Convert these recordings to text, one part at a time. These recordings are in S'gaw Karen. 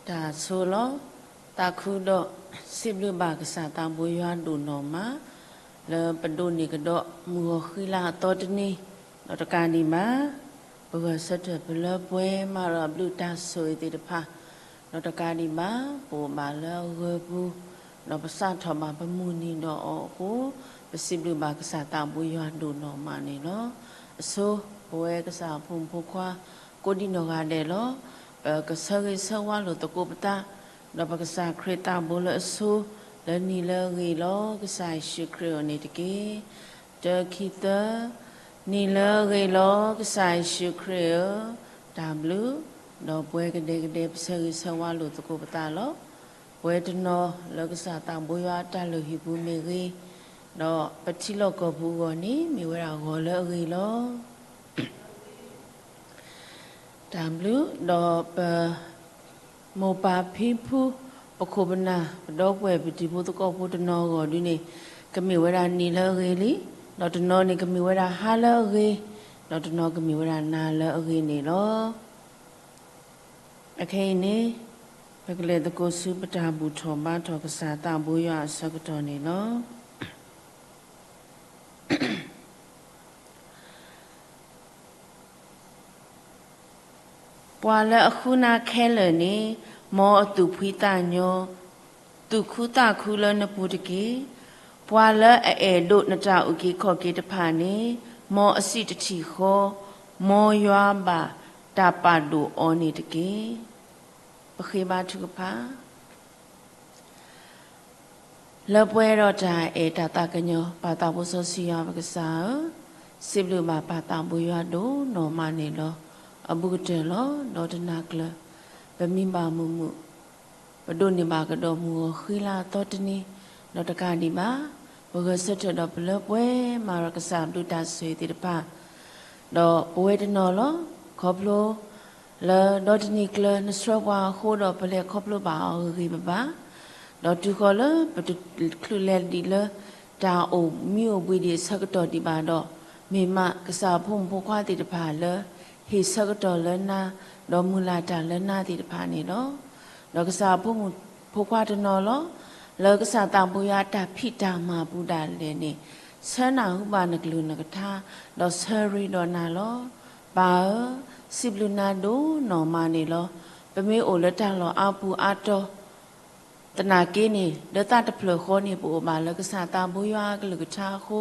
တၢ်ဆိလီၤ. သးခုဒီး စံးဘျုးဘၣ်ကစၢ်သးဘိယွၤဒိၣ်နီၢ်မး လၢပဒိးန့ၢ်ကဒီးမုၢ်ဂီၤဃံလၤအသီတနံၤ, ဒီးတကးဒံးဘၣ် ပဂဲၤဆၢထၢၣ်ပလၢပှဲၤမၤဒီးအဘျုးတၢ်ဆိၣ်ဂ့ၤသ့ၣ်တဖၣ်, ဒီးတကးဒံးဘၣ် ပအိၣ်ဘၣ်လၢအဂၢၤပူၤ, ဒီးပစးထီၣ်ဘၣ်ပမုၢ်နံၤဒီးအီၤအဃိ, ပစံးဘျုးဘၣ်ကစၢ်သးဘိယွၤဒိၣ်နီၢ်မးန့ၣ်လီၤ. အဆိ ပဝဲကစၢ်အဖိမုၣ်ဖိခွါ ကိးဒံနီၢ်ဂၤဒဲးလီၤ. ပကဆၢဂ့ၤဆၢဝါလိာ်သကိးပသး, ဒီးပကစၢ်ခရံာ်သးဘိလၢအဆိ, လၢနံၤလၢအဂ့ၤလီၤ ကစၢ်ယ့ၣ်ၡူးခရံာ်အအိၣ်န့ၣ်တက့ၢ်. တၢ ခံ သၢ, နံၤလၢအဂ့ၤလီၤ ကစၢ်ယ့ၣ်ၡူးခရံာ်ဧၢ, တၢ်ဘျုး, ဒီးပဝဲကဒဲကဒဲ ပဆၢဂ့ၤဆၢဝါလိာ်သကိးပသးလီၤ. ပဝဲတနီၤလၢကစၢ်သးဘိယွၤအတၢ်လုၢ်ဟံၣ်ပူၤမ့ၢ်ဂ့ၤ, ဒီးပထံလီၢ်ကီၢ်ပူၤအဂီၢ်န့ၣ် မ့ၢ်ဝဲဒၣ်ဂီၤလၢအဂ့ၤလီၤ. တၢ်ဘျုး, ဒီးပမိၢ်ပၢ်ဖံဖု, ပခိၣ်ပနၢ်, ပဒီပုၢ်ဝဲၢ်ပတံၤဖိသကိးဖိတနီၤအဂီၢ်ဒုန့ၣ်, ကမ့ၢ်ဝဲဒၣ်နံၤလၢအဂ့ၤလံ, ဒီးတနီၤန့ၣ်ကမ့ၢ်ဝဲဒၣ်ဟါလၢအဂ့ၤ, ဒီးတနီၤကမ့ၢ်ဝဲဒၣ်နၤလၢအဂ့ၤန့ၣ်လီၤ. အခဲအံၤန့ၣ်, ပကလဲၤသကိးဆူပတၢ်ဘူၣ်ထီၣ်ဘါထီၣ်ကစၢ်သးဘိယွၤအဆၢကတီၢ်န့ၣ်လီၤ. ပှၤလၢအဃုနၤခဲလၢာ်န့ၣ်, မ်အသူၣ်ဖှံသးညီ, သူၣ်ခုသးခုလၢနပူၤတက့ၢ်. ပှၤလၢအအဲၣ်ဒိးနတၢ်အုၣ်က့ၤခီၣ်က့ၤတဖၣ်န့ၣ်, မ်အစံးတထံၣ်ဃီ, မ်ယွၤဘၣ်တၢ်ပာ်ဒိၣ်အီၤန့ၣ်တက့ၢ်. ပဃ့ဘါထုကဖၣ်. လၢပှဲၤဒီးတၢ်အဲၣ်တၢ်သးကညီၤ ပၢ်သးဘိစီဆှံယွၤပကစၢ်ဧၢ, စံးဘျုးဘၣ်ပၢ်သးဘိယွၤဒိၣ်နီၢ်မးန့ၣ်လီၤ. အဘူးကတၢၢ်လီၤ. ဒီးတနၤကျၢၤ ပမံဘၣ်မုာ်မုာ်, ပဒိးန့ၢ်ဘၣ်ကဒီးမုၢ်ဂီၤဃံလၤအသီတနံၤ, ဒီးတကးဒံးဘၣ် ပဂဲၤဆၢထၢၣ်ဒီးပလၢပှဲၤမၤဒီးကစၢ်ဘျုးတၢ်ဆိၣ်ဂ့ၤသ့ၣ်တဖၣ် ဒီးပဝဲတနီၤလီၤ. ခီဖျိလၢဒီတနံၤကျၢၤ နဆှၢပှၤအဃိဒီး ပလဲၤခီဖျိဘၣ်အီၤဂ့ၤဂ့ၤဘၣ်ဘၣ်, ဒီးတုၤဃီၤလၢပတချုးလဲၤဒံးလၢတၢ်အိၣ်မံအိၣ်ဘှံးဒံးအဆၢကတီၢ်ဒံးဘၣ်ဒီး, မ့ၢ်မးကစၢ်အဖိမုၣ်ဖိခွါသ့ၣ်တဖၣ်လၢ ဟ့ၣ်ဆၢကတီၢ်လၢနၤ, ဒီးမုၢ်လၢ်တၢ်လၢနၤသ့ၣ်တဖၣ်န့ၣ်လီၤ. ဒီးကစၢ်အဖိမုၣ်ဖိခွါတနီၤလီၤ. လၢကစၢ်သးဘိယွၤအတၢ်ဖံးတၢ်မၤပူၤဒၣ်လဲာ်န့ၣ်, ဆၢနၢ်ဟူဘၣ်နကလုၢ်နကထါ, ဒီးဆၢရ့ဒီးနၤလီၤ. ပၢ်ဧၢ, စံးဘျုးနၤဒိၣ်နီၢ်မးန့ၣ်လီၤ. ပမ့ၢ်အိၣ်လၢတၢ်လီၢ်အါပူၤအါတီၤ သနာ်က့န့ၣ်, လၢသးတဖျၢၣ်ဃီန့ၣ် ပအိၣ်ဘၣ်လၢကစၢ်သးဘိယွၤအကလုၢ်ကထါအဃိ,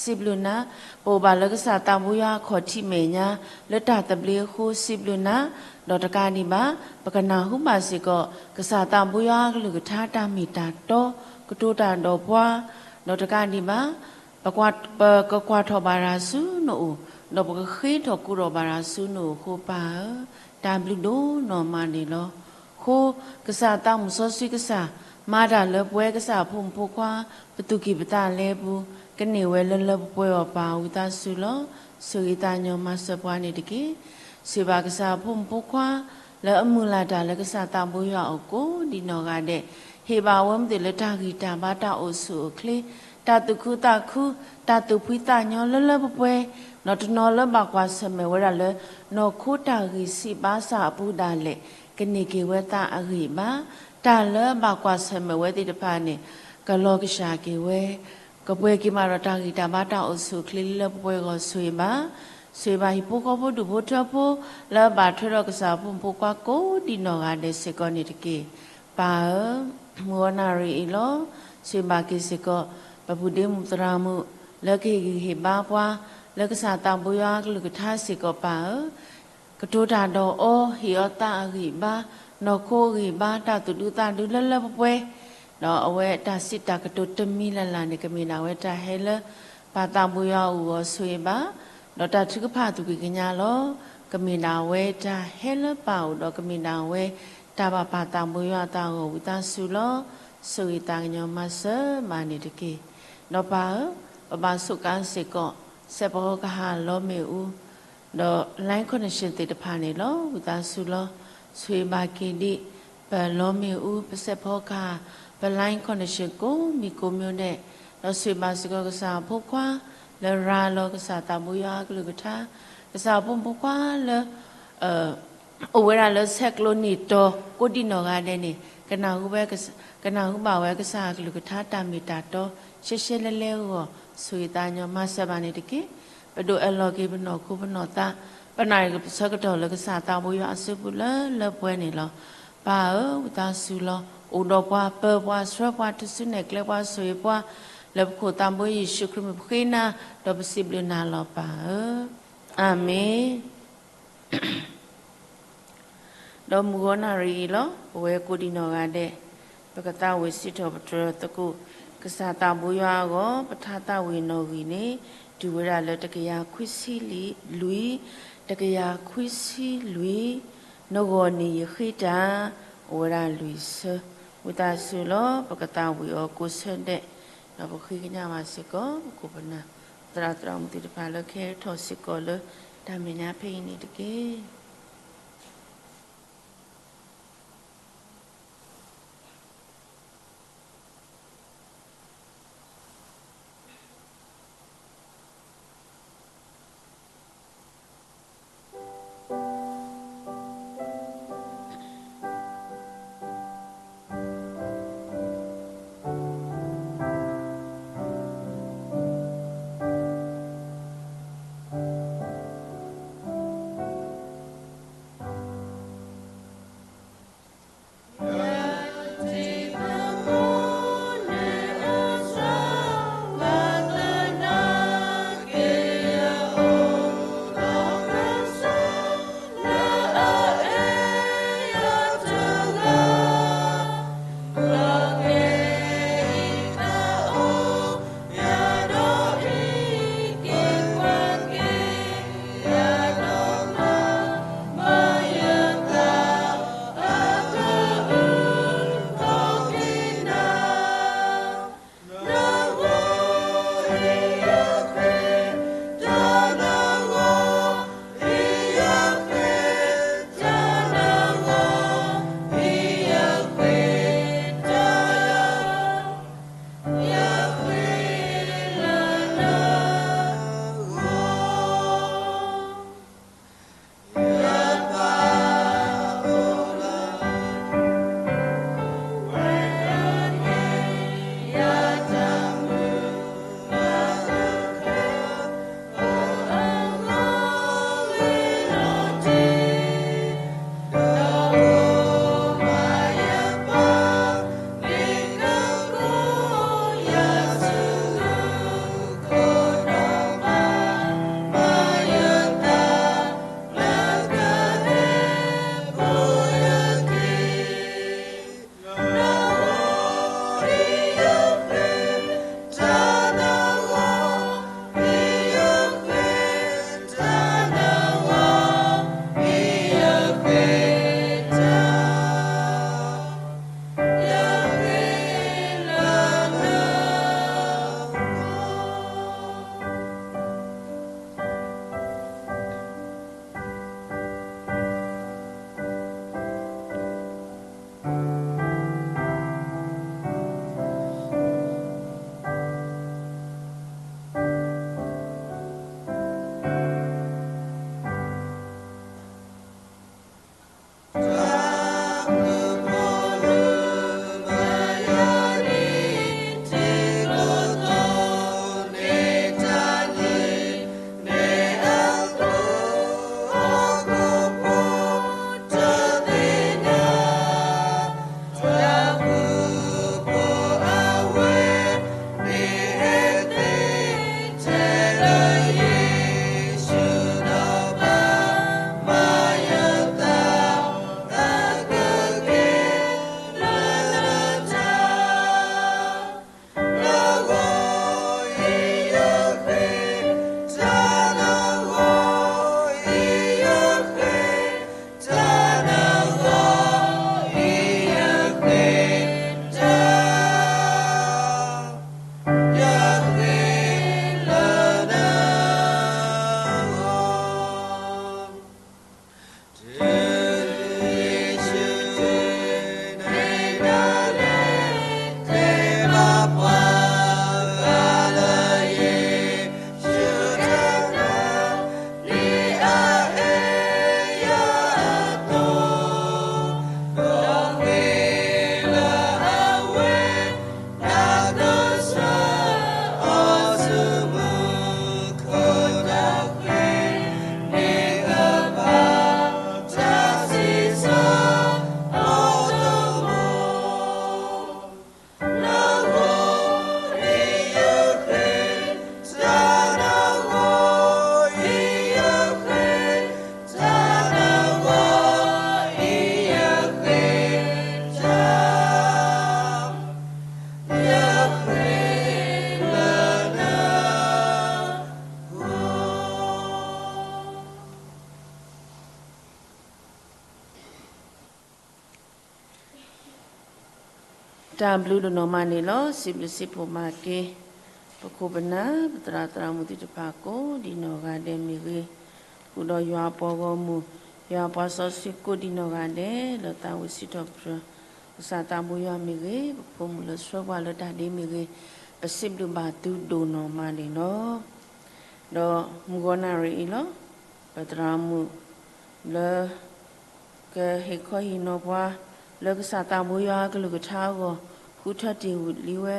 စံးဘျုးနၤ. ပအိၣ်ဘၣ်လၢကစၢ်သးဘိယွၤအခီၣ်ထံးမဲာ်ညါ လၢတၢ်သဘျ့အဃိ, စံးဘျုးနၤ. ဒီးတကးဒံးဘၣ်, ပကနၢ်ဟူဘၣ်စ့ၢ်ကီး ကစၢ်သးဘိယွၤအကလုၢ်ကထါတၢ်မ့ၢ်တၢ်တီ, ကတိၤတၢ်ဒီးပှၤ, ဒီးတကးဒံးဘၣ် ပကကွၢ်ထီၣ်ဘၣ်တၢ်ဆူနအိၣ်, ဒီးပကဃ့ထီၣ်ကူထီၣ်ဘၣ်တၢ်ဆူနအိၣ်အဃိပၢ်ဧၢ, တၢ်ဘျုးဒိၣ်နီၢ်မးန့ၣ်လီၤ. အဃိ, ကစၢ်သးမုၣ်စီဆှံကစၢ်, မၤတၢ်လၢပဝဲကစၢ်အဖိမုၣ်ဖိခွါ, ပသူၣ်ကံၢ်ပသးလဲပူၤ, ကန့ၢ်ဝဲလၢလၢပှဲၤပှဲၤအီၤပၢ်ဝံသးစူၤလီၤ. ဆိၣ်ဂ့ၤသးကညီၤမၤစၢၤပှၤန့ၣ်တက့ၢ်. ဆိၣ်ဂ့ၤဘၣ်ကစၢ်အဖိမုၣ်ဖိခွါ, လၢအမုၢ်လၢ်တၢ်လၢကစၢ်သးဘိယွၤအအိၣ်ကိးဒံးနီၢ်ဂၤဒဲး, ဟ့ၣ်ဘၣ်အဝဲမ့ၢ်သ့ၣ်လၢတၢ်ဂံၢ်တၢ်ဘါတၢ်အိၣ်ဆူၣ်အိၣ်ချ့, တၢ်သူၣ်ခုသးခု, တၢ်သူၣ်ဖှံသးညီလၢလၢပှဲၤပှဲၤ, ဒီးတနီၤလၢဘၣ်ကွၢ်ဆၢၣ်မဲာ်ဝဲဒၣ်လၢ နီၢ်ခိတၢ်ဂံၢ်စၢ်ဘါစၢ်အပူၤဒၣ်လဲာ်, ကန့ၢ်က့ၤဝဲသးအဂံၢ်ဘါ, တၢ်လၢဘၣ်ကွၢ်ဆၢၣ်မဲာ်ဝဲသ့ၣ်တဖၣ်န့ၣ်, ကလီၤကဆှၣ်က့ၤဝဲ, ကပှဲၤက့ၤမးဒီးတၢ်ဂံၢ်တၢ်ဘါတၢ်အိၣ်ဆူၣ်အိၣ်ချ့လၢလၢပှဲၤပှဲၤအဂီၢ် ဆိၣ်ဂ့ၤဘၣ်, ဆိၣ်ဂ့ၤဘၣ်ဟံၣ်ဖိဃီဖိဒူၣ်ဖိထၢဖိ, လၢအဘၣ်ထွဲဒီးကစၢ်အဖိမုၣ်ဖိခွါကိးဒံးနီၢ်ဂၤဒဲးစ့ၢ်ကီးန့ၣ်တက့ၢ်. ပၢ်ဧၢ, မုၢ်ဂီၤနၣ်ရံၣ်အံၤလီၤ. ဆိၣ်ဂ့ၤဘၣ်က့ၤစ့ၢ်ကီး ပပုၢ်ဒ့မုၣ်သရၣ်မုၣ်, လၢကဟ့ၣ်ဂံၢ်ဟ့ၣ်ဘါပှၤ, လၢကစၢ်သးဘိယွၤအကလုၢ်ကထါစ့ၢ်ကီးပၢ်ဧၢ, ကတိၤတၢ်ဒီးအီၤ, ဟ့ၣ်အီၤသးအဂံၢ်ဘါ, နီၢ်ခိအဂံၢ်ဘါ, တၢ်သူၣ်ဒူသးဒူလၢလၢပှဲၤပှဲၤ, ဒီးအဝဲတၢ်စံးတၢ်ကတိၤတမံၤလၢ်လၢ်န့ၣ် ကမ့ၢ်ဒၣ်ဝဲတၢ်ဟဲလၢပၢ်သးဘိယွၤအအိၣ်အဂီၢ် ဆိၣ်ဂ့ၤဘၣ်, ဒီးတၢ်ထုကဖၣ်သူၣ်ကံၢ်ကညါလီၤ. ကမ့ၢ်ဒၣ်ဝဲတၢ်ဟဲလၢပၢ်အအိၣ်ဒီး ကမ့ၢ်ဒၣ်ဝဲတၢ်ဘၣ်ပၢ်သးဘိယွၤအသးအဂီၢ်ဝံသးစူၤလီၤ. ဆိၣ်ဂ့ၤသးကညီၤမၤစၢၤဘၣ်န့ၣ်တက့ၢ်. ဒီးပၢ်ဧၢ, ပဘၣ်ဆိးကါစ့ၢ်ကီး စဲးဖီကဟၣ်လီမ့ၣ်အူ ဒီး line connection သ့ၣ်တဖၣ်န့ၣ်လီၤ. ဝံသးစူၤလီၤ. ဆိၣ်ဂ့ၤဘၣ်က့ၤဒံး ပလီမ့ၣ်အူ, ပစဲးဖီကဟၣ်, ပ line connection ကိးမံၤကိးမံၤဒဲး, ဒီးဆိၣ်ဂ့ၤဘၣ်စ့ၢ်ကီးကစၢ်အဖိခွါ လၢရၤလီၤကစၢ်သးဘိယွၤအကလုၢ်ကထါ, ကစၢ်အဖိမုၣ်ဖိခွါလၢ အ အိၣ်ဝဲဒၣ်လၢဆဲးကျိးနံၣ်တီၤ ကိးဒံၣ်နီၢ်ဂၤဒဲးန့ၣ် ကနၢ်ဟူဘၣ်ဝဲကစၢ်, ကနၢ်ဟူဘၣ်ဝဲကစၢ်အကလုၢ်ကထါတၢ်မ့ၢ်တၢ်တီ ရှဲရှဲလဲလဲအဂီၢ် ဆိၣ်ဂ့ၤသးညီမၤစၢၤဘၣ်န့ၣ်တက့ၢ်. ပဒိးအၢၣ်လီၤက့ၤပနီၢ်ခိပနီၢ်သး, ပနာ်က့ၤပဆၢကတီၢ်လၢကစၢ်သးဘိယွၤအစုပူၤလၢလၢပှဲၤန့ၣ်လီၤ. ပၢ်ဧၢ, ဝံသးစူၤလီၤ. အိၣ်ဒီးပှၤ, ပၢၤပှၤ, ဆှၢပှၤ, တုၤဆူနဲၣ်ကျဲပှၤ, ဆိၣ်ဂ့ၤပှၤ, လၢပခိၣ်သးဘိယ့ၣ်ၡူးခရံာ်မံၤပဃ့နၤ, ဒီးပစံးဘျုးနၤလီၤပၢ်ဧၢ. အၤမ့ၣ်. ဒီးမုၢ်ဂီၤနၣ်ရံၣ်အံၤလီၤ. ပဝဲကိးဒံၣ်နီၢ်ဂၤဒဲး ပကသးဝံၣ်စံးထီၣ်ပတြၢၤသကိး ကစၢ်သးဘိယွၤအဂီၢ် ပထါသးဝံၣ်နီၣ်ဂံၢ်န့ၣ် တုၤဝဲဒၣ်လၢတကယၤခွံဆံလွံၢ်, တကယၤခွံဆံလွံၢ်, နဂီၢ်န့ၣ်ယဃ့တၢ် အိၣ်ဝဲဒၣ်လွံၢ်ဆၢ. ဝံသးစူၤလီၤ ပကသးဝံၣ်အီၤကိးဆၢဒဲး, ဒီးပဃ့ကညးဘၣ်စ့ၢ်ကီး ပခိၣ်ပနၢ် သရၣ်သရၣ်မုၣ်သ့ၣ်တဖၣ်လၢကဟဲထီၣ်စ့ၢ်ကီးလၢတၢ်မဲာ်ညါဖဲအံၤန့ၣ်တက့ၢ်. တၢ်ဘျုးဒိၣ်နီၢ်မးန့ၣ်လီၤ. စံးဘျုးစံးဖှိၣ်မၤက့ၤ ပခိၣ်ပနၢ် ပသရၣ်သရၣ်မုၣ်သ့ၣ်တဖၣ်ကိးဒံနီၢ်ဂၤဒဲးမ့ၢ်ဂ့ၤ, ဃုာ်ဒီးယွၤအပှၤဂီၢ်မုၢ်, ယွၤအပှၤစီဆှံကိးဒံနီၢ်ဂၤဒဲး လၢသးဝံၣ်စံးထီၣ်ပတြၢၤ ကစၢ်သးဘိယွၤမ့ၢ်ဂ့ၤ, ပဖိမုၣ်လၢဆှၢပှၤလၢတၢ်ဒ့မ့ၢ်ဂ့ၤ, ပစံးဘျုးဘၣ်သုဒိၣ်နီၢ်မးန့ၣ်လီၤ. ဒီးမုၢ်ဂီၤနၣ်ရံၣ်အံၤလီၤ. ပသရၣ်မုၣ်လၢ ကဟ့ၣ်ခီဟ့ၣ်နီၤပှၤ လၢကစၢ်သးဘိယွၤအကလုၢ်ကထါအဂီၢ် ဃုထၢတ့ၢ်ဝံၤလံဝဲ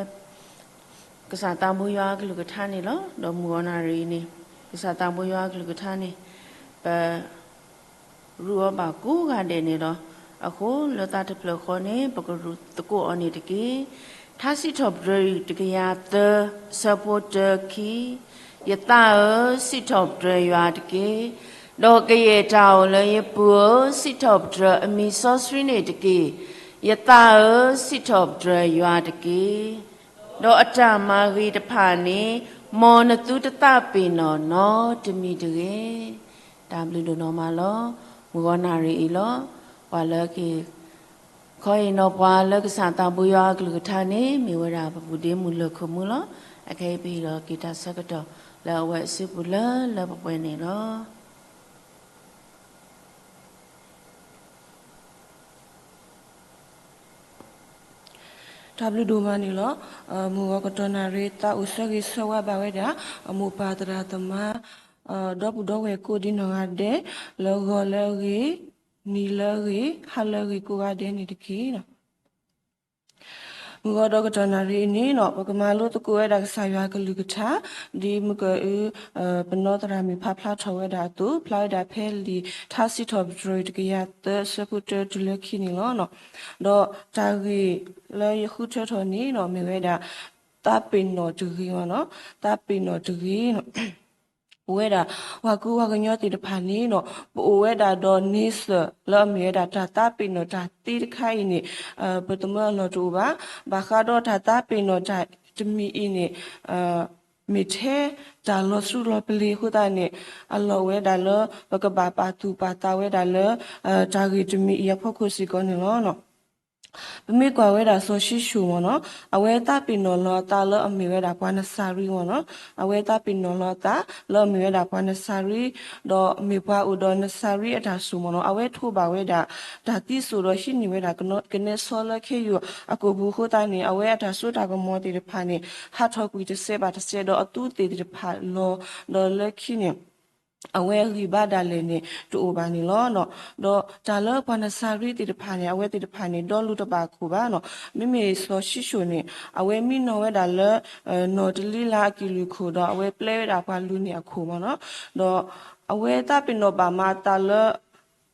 ကစၢ်သးဘိယွၤအကလုၢ်ကထါန့ၣ်လီၤ. ဒီးမုၢ်ဂီၤနၣ်ရံၣ်အံၤန့ၣ် ကစၢ်သးဘိယွၤအကလုၢ်ကထါန့ၣ် ပ ရူးအီၤဘၣ်ကိးဂၤဒဲးန့ၣ်လီၤ. အဃိလၢသးတဖျၢၣ်ဃီန့ၣ် ပကရူးသကိးအီၤန့ၣ်တက့ၢ်. ထါစံးထီၣ်ပတြၢၤတကယၤသၢ ဆၢဖိတၢ ခံ, ယသးဧၢ, စံးထီၣ်ပတြၢၤယွၤတက့ၢ်. ဒီးကယဲၢ်တၢ်အိၣ်လၢယပူၤဧၢ, စံးထီၣ်ပတြၢၤအမံၤစီဆှံန့ၣ်တက့ၢ်. ယသးဧၢ, စံးထီၣ်ပတြၢၤယွၤတက့ၢ်. ဒီးအတၢ်မၤဂ့ၤတဖၣ်န့ၣ် မ်နသုတသးပ့ၤနီၣ်နီတမံၤတဂ့ၤ. တၢ်ဘျုးဒိၣ်နီၢ်မးလီၤ. မုၢ်ဂီၤနၣ်ရံၣ်အံၤလီၤ. ပှၤလၢက ခီဟ့ၣ်နီၤပှၤလၢကစၢ်သးဘိယွၤအကလုၢ်ကထါန့ၣ် မ့ၢ်ဝဲဒၣ်ပပုၢ်ဒ့မုၣ်လၢၢ်ခိၣ်မုၣ်လီၤ. အခဲအံၤပဟ့ၣ်လီၤက့ၤတၢ်ဆၢကတီၢ်လၢအဝဲအစုပူၤလၢလၢပှဲၤပှဲၤန့ၣ်လီၤ. တၢ်ဘျုးဒိၣ်မးန့ၣ်လီၤ. မုၢ်ဂီၤကတီၢ်နၣ်ရံၣ် သးအိၣ်ဆၢဂ့ၤဆၢဝါဘၣ်ဝဲဒၣ် အမိၢ်ပၢ်သရၣ်သမါ ဒီပုၢ်ဒီဝဲၢ်ကိးဒံနီၢ်ဂၤဒဲး လၢဂီၤလၢအဂ့ၤ, နံၤလၢအဂ့ၤ, ဟါလၢအဂ့ၤကိးဂၤဒဲးန့ၣ်တက့ၢ်. မုၢ်ဂီၤဒီးကတီၢ်နၣ်ရံၣ်အံၤန့ၣ် ပကမၤလိသကိးဝဲဒၣ်ကစၢ်ယွၤအကလုၢ်ကထါ ဒ်မုၢ်ကၢအု ပနီသရၣ်မုၣ်ဖးဖျါထီၣ်ဝဲဒၣ်အသိး ဖျါဝဲဒၣ်ဖဲလံာ်ထါစံးထီၣ်ပတြၢၤတကယၤသၢ ဆၢဖိတၢတုၤလၢခံန့ၣ်လီၤ. ဒီးတၢ်ဂ့ၢ်လၢယဃုထၢထီၣ်န့ၣ် မ့ၢ်ဝဲဒၣ် သးပ့ၤနီၣ်တဂ့ၤ, သးပ့ၤနီၣ်တဂ့ၤ. ပဝဲဒၣ် ပှၤကူပှၤကညီသ့ၣ်တဖၣ်န့ၣ် ပအိၣ်ဝဲဒၣ်ဒီးန့ဆၢၣ်လၢအမ့ၢ်ဝဲဒၣ်တၢ်သးပ့ၤနီၣ်တၢ်သ့တခါအံၤန့ၣ် ပသမၢအလီၢ်တအိၣ်ဘၣ်. ဘၣ်ဃးဒီးတၢ်သးပ့ၤနီၣ်တၢ်တမံၤအံၤန့ၣ် မ့ၢ်ထဲတၢ်လီၤဆူလီၤပလ့ၤအဃိသတးန့ၣ် အလီၢ်ဝဲဒၣ်လၢ ပကဘၣ်ပာ်သူၣ်ပာ်သးဝဲဒၣ်လၢ တၢ်ဂ့ၢ်တမံၤအံၤအဖီခိၣ်စ့ၢ်ကီးန့ၣ်လီၤ. ပမ့ၢ်ကွၢ်ဝဲဒၣ်စီၤၡံၣ်စိၣ်မ့ၢ်နီၤ အဝဲသးပ့ၤနီၣ်လီၤအသးလၢအမ့ၢ်ဝဲဒၣ်ပှၤနစၤရံမ့ၢ်နီၤ အဝဲသးပ့ၤနီၣ်လီၤအသးလၢအမ့ၢ်ဝဲဒၣ်ပှၤနစၤရံ ဒီးမ့ၢ်ပှၤအိၣ်ဒီးနစၤရံအတၢ်စိၤမ့ၢ်နီၤ အဝဲထိးဘၣ်ဝဲဒၣ် တၢ်သံစိၤဒီးဟံးန့ၢ်ဝဲဒၣ်ကနဲစီလၢခ့ယုၢ်အကိာ်ပူၤအဃိသတးန့ၣ် အဝဲအတၢ်စိတၢ်ကမီၤသ့ၣ်တဖၣ်န့ၣ် ဟးထီၣ်ကွံာ်တစဲးဘၣ်တစဲးဒီးအသူသ့ၣ်တဖၣ်လီၤ ဒီးလၢခံန့ၣ် အဝဲအဂံၢ်ဘါဒၣ်လဲာ်န့ၣ် တအိၣ်ဘၣ်န့ၣ်လီၤ. ဒီးတၢ်လၢပှၤနစၤရံသ့ၣ်တဖၣ်န့ၣ် အဝဲသ့ၣ်တဖၣ်န့ၣ် ဒီလူတဘၣ်ခိၣ်ဘၣ်နီၤ မ့မ့ၢ်စီၤၡံၣ်စိၣ်န့ၣ် အဝဲမံနီၤဝဲဒၣ်လၢ နီၢ်တလံလါအကလုၢ်ခိၣ်ဒီး အဝဲပျဲဝဲဒၣ်ပှၤလူၤန့ၢ်အခိၣ်မ့ၢ်နီၤ ဒီးအဝဲသးပ့ၤနီၣ်ဘၣ်မးအသးလၢ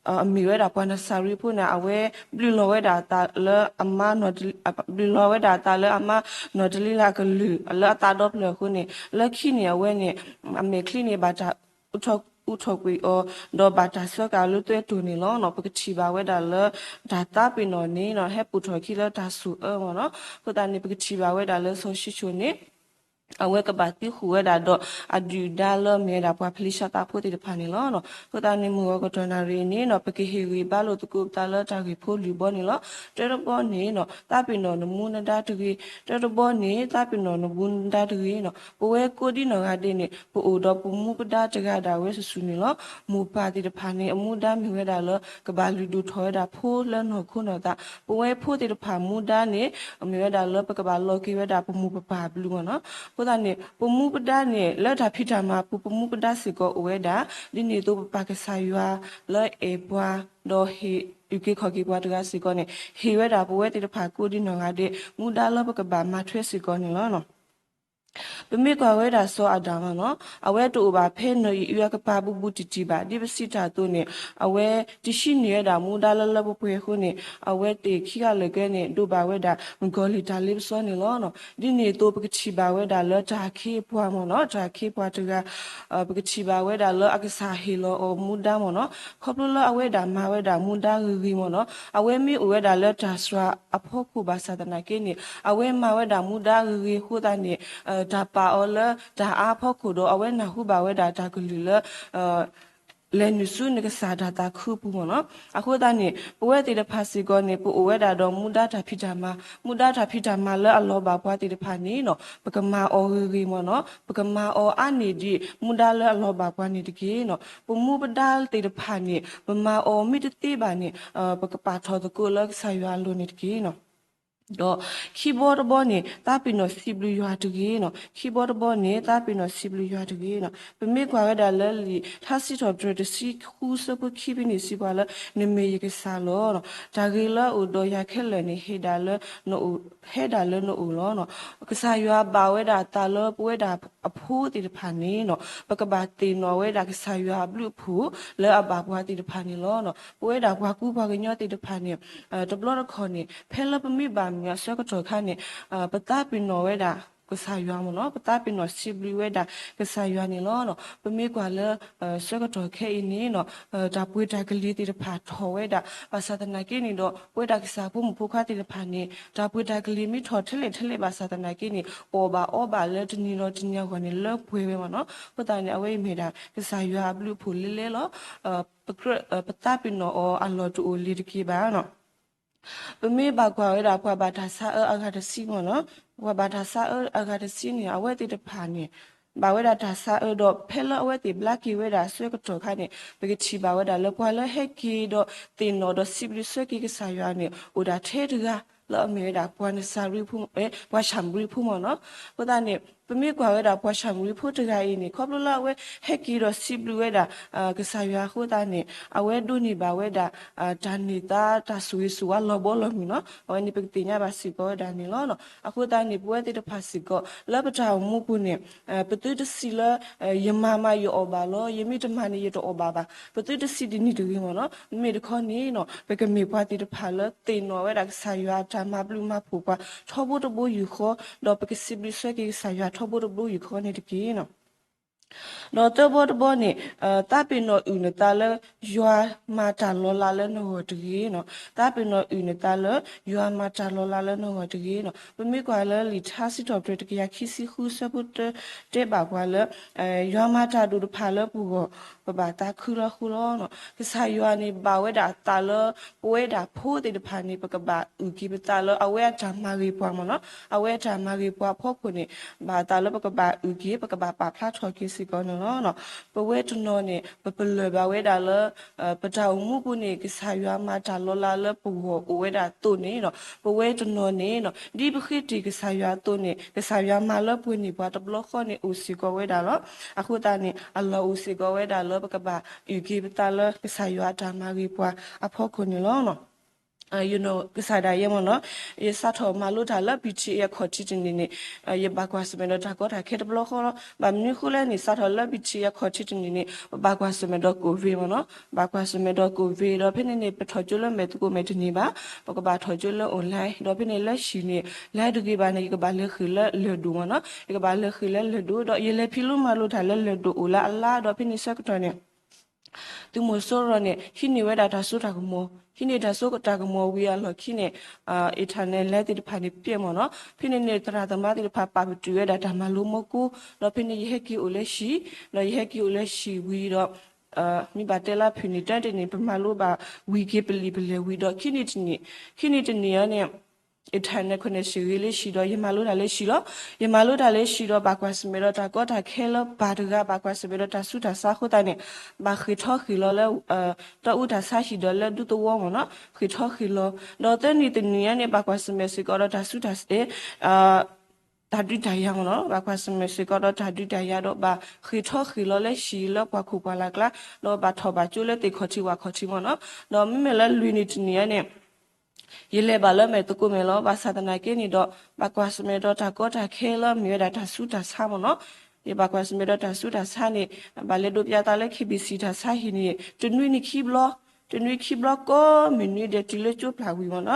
အမ့ၢ်ဝဲဒၣ်ပှၤနစၤရံဖိန့ၣ် အဝဲဘျုးလီၤဝဲဒၣ်အသးလၢအမါ ဘျုးလီၤဝဲဒၣ်အသးလၢအမါနီၢ်တလံလါအကလုၢ် လၢအသးဒီဖျၢၣ်အဃိန့ၣ် လၢခံန့ၣ် အဝဲန့ၣ် အမဲာ်ချံန့ၣ် ဘၣ်တၢ်အူထီၣ်ကွံာ်အီၤ ဒီးဘၣ်တၢ်ဆှၢကၤလၢသွဲတိၢ်န့ၣ်လီၤ. ပကထံၣ်ဘၣ်ဝဲဒၣ်လၢ တၢ်သးပ့ၤနီၣ်န့ၣ် ဟဲပိာ်ထီၣ်ခံလၢတၢ်ဆိၣ်အၢမ့ၢ်နီၤ. အဃိသတးန့ၣ် ပကထံၣ်ဘၣ်ဝဲဒၣ်လၢစီၤၡံၣ်စိၣ်န့ၣ် အဝဲကဘၣ်သံဃုာ်ဝဲဒၣ်ဒီး အဒုၣ်ဒါလၢအမ့ၢ်ဝဲဒၣ်ပှၤဖလံးစတံဖိသ့ၣ်တဖၣ်န့ၣ်လီၤ. အဃိသတးန့ၣ် မုၢ်ဂီၤကတီၢ်နၣ်ရံၣ်အံၤန့ၣ် ပကဟ့ၣ်ဂံၢ်ဘါလိာ်သကိးပသးလၢတၢ်ဂ့ၢ်ဖိလွံၢ်ဘီန့ၣ်လီၤ. တၢတဘီန့ၣ် သးပ့ၤနီၣ်နမူနဒါတဂ့ၤ, တၢတဘီန့ၣ် သးပ့ၤနီၣ်နမူနဒါတဂ့ၤ. ပဝဲကိးဒံနီၢ်ဂၤဒဲးန့ၣ် ပအိၣ်ဒီးပမူပဒါတဂၤဒၣ်ဝဲစုာ်စုာ်န့ၣ်လီၤ. မိၢ်ပၢ်သ့ၣ်တဖၣ်န့ၣ် အမူဒါမ့ၢ်ဝဲဒၣ်လၢ ကဘၣ်လုၢ်ဒိၣ်ထီၣ်ဝဲဒၣ်ဖိလၢနီၢ်ခိနီၢ်သး. ပဝဲဖိသ့ၣ်တဖၣ်မူဒါန့ၣ် မ့ၢ်ဝဲဒၣ်လၢပကဘၣ်လီၤက့ၤဝဲဒၣ်ပမိၢ်ပပၢ်အဘျုးမ့ၢ်နီၤ. အဃိသတးန့ၣ် ပမူပဒါန့ၣ် လၢတၢ်ဖံးတၢ်မၤအပူၤ ပမူပဒါစ့ၢ်ကီးအိၣ်ဝဲဒၣ် ဒ်န့ၣ်အသိးပပၢ်ကစၢ်ယွၤလၢအဲၣ်ပှၤ ဒီးဟ့ၣ်အုၣ်က့ၤခီၣ်က့ၤပှၤတဂၤစ့ၢ်ကီးန့ၣ် ဟ့ၣ်ဝဲဒၣ်ပဝဲသ့ၣ်တဖၣ်ကိးဒံနီၢ်ဂၤဒဲး မူဒါလၢပကဘၣ်မၤထွဲစ့ၢ်ကီးန့ၣ်လီၤ. ပမ့ၢ်ကွၢ်ဝဲဒၣ်စီၤအၤဒၣ်မ့ၢ်နီၤ အဝဲတအိၣ်ဘၣ်ဖဲနီၢ်အံၣ်အုအကပၤဘူးဘူးတံၢ်တံၢ်ဘၣ်. ဒ်ပစံးတၢ်အသိးန့ၣ် အဝဲတဟံးန့ၢ်ဝဲဒၣ်မူဒါလၢလၢပှဲၤပှဲၤအဃိန့ၣ် အဝဲသ့ၣ်ခံဂၤလၢာ်ကဲန့ၣ် ဒိးဘၣ်ဝဲဒၣ်မုၣ်ကီၤလံၢ်တၢ်လ့ပစီန့ၣ်လီၤ. ဒ်န့ၣ်အသိးပကထံၣ်ဘၣ်ဝဲဒၣ်လၢတၢ်ခ့ပှၤမ့ၢ်နီၤ တၢ်ခ့ပှၤတဂၤ ပကထံၣ်ဘၣ်ဝဲဒၣ်လၢအကစၢ်ဟ့ၣ်လီၤအီၤမူဒါမ့ၢ်နီၤ ခီဖျိလၢအဝဲဒၣ်မၤဝဲဒၣ်မူဒါဂ့ၤဂ့ၤမ့ၢ်နီၤ အဝဲမ့ၢ်အိၣ်ဝဲဒၣ်လၢတၢ်စှၤအဖီခိၣ်ဘၣ်ဆၣ်သနာ်က့န့ၣ် အဝဲမၤဝဲဒၣ်မူဒါဂ့ၤဂ့ၤအဃိသတးန့ၣ် တၢ်ပာ်အီၤလၢတၢ်အါအဖီခိၣ်ဒီး အဝဲနၢ်ဟူဘၣ်ဝဲဒၣ်တၢ်ကလုၢ်လၢ လဲၤနုာ်ဆူနကစၢ်တၢ်သးခုအပူၤမ့ၢ်နီၤ. အဃိသတးန့ၣ် ပဝဲသ့ၣ်တဖၣ်စ့ၢ်ကီးန့ၣ် ပအိၣ်ဝဲဒၣ်ဒီးမူဒါတၢ်ဖံးတၢ်မၤ, မူဒါတၢ်ဖံးတၢ်မၤလၢအလီၤဘၣ်ပှၤသ့ၣ်တဖၣ်န့ၣ်နီၤ ပကမၤအီၤဂ့ၤဂ့ၤမ့ၢ်နီၤ, ပကမၤအီၤအါန့ၢ်ဒံး မူဒါလၢအလီၤဘၣ်ပှၤန့ၣ်တက့ၢ်နီၤ. ပမူပဒါသ့ၣ်တဖၣ်န့ၣ် ပမၤအီၤမ့ၢ်တသ့ဘၣ်န့ၣ် ပကပာ်ထီၣ်သကိးလၢကစၢ်ယွၤအလိၤန့ၣ်တက့ၢ်နီၤ. ဒီးခံဘီတဘီန့ၣ် သးပ့ၤနီၣ်စံးဘျုးယွၤတဂ့ၤနီၤ. ခံဘီတဘီန့ၣ် သးပ့ၤနီၣ်စံးဘျုးယွၤတဂ့ၤနီၤ. ပမ့ၢ်ကွၢ်ဝဲဒၣ်လၢလံာ်ထါစံးထီၣ်ပတြၢၤတဆံဃုဆၢဖိခံဖဲန့ၣ်စံးပှၤလၢ နမ့ၢ်ယကစၢ်လီၤ. တၢ်ဂ့ၤလၢအအိၣ်ဒီးယၤခဲလၢာ်န့ၣ် ဟဲဒၣ်လၢနအိၣ်, ဟဲဒၣ်လၢနအိၣ်လီၤ. ကစၢ်ယွၤဘၣ်ဝဲဒၣ်အသးလၢပဝဲဒၣ်အဖိသ့ၣ်တဖၣ်န့ၣ်နီၤ ပကဘၣ်သ့ၣ်နီၣ်ဝဲဒၣ်ကစၢ်ယွၤအဘျုးအဖှိၣ်လၢအဘၣ်ပှၤသ့ၣ်တဖၣ်န့ၣ်လီၤ. ပဝဲဒၣ်ပှၤကူပှၤကညီသ့ၣ်တဖၣ်န့ၣ် တဘျီတခီၣ်န့ၣ် ဖဲလၢပမ့ၢ်ဘၣ်မုာ်အဆၢကတီၢ်ခါန့ၣ် ပသးပ့ၤနီၣ်ဝဲဒၣ်ကစၢ်ယွၤမ့ၢ်နီၤ, ပသးပ့ၤနီၣ်စံးဘျုးဝဲဒၣ်ကစၢ်ယွၤန့ၣ်လီၤ. ပမ့ၢ်ကွၢ်လၢ ဆၢကတီၢ်ခဲအံၤန့ၣ်နီၤ တၢ်ပှ့ၤတၢ်ကလံၤသ့ၣ်တဖၣ်ထီၣ်ဝဲဒၣ် ဘၣ်ဆၣ်သနာ်က့န့ၣ်ဒီး ပဝဲဒၣ်ကစၢ်ဖိမုၣ်ဖိခွါသ့ၣ်တဖၣ်န့ၣ် တၢ်ပှ့ၤတၢ်ကလံၤမ့ၢ်ထီၣ်ထဲလဲၣ်ထဲလဲၣ်ဘၣ်ဆၣ်သနာ်က့န့ၣ် အီၣ်ဘၣ်အီဘၣ်လၢတနံၤဒီးတနံၤအဂီၢ်န့ၣ် လၢပှဲၤဝဲမ့ၢ်နီၤ. အဃိသတးန့ၣ် အဝဲအံၤမ့ၢ်ဒၣ်ကစၢ်ယွၤအဘျုးအဖှိၣ်လဲၤလဲၤလီၤ. ပကြၢး ပသးပ့ၤနီၣ်အီၤအလီၢ်တအိၣ်လၢၤတက့ၢ်ဘၣ်နီၤ. ပမ့ၢ်ဘၣ်ကွၢ်ဝဲဒၣ်ပှၤဘၣ်တၢ်ဆါအၢအဂၤတဆံမ့ၢ်နီၤ, ပှၤဘၣ်တၢ်ဆါအၢအဂၤတဆံန့ၣ် အဝဲသ့ၣ်တဖၣ်န့ၣ် ဘၣ်ဝဲဒၣ်တၢ်ဆါအၢဒီး ဖဲလၢအဝဲသ့ၣ်ဘျါက့ၤဝဲဒၣ်အဆၢကတီၢ်ခါန့ၣ် ပကထံၣ်ဘၣ်ဝဲဒၣ်လၢပှၤလၢဟဲက့ၤဒီးသ့ၣ်နီၣ်ဒီးစံးဘျုးဆၢက့ၤကစၢ်ယွၤန့ၣ် အိၣ်ဒၣ်ထဲတဂၤ လၢအမ့ၢ်ဝဲဒၣ်ပှၤနစၤရ့းဖိ ပှၤၡၤမရံဖိမ့ၢ်နီၤ. အဃိသတးန့ၣ် ပမ့ၢ်ကွၢ်ဝဲဒၣ်ပှၤၡၤမရံဖိတဂၤအံၤန့ၣ် ခီဖျိလၢအဝဲဟဲက့ၤဒီးစံးဘျုးဝဲဒၣ် ကစၢ်ယွၤအဃိသတးန့ၣ် အဝဲဒိးန့ၢ်ဘၣ်ဝဲဒၣ် တၢ်န့ၢ်သါတၢ်ဆိၣ်ဂ့ၤဆိၣ်ဝါလီၤဘီလီၤမုၢ်နီၤ. အဝဲန့ၣ်ပကသ့ၣ်ညါဘၣ်စ့ၢ်ကီးဝဲဒၣ်န့ၣ်လီၤ. အဃိသတးန့ၣ် ပဝဲသ့ၣ်တဖၣ်စ့ၢ်ကီး လၢပတၢ်အိၣ်မူပူၤန့ၣ် ပသုတစံးလၢ ယမၤမးယအီၣ်ဘၣ်လီၤ, ယမ့ၢ်တမၤန့ၣ် ယတအီၣ်ဘၣ်ဘၣ်. ပသုတစံးတနံၤတဂ့ၤမ့ၢ်နီၤ. မ့မ့ၢ်တခီန့ၣ်နီၤ ပကမ့ၢ်ပှၤသ့ၣ်တဖၣ်လၢသ့ၣ်နီၣ်ဝဲဒၣ်ကစၢ်ယွၤအတၢ်မၤဘျုးမၤဖှိၣ်ပှၤ ထီဘိတဘိယူၢ်ဃီ, ဒီးပကစံးဘျုးဆၢက့ၤကစၢ်ယွၤထီဘိတဘိယူၢ်ဃီန့ၣ်တက့ၢ်နီၤ. ဒီးသၢဘီတဘီန့ၣ် သးပ့ၤနီၣ်အုၣ်နသးလၢ ယွၤမၤတၢ်လီၤလးလၢနဂီၢ်တဂ့ၤနီၤ. သးပ့ၤနီၣ်အုၣ်နသးလၢ ယွၤမၤတၢ်လီၤလးလၢနဂီၢ်တဂ့ၤနီၤ. ပမ့ၢ်ကွၢ်လၢလံာ်ထါစံးထီၣ်ပတြၢၤတကယၤခံဆံဃုဆၢဖိတၢ တဲဘၣ်ပှၤလၢ ယွၤမၤတၢ်ဒိၣ်တဖၣ်လၢပဂီၢ် ပဘၣ်သးခုလၢအဃိလီၤ. ကစၢ်ယွၤန့ၣ် ဘၣ်ဝဲဒၣ်အသးလၢ ပဝဲဒၣ်ဖိသ့ၣ်တဖၣ်န့ၣ် ပကဘၣ်အုၣ်က့ၤပသးလၢအဝဲအတၢ်မၤဂ့ၤပှၤမ့ၢ်နီၤ. အဝဲအတၢ်မၤဂ့ၤပှၤအဖီခိၣ်န့ၣ် ဘၣ်အသးလၢပကဘၣ်အုၣ်က့ၤ ပကဘၣ်ပာ်ဖျါထီၣ်က့ၤစ့ၢ်ကီးန့ၣ်လီၤ. ပဝဲတနီၤန့ၣ် ပပလၢၢ်ဘၣ်ဝဲဒၣ်လၢ ပတၢ်အိၣ်မူပူၤန့ၣ် ကစၢ်ယွၤမၤတၢ်လီၤလးလၢပဂီၢ်အိၣ်ဝဲဒၣ်အသိးန့ၣ်နီၤ. ပဝဲတနီၤန့ၣ်နီၤ ဒ်ပဃ့တ့ၢ်ကစၢ်ယွၤအသိးန့ၣ် ကစၢ်ယွၤမၤလၢပှဲၤန့ၢ်ပှၤတဘျီဃီန့ၣ်အိၣ်စ့ၢ်ကီးဝဲဒၣ်လီၤ. အဃိသတးန့ၣ် အလီၢ်အိၣ်စ့ၢ်ကီးဝဲဒၣ်လၢပကဘၣ်အုၣ်က့ၤပသးလၢကစၢ်ယွၤအတၢ်မၤဂ့ၤပှၤအဖီခိၣ်န့ၣ်လီၤ. ယနီၢ်ကစၢ်ဒၣ်ယဲမ့ၢ်နီၤ ယစးထီၣ်မၤလိတၢ်လၢ B T A အခီၣ်ထံးတနံၤန့ၣ် ယဘၣ်ကွၢ်ဆၢၣ်မဲာ်ဒီးတၢ်ကီတၢ်ခဲတဘျီဃီလီၤ. ဘၣ်မနုၤဃိလဲၣ်န့ၣ် စးထီၣ်လၢ B T A အခီၣ်ထံးတနံၤန့ၣ် ပဘၣ်ကွၢ်ဆၢၣ်မဲာ်ဒီး COVID မ့ၢ်နီၤ. ဘၣ်ကွၢ်ဆၢၣ်မဲာ်ဒီး COVID ဒီးဖဲန့ၣ်န့ၣ် ပထီၣ်ကၠိလၢမဲာ်သကိးမဲာ်တန့ၢ်ဘၣ်. ပကဘၣ်ထီၣ်ကၠိလၢ online ဒီးဖဲန့ၣ်လၢဟံၣ်န့ၣ် လဲၤတဂ့ၤဘၣ်န့ၣ် ယကဘၣ်လဲၤဃုာ်လၢလၢၢ်ဒိၣ်မ့ၢ်နီၤ. ယကဘၣ်လဲၤဃုာ်လၢလၢၢ်ဒိၣ် ဒီးယလဲၤဖံးလိမၤလိတၢ်လၢလၢၢ်ဒိၣ်အိၣ်လၢအလါ ဒီးဖဲန့ၣ်ဆၢကတီၢ်န့ၣ် သုးမီၤစိရိၤန့ၣ် ဟံးန့ၢ်ဝဲဒၣ်တၢ်စိတၢ်ကမီၤ, ဟံးန့ၢ်တၢ်စိတၢ်ကမီၤဝံၤအလီၢ်ခံန့ၣ် internet line သ့ၣ်တဖၣ်န့ၣ် ပျဲမ့ၢ်နီၤ. ဖဲန့ၣ်န့ၣ် သရၣ်သမါသ့ၣ်တဖၣ် ပာ်ပတုာ်ဝဲဒၣ်တၢ်မၤလိမီကိ, ဒီးဖဲန့ၣ် ယဟဲက့ၤအိၣ်လၢဟံၣ်, ဒီးယဟဲက့ၤအိၣ်လၢဟံၣ်ဝံၤဒီး မ့ၢ်ဘၣ်တဲလၢဖုၣ်န့ၣ် တၢ်တန့ၣ် ပမၤလိဘၣ်ဝံၤက့ၤပလံာ်ပလဲၢ်ဝံၤဒီး ခံနံၤတနံၤ, ခံနံၤတနံၤအံၤန့ၣ် internet connection ဂ့ၤလၢဟံၣ်ဒီး ယမၤလိတၢ်လၢဟံၣ်လီၤ. ယမၤလိတၢ်လၢဟံၣ်ဒီး ဘၣ်ကွၢ်ဆၢၣ်မဲာ်ဒီးတၢ်ကီတၢ်ခဲလၢပှၤတဂၤ ဘၣ်ကွၢ်ဆၢၣ်မဲာ်ဒီးတၢ်ဆူးတၢ်ဆါအဃိသတးန့ၣ် ဘၣ်ဃ့ၢ်ထီၣ်ဃ့ၢ်လီၤလၢ တၢ်အူတၢ်ဆါဟံၣ်ဒီးလၢဒူသဝီမ့ၢ်နီၤ, ဃ့ၢ်ထီၣ်ဃ့ၢ်လီၤ. ဒီးသၢနံၤတနံၤအံၤန့ၣ် ဘၣ်ကွၢ်ဆၢၣ်မဲာ်စ့ၢ်ကီးဒီးတၢ်ဆူးတၢ်ဆါ တၢ်ဒုးတၢ်ယၤမ့ၢ်နီၤ, ဘၣ်ကွၢ်ဆၢၣ်မဲာ်စ့ၢ်ကီးဒီးတၢ်ဒုးတၢ်ယၤဒီး ဘၣ်ဃ့ၢ်ထီၣ်ဃ့ၢ်လီၤလၢဟံၣ်လၢပှၤခိၣ်ပှၤလၢ်ကျါ, ဒီးဘၣ်ထီၣ်ဘၣ်ကၠိလၢသ့ၣ်ခီၣ်ထံးဝၣ်ခီၣ်ထံးမ့ၢ်နီၤ. ဒီးမ့မ့ၢ်လၢလွံၢ်နံၤတနံၤအံၤန့ၣ် ယလဲၤဘၣ်လၢမဲာ်သကိးမဲာ်လီၤ. ဘၣ်ဆၣ်သနာ်က့န့ၣ်ဒီး ဘၣ်ကွၢ်ဆၢၣ်မဲာ်ဒီးတၢ်ကီတၢ်ခဲလၢမ့ၢ်ဝဲဒၣ်တၢ်ဆူးတၢ်ဆါမ့ၢ်နီၤ. ယဘၣ်ကွၢ်ဆၢၣ်မဲာ်ဒီးတၢ်ဆူးတၢ်ဆါန့ၣ် ဘၣ်လဲၤဒိးပျးသးလၢ K B C တၢ်ဆါဟံၣ်န့ၣ် တနွံန့ၣ်ခံဘျီ, တနွံခံဘျီကိးမုၢ်နွံဒဲးတုၤလၢကၠိပျၢ်ဝံၤမ့ၢ်န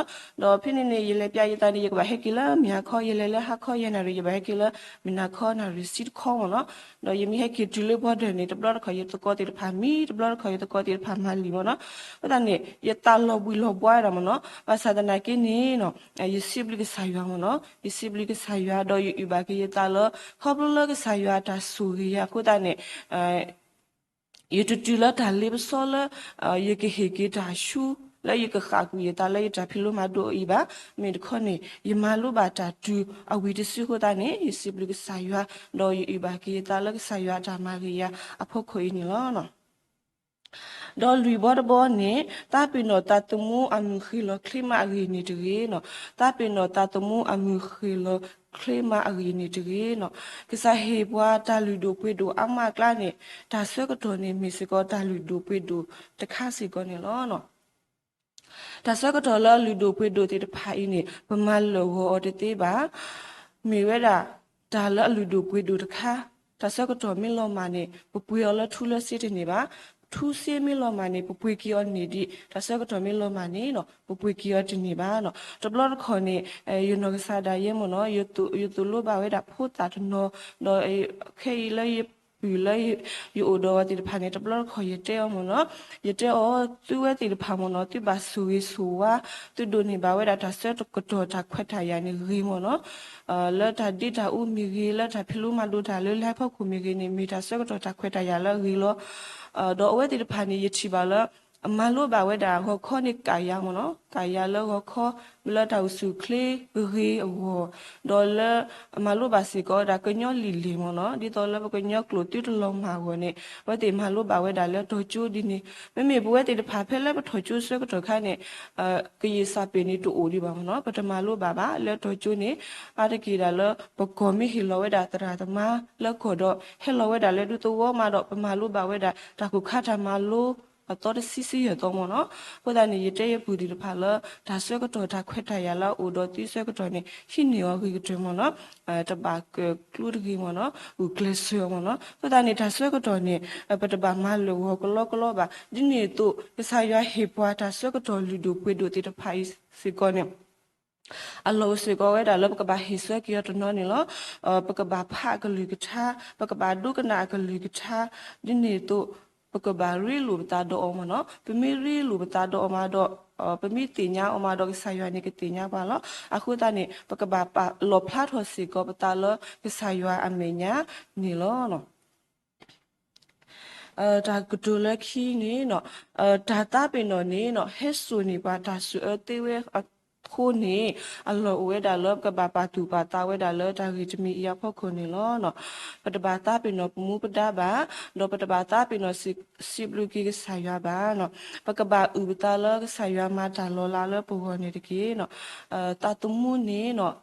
ီၤ. ဒီးဖဲန့ၣ်န့ၣ် ယလဲၤပျးယသးန့ၣ် ယကဘၣ်ဟဲက့ၤလၢမုၢ်ဟါခီ, ယလဲၤလၢဟါခီယဲၢ်နၣ်ရံၣ် ယဘၣ်ဟဲက့ၤလၢမုၢ်နၤခီနၣ်ရံၣ်ဆံတခီမ့ၢ်နီၤ. ဒီးယမ့ၢ်ဟဲက့ၤတုၤလၢ border န့ၣ် တဘျီတခီၣ်ယသကိးသ့ၣ်တဖၣ်မံ, တဘျီတခီၣ်ယသကိးသ့ၣ်တဖၣ်မၤလံာ်မ့ၢ်နီၤ. အဃိသတးန့ၣ် ယသးလီၤဘှံးလီၤဘှါဝဲဒၣ်မ့ၢ်နီၤ. ဘၣ်ဆၣ်သနာ်က့န့ၣ်နီၤ ယစံးဘျုးကစၢ်ယွၤမ့ၢ်နီၤ, ယစံးဘျုးကစၢ်ယွၤ ဒီးယအုၣ်ဘၣ်က့ၤယသးလၢ ခီဖျိလၢကစၢ်ယွၤအတၢ်ဆိၣ်ဂ့ၤယၤအဃိသတးန့ၣ် ယတတုၤလၢတၢ်လ့ပစီလၢ ယကဟ့ၣ်က့ၤတၢ်ဆူ လၢယကဃၣ်ကွံာ်ယသးလၢယတၢ်ဖံးလိမၤဒိးအံၤဘၣ်. မ့ၢ်တခီန့ၣ် ယမၤလိဘၣ်တၢ်တုၤအဝံၤတစုဃိသတးန့ၣ် ယစံးဘျုးကစၢ်ယွၤ, ဒီးယအုၣ်ဘၣ်က့ၤယသးလၢကစၢ်ယွၤအတၢ်မၤဂ့ၤယၤအဖီခိၣ်အံၤန့ၣ်လီၤ. ဒီးလွံၢ်ဘီတဘီန့ၣ် သးပ့ၤနီၣ်သးသမူအမုၢ်ဃ့ၢ်လီၤချ့မးအဂ့ၢ်န့ၣ်တဂ့ၤန့ၣ်, သးပ့ၤနီၣ်သးသမူအမုၢ်ဃ့ၢ်လီၤချ့မးအဂ့ၢ်န့ၣ်တဂ့ၤန့ၣ်, ကစၢ်ဟ့ၣ်ပှၤတၢ်လုၢ်ဒိၣ်ပှ့ၤဒိၣ်အါမးအကျါန့ၣ် တၢ်ဆၢကတီၢ်န့ၣ်မ့ၢ်စ့ၢ်ကီးတၢ်လုၢ်ဒိၣ်ပှ့ၤဒိၣ်တခါစ့ၢ်ကီးန့ၣ်လီၤ. တၢ်ဆၢကတီၢ်လၢအလုၢ်ဒိၣ်ပှ့ၤဒိၣ်သ့ၣ်တဖၣ်အံၤန့ၣ် ပမၤလၢာ်ဂီၤအီၤတသ့ဘၣ်. မ့ၢ်ဝဲဒၣ် တၢ်လၢအလုၢ်ဒိၣ်ပှ့ၤဒိၣ်တခါ, တၢ်ဆၢကတီၢ်မ့ၢ်လီၤမၢ်န့ၣ် ပပှ့ၤအီၤလၢထူလၢစ့တန့ၢ်ဘၣ်. ထူစ့မ့ၢ်လီၤမၢ်န့ၣ် ပပှ့ၤက့ၤအီၤန့ၢ်ဒံး, တၢ်ဆၢကတီၢ်မ့ၢ်လီၤမၢ်န့ၣ် ပပှ့ၤက့ၤအီၤတန့ၢ်ဘၣ်. တဘျီတခီၣ်န့ၣ် ယနီၢ်ကစၢ်ဒၣ်ယဲမ့ၢ်နီၤ ယသိၣ်လိဘၣ်ဝဲဒၣ်ဖိသၣ်တနီၤ, ဒီးခဲအံၤလၢယပုၢ်လၢ ယအိၣ်ဒီးအီၤသ့ၣ်တဖၣ်န့ၣ် တဘျီတခီၣ်ယတဲအီၤမ့ၢ်နီၤ, ယတဲအီၤ သုဝဲသ့ၣ်တဖၣ်မ့ၢ်နီၤ သုဘၣ်ဆိၣ်ဂ့ၤဆိၣ်ဝါ, သုဒိးန့ၢ်ဘၣ်ဝဲဒၣ်တၢ်ဆၢကတီၢ်တၢ်ခွဲးတၢ်ယာ်န့ၣ်ဂ့ၤမ့ၢ်နီၤ, လၢတၢ်ဒ့တၢ်အူမ့ၢ်ဂ့ၤ, လၢတၢ်ဖံးလိမၤဒိးတၢ်လၢလၢဟ်ဖီခိၣ်မ့ၢ်ဂ့ၤန့ၣ် မ့ၢ်တၢ်ဆၢကတီၢ်တၢ်ခွဲးတၢ်ယာ်လၢအဂ့ၤလီၤ. ဒီးအဝဲသ့ၣ်တဖၣ်န့ၣ် ယထံၣ်ဘၣ်လၢ အမၤလိဘၣ်ဝဲဒၣ်ဂီၤခီန့ၣ်ကးယၤမ့ၢ်နီၤ, ကးယၤလၢဂီၤခီ လၢတၢ်အိၣ်ဆူၣ်အိၣ်ချ့ဂ့ၤဂ့ၤအဂီၢ်, ဒီးလၢအမၤလိဘၣ်စ့ၢ်ကီးဝဲဒၣ်ကညီလံာ်လဲၢ်မ့ၢ်နီၤ, ဒ်သိးလၢပကညီကျိာ်သုတလီၤမၢ်အဂီၢ်န့ၣ် အဝဲသ့ၣ်မၤလိဘၣ်ဝဲဒၣ်လၢတီၤကၠိဒ်န့ၣ်, မ့မ့ၢ်ပဝဲသ့ၣ်တဖၣ်ဖဲလၢပထီၣ်ကၠိဆၢကတီၢ်ခါန့ၣ် ကယံာ်စၢ်ပ့ၤန့ၣ်တအိၣ်ဒံးဘၣ်မ့ၢ်နီၤ, ပတမၤလိဘၣ်ဘၣ်လၢတီၤကၠိန့ၣ်, အါတက့ၢ်ဒၣ်လၢပကီၢ်မ့ၢ်ဟ့ၣ်လီၤဝဲဒၣ်သရၣ်သမါလၢကီၢ်ဒီး ဟဲလီၤဝဲဒၣ်လၢဒူသဝီမးဒီး ပမၤလိဘၣ်ဝဲဒၣ်တၢ်ကိၢ်ခါတၢ်မၤလိ အသီတဆံဆံယဲၢ်သီမ့ၢ်နီၤ. အဃိသတးန့ၣ် ယတဲယပုၢ်သ့ၣ်တဖၣ်လၢ တၢ်ဆၢကတီၢ်တၢ်ခွဲးတၢ်ယာ်လၢအအိၣ်ဒီးသုဆၢကတီၢ်န့ၣ် ဟံးန့ၢ်အီၤဂ့ၤကတၢၢ်မ့ၢ်နီၤ, တဘၣ်ကၢၣ်ကျူတဂ့ၤမ့ၢ်နီၤ, ဂုာ်ကျဲးစၢးအီၤမ့ၢ်နီၤ. အဃိသတးန့ၣ် တၢ်ဆၢကတီၢ်န့ၣ် ပတဘၣ်မၤလၢာ်ဂီၤကလီကလီဘၣ်. ဒ်န့ၣ်အသိး ကစၢ်ယွၤဟ့ၣ်ပှၤတၢ်ဆၢကတီၢ်လုၢ်ဒိၣ်ပှ့ၤဒိၣ်သ့ၣ်တဖၣ်အံၤစ့ၢ်ကီးန့ၣ် အလီၢ်အိၣ်စ့ၢ်ကီးဝဲဒၣ်လၢပကဘၣ်ဟ့ၣ်ဆၢက့ၤအီၤတနီၤန့ၣ်လီၤ. ပကဘၣ်ဖးအကလုၢ်ကထါ, ပကဘၣ်ဒိကနၣ်အကလုၢ်ကထါ, ဒ်န့ၣ်အသိး ပကဘၣ်ရ့လိာ်ပသးဒီးအီၤမ့ၢ်နီၤ. ပမ့ၢ်ရ့လိာ်ပသးဒီးအီၤမးဒီး ပမ့ၢ်သ့ၣ်ညါအီၤမးဒီး ကစၢ်ယွၤန့ၣ်ကသ့ၣ်ညါပှၤလီၤ. အဃိသတးန့ၣ် ပကဘၣ်ပာ်လီၣ်ဖျါထီၣ်စ့ၢ်ကီးပသးလၢကစၢ်ယွၤအမဲာ်ညါန့ၣ်လီၤ. တၢ်ကတိၤလၢခံန့ၣ် တၢ်သးပ့ၤနီၣ်န့ၣ် ဟဲစိာ်န့ၢ်ပှၤတၢ်စူၢ်အၢသ့ဝဲအဃိန့ၣ် အလီၢ်အိၣ်ဝဲဒၣ်လၢပကဘၣ်ပာ်သူၣ်ပာ်သးဝဲဒၣ်လၢတၢ်ဂ့ၢ်တမံၤအံၤအဖီခိၣ်န့ၣ်လီၤ. ပတဘၣ်သးပ့ၤနီၣ်ပမူပဒါဘၣ်, ဒီးပတဘၣ်သးပ့ၤနီၣ်စံးဘျုးက့ၤကစၢ်ယွၤဘၣ်. ပကဘၣ်အုၣ်ပသးလၢကစၢ်ယွၤမၤတၢ်လီၤလးလၢပဂီၢ်န့ၣ်တက့ၢ်. သးသမူန့ၣ်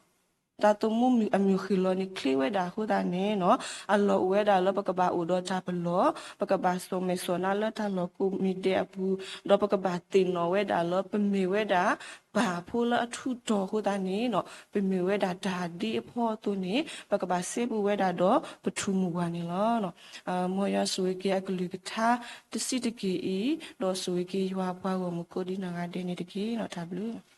သးသမူအမုၢ်ဃ့ၢ်လီၤန့ၣ်ချ့ဝဲဒၣ်အဃိသတးန့ၣ် အလီၢ်အိၣ်ဝဲဒၣ်လၢပကဘၣ်အိၣ်ဒီးတၢ်ပလီၢ်, ပကဘၣ်စိာ်မဲာ်စိာ်နါလၢတၢ်လီၢ်ကိးမံၤဒဲးအပူၤ, ဒီးပကဘၣ်သ့ၣ်နီၣ်ဝဲဒၣ်လၢပမ့ၢ်ဝဲဒၣ်ပၢ်ဖိလၢအထူးတီၤအဃိသတးန့ၣ် ပမ့ၢ်ဝဲဒၣ်တၢ်ဒ့အဖီအသိးန့ၣ် ပကဘၣ်စဲဘူးဝဲဒၣ်ဒီးပထူၣ်မုၢ်ဝါန့ၣ်လီၤ. မ်ယွၤဆိၣ်ဂ့ၤက့ၤအကလုၢ်ကထါတဆံးတက့ၢ်အံၤ, ဒီးဆိၣ်ဂ့ၤက့ၤယွၤအပှၤဂီၢ်မုၢ်ကိးဒံနီၢ်ဂၤဒဲးန့ၣ်တက့ၢ်. တၢ်ဘျုးတၢ်ဘျုး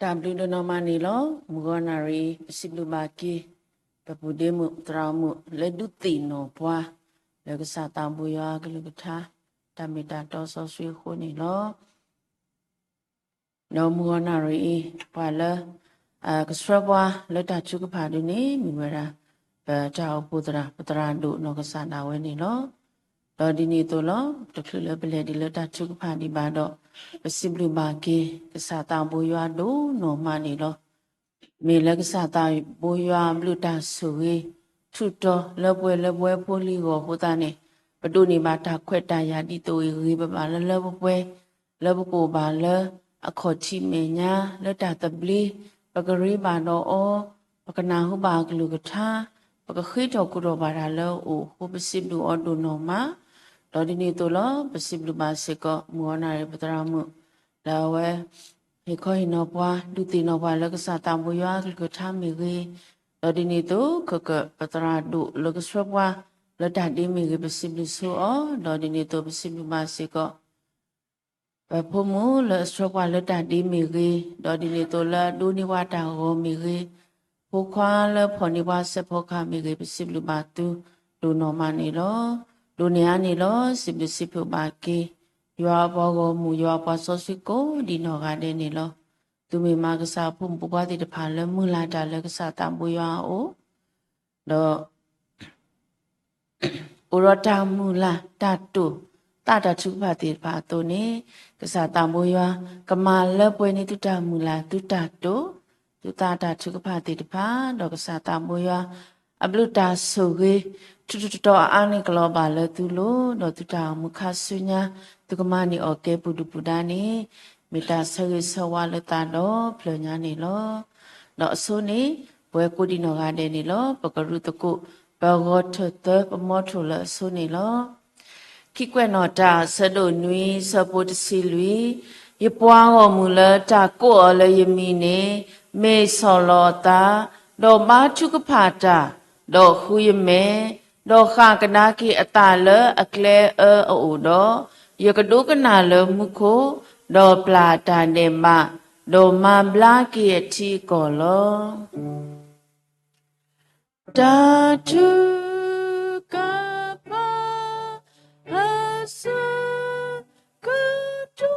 ဒိၣ်နီၢ်မးန့ၣ်လီၤ. မုၢ်ဂီၤနၣ်ရံၣ် ပစံးဘျုးဘၣ်က့ၤ ပပုၢ်ဒ့မုၣ်သရၣ်မုၣ်လၢဒုးသ့ၣ်နီၣ်ပှၤ လၢကစၢ်သးဘိယွၤအကလုၢ်ကထါ တၢ်မ့ၢ်တၢ်တီစီဆှံအဃိန့ၣ်လီၤ. ဒီးမုၢ်ဂီၤနၣ်ရံၣ်အံၤ ပှၤလၢ ကဆှၢပှၤလၢတၢ်ထုကဖၣ်ဒုန့ၣ် မ့ၢ်ဝဲဒၣ် ပတၢ်အိၣ်ဖှိၣ်သရၣ် ပသရၣ်ဒိၣ်နီၢ်ကစၢ်ဒၣ်ဝဲန့ၣ်လီၤ. ဒီးဒ်န့ၣ်အသိးလီၤ တချုးလၢပလဲၤဒံးလၢတၢ်ထုကဖၣ်ဒံးဘၣ်ဒီး ပစံးဘျုးဘၣ်က့ၤ ကစၢ်သးဘိယွၤဒိၣ်နီၢ်မးန့ၣ်လီၤ. မ့ၢ်လၢကစၢ်သးဘိယွၤအဘျုးတၢ်ဆိၣ်ဂ့ၤ ထူးတီၤလၢပှဲၤလၢပဝဲဖိလံၤဂီၢ်အဃိသတးန့ၣ် ပဒိးန့ၢ်ဘၣ်တၢ်ခွဲးတၢ်ယာ်ဒ်သိးအံၤဂ့ၤ ပဘၣ်လၢလၢပှဲၤပှဲၤ လၢပကအိၣ်ဘၣ်လၢအခီၣ်ထံးမဲာ်ညါ လၢတၢ်သဘျ့ ပကရ့ဘၣ်ဒီးအီၤ ပကနၢ်ဟူဘၣ်အကလုၢ်ကထါ ပကဃ့ထီၣ်ကိးထီၣ်ဘၣ်တၢ်လၢအအိၣ်အဃိ ပစံးဘျုးအီၤဒိၣ်နီၢ်မး. ဒီးဒ်န့ၣ်အသိးလီၤ ပစံးဘျုးဘၣ်စ့ၢ်ကီး မုၢ်ဂီၤနၣ်ရံၣ်ပသရၣ်မုၣ် လၢအဝဲ ဟ့ၣ်ခီဟ့ၣ်နီၤပှၤ ဒုးသ့ၣ်နီၣ်ပှၤလၢကစၢ်သးဘိယွၤအကလုၢ်ကထါမ့ၢ်ဂ့ၤ, ဒီးဒ်န့ၣ်အသိး ခဲကၢၣ်ပသရၣ်ဒိၣ်လၢကဆှၢပှၤလၢတၢ်ဒ့မ့ၢ်ဂ့ၤ ပစံးဘျုးဆိအီၤ, ဒီးဒ်န့ၣ်အသိးပစံးဘျုးဘၣ်စ့ၢ်ကီး ပဖိမုၣ်လၢအဆှၢပှၤလၢတၢ်ဒ့မ့ၢ်ဂ့ၤ, ဒီးဒ်န့ၣ်အသိးလၢအဒိးန့ၢ်ပှၤတၢ်ဂီၤမ့ၢ်ဂ့ၤ, ဖိခွါလၢဖီၣ်န့ၢ်ပှၤစဲးဖီကဟၣ်မ့ၢ်ဂ့ၤ ပစံးဘျုးဘၣ်သုဒိၣ်နီၢ်မးန့ၣ်လီၤ. ဒိးန့ၢ်အါန့ၣ်လီၤ. စံးဘျုးစံးဖုးဘၣ်က့ၤ ယွၤအပှၤဂီၢ်မုၢ် ယွၤအပှၤစီဆှံကိးဒံးနီၢ်ဂၤဒဲးန့ၣ်လီၤ. သုမ့ၢ်မၤကစၢ်အဖိမုၣ်ဖိခွါသ့ၣ်တဖၣ်လၢမုၢ်လၢ်တၢ်လၢကစၢ်သးဘိယွၤအအိၣ်, ဒီး အိၣ်ဒီးတၢ်မုၢ်လၢ်တၢ်တိာ် သးတၢ်ထုကဖၣ်သ့ၣ်တဖၣ်အသိးန့ၣ်, ကစၢ်သးဘိယွၤ ကမၤလၢပှဲၤန့ၢ်သုတၢ်မုၢ်လၢ် သုတၢ်တိာ် သုသးတၢ်ထုကဖၣ်သ့ၣ်တဖၣ်, ဒီးကစၢ်သးဘိယွၤ အဘျုးတၢ်ဆိၣ်ဂ့ၤ ထူးထူးတီၤတီၤအါအါန့ၣ် ကလီၤဘၣ်လၢသုလိၤ, ဒီးသုတၢ်အိၣ်မူခါဆူညါ သုကမၤန့ၢ်အီၤကဲပူၤဒုၣ်ပူၤဒါန့ၣ် မ့ၢ်တၢ်ဆၢဂ့ၤဆၢဝါလၢသးဒီဖျၢၣ်ညါန့ၣ်လီၤ. ဒီးအဆိန့ၣ် ပဝဲကိးဒံးနီၢ်ဂၤဒဲးန့ၣ်လီၤ. ပကရူၢ်သကိး ပဂီၤထၢၣ်သၢ ပမီထိၣ်လၢအဆိန့ၣ်လီၤ. ခံကွဲးနီၣ်တၢ် ဆၢဒိၣ်နွံ ဆၢဖိတဆံလွံၢ်, ယပှၤဂီၢ်မုၢ်လၢတၢ်ကိးအီၤလၢယမံၤန့ၣ် မ့ၢ်ဆီၣ်လီၤအသး, ဒီးဘါထုကဖၣ်တၢ်, ဒီးဃုယမဲာ်, ဒီးဃၣ်ကဒါက့ၤအသးလၢအကျဲအၢအအိၣ်ဒီး, ယကဒိကနၣ်လၢမူခိၣ်, ဒီးပျၢ်တၢ်ဒဲးဘး, ဒီးမၤဘျါက့ၤအထံအကီၢ်လီၤ. တၢ်ထုကဖၣ်အဆၢကတီၢ် ထု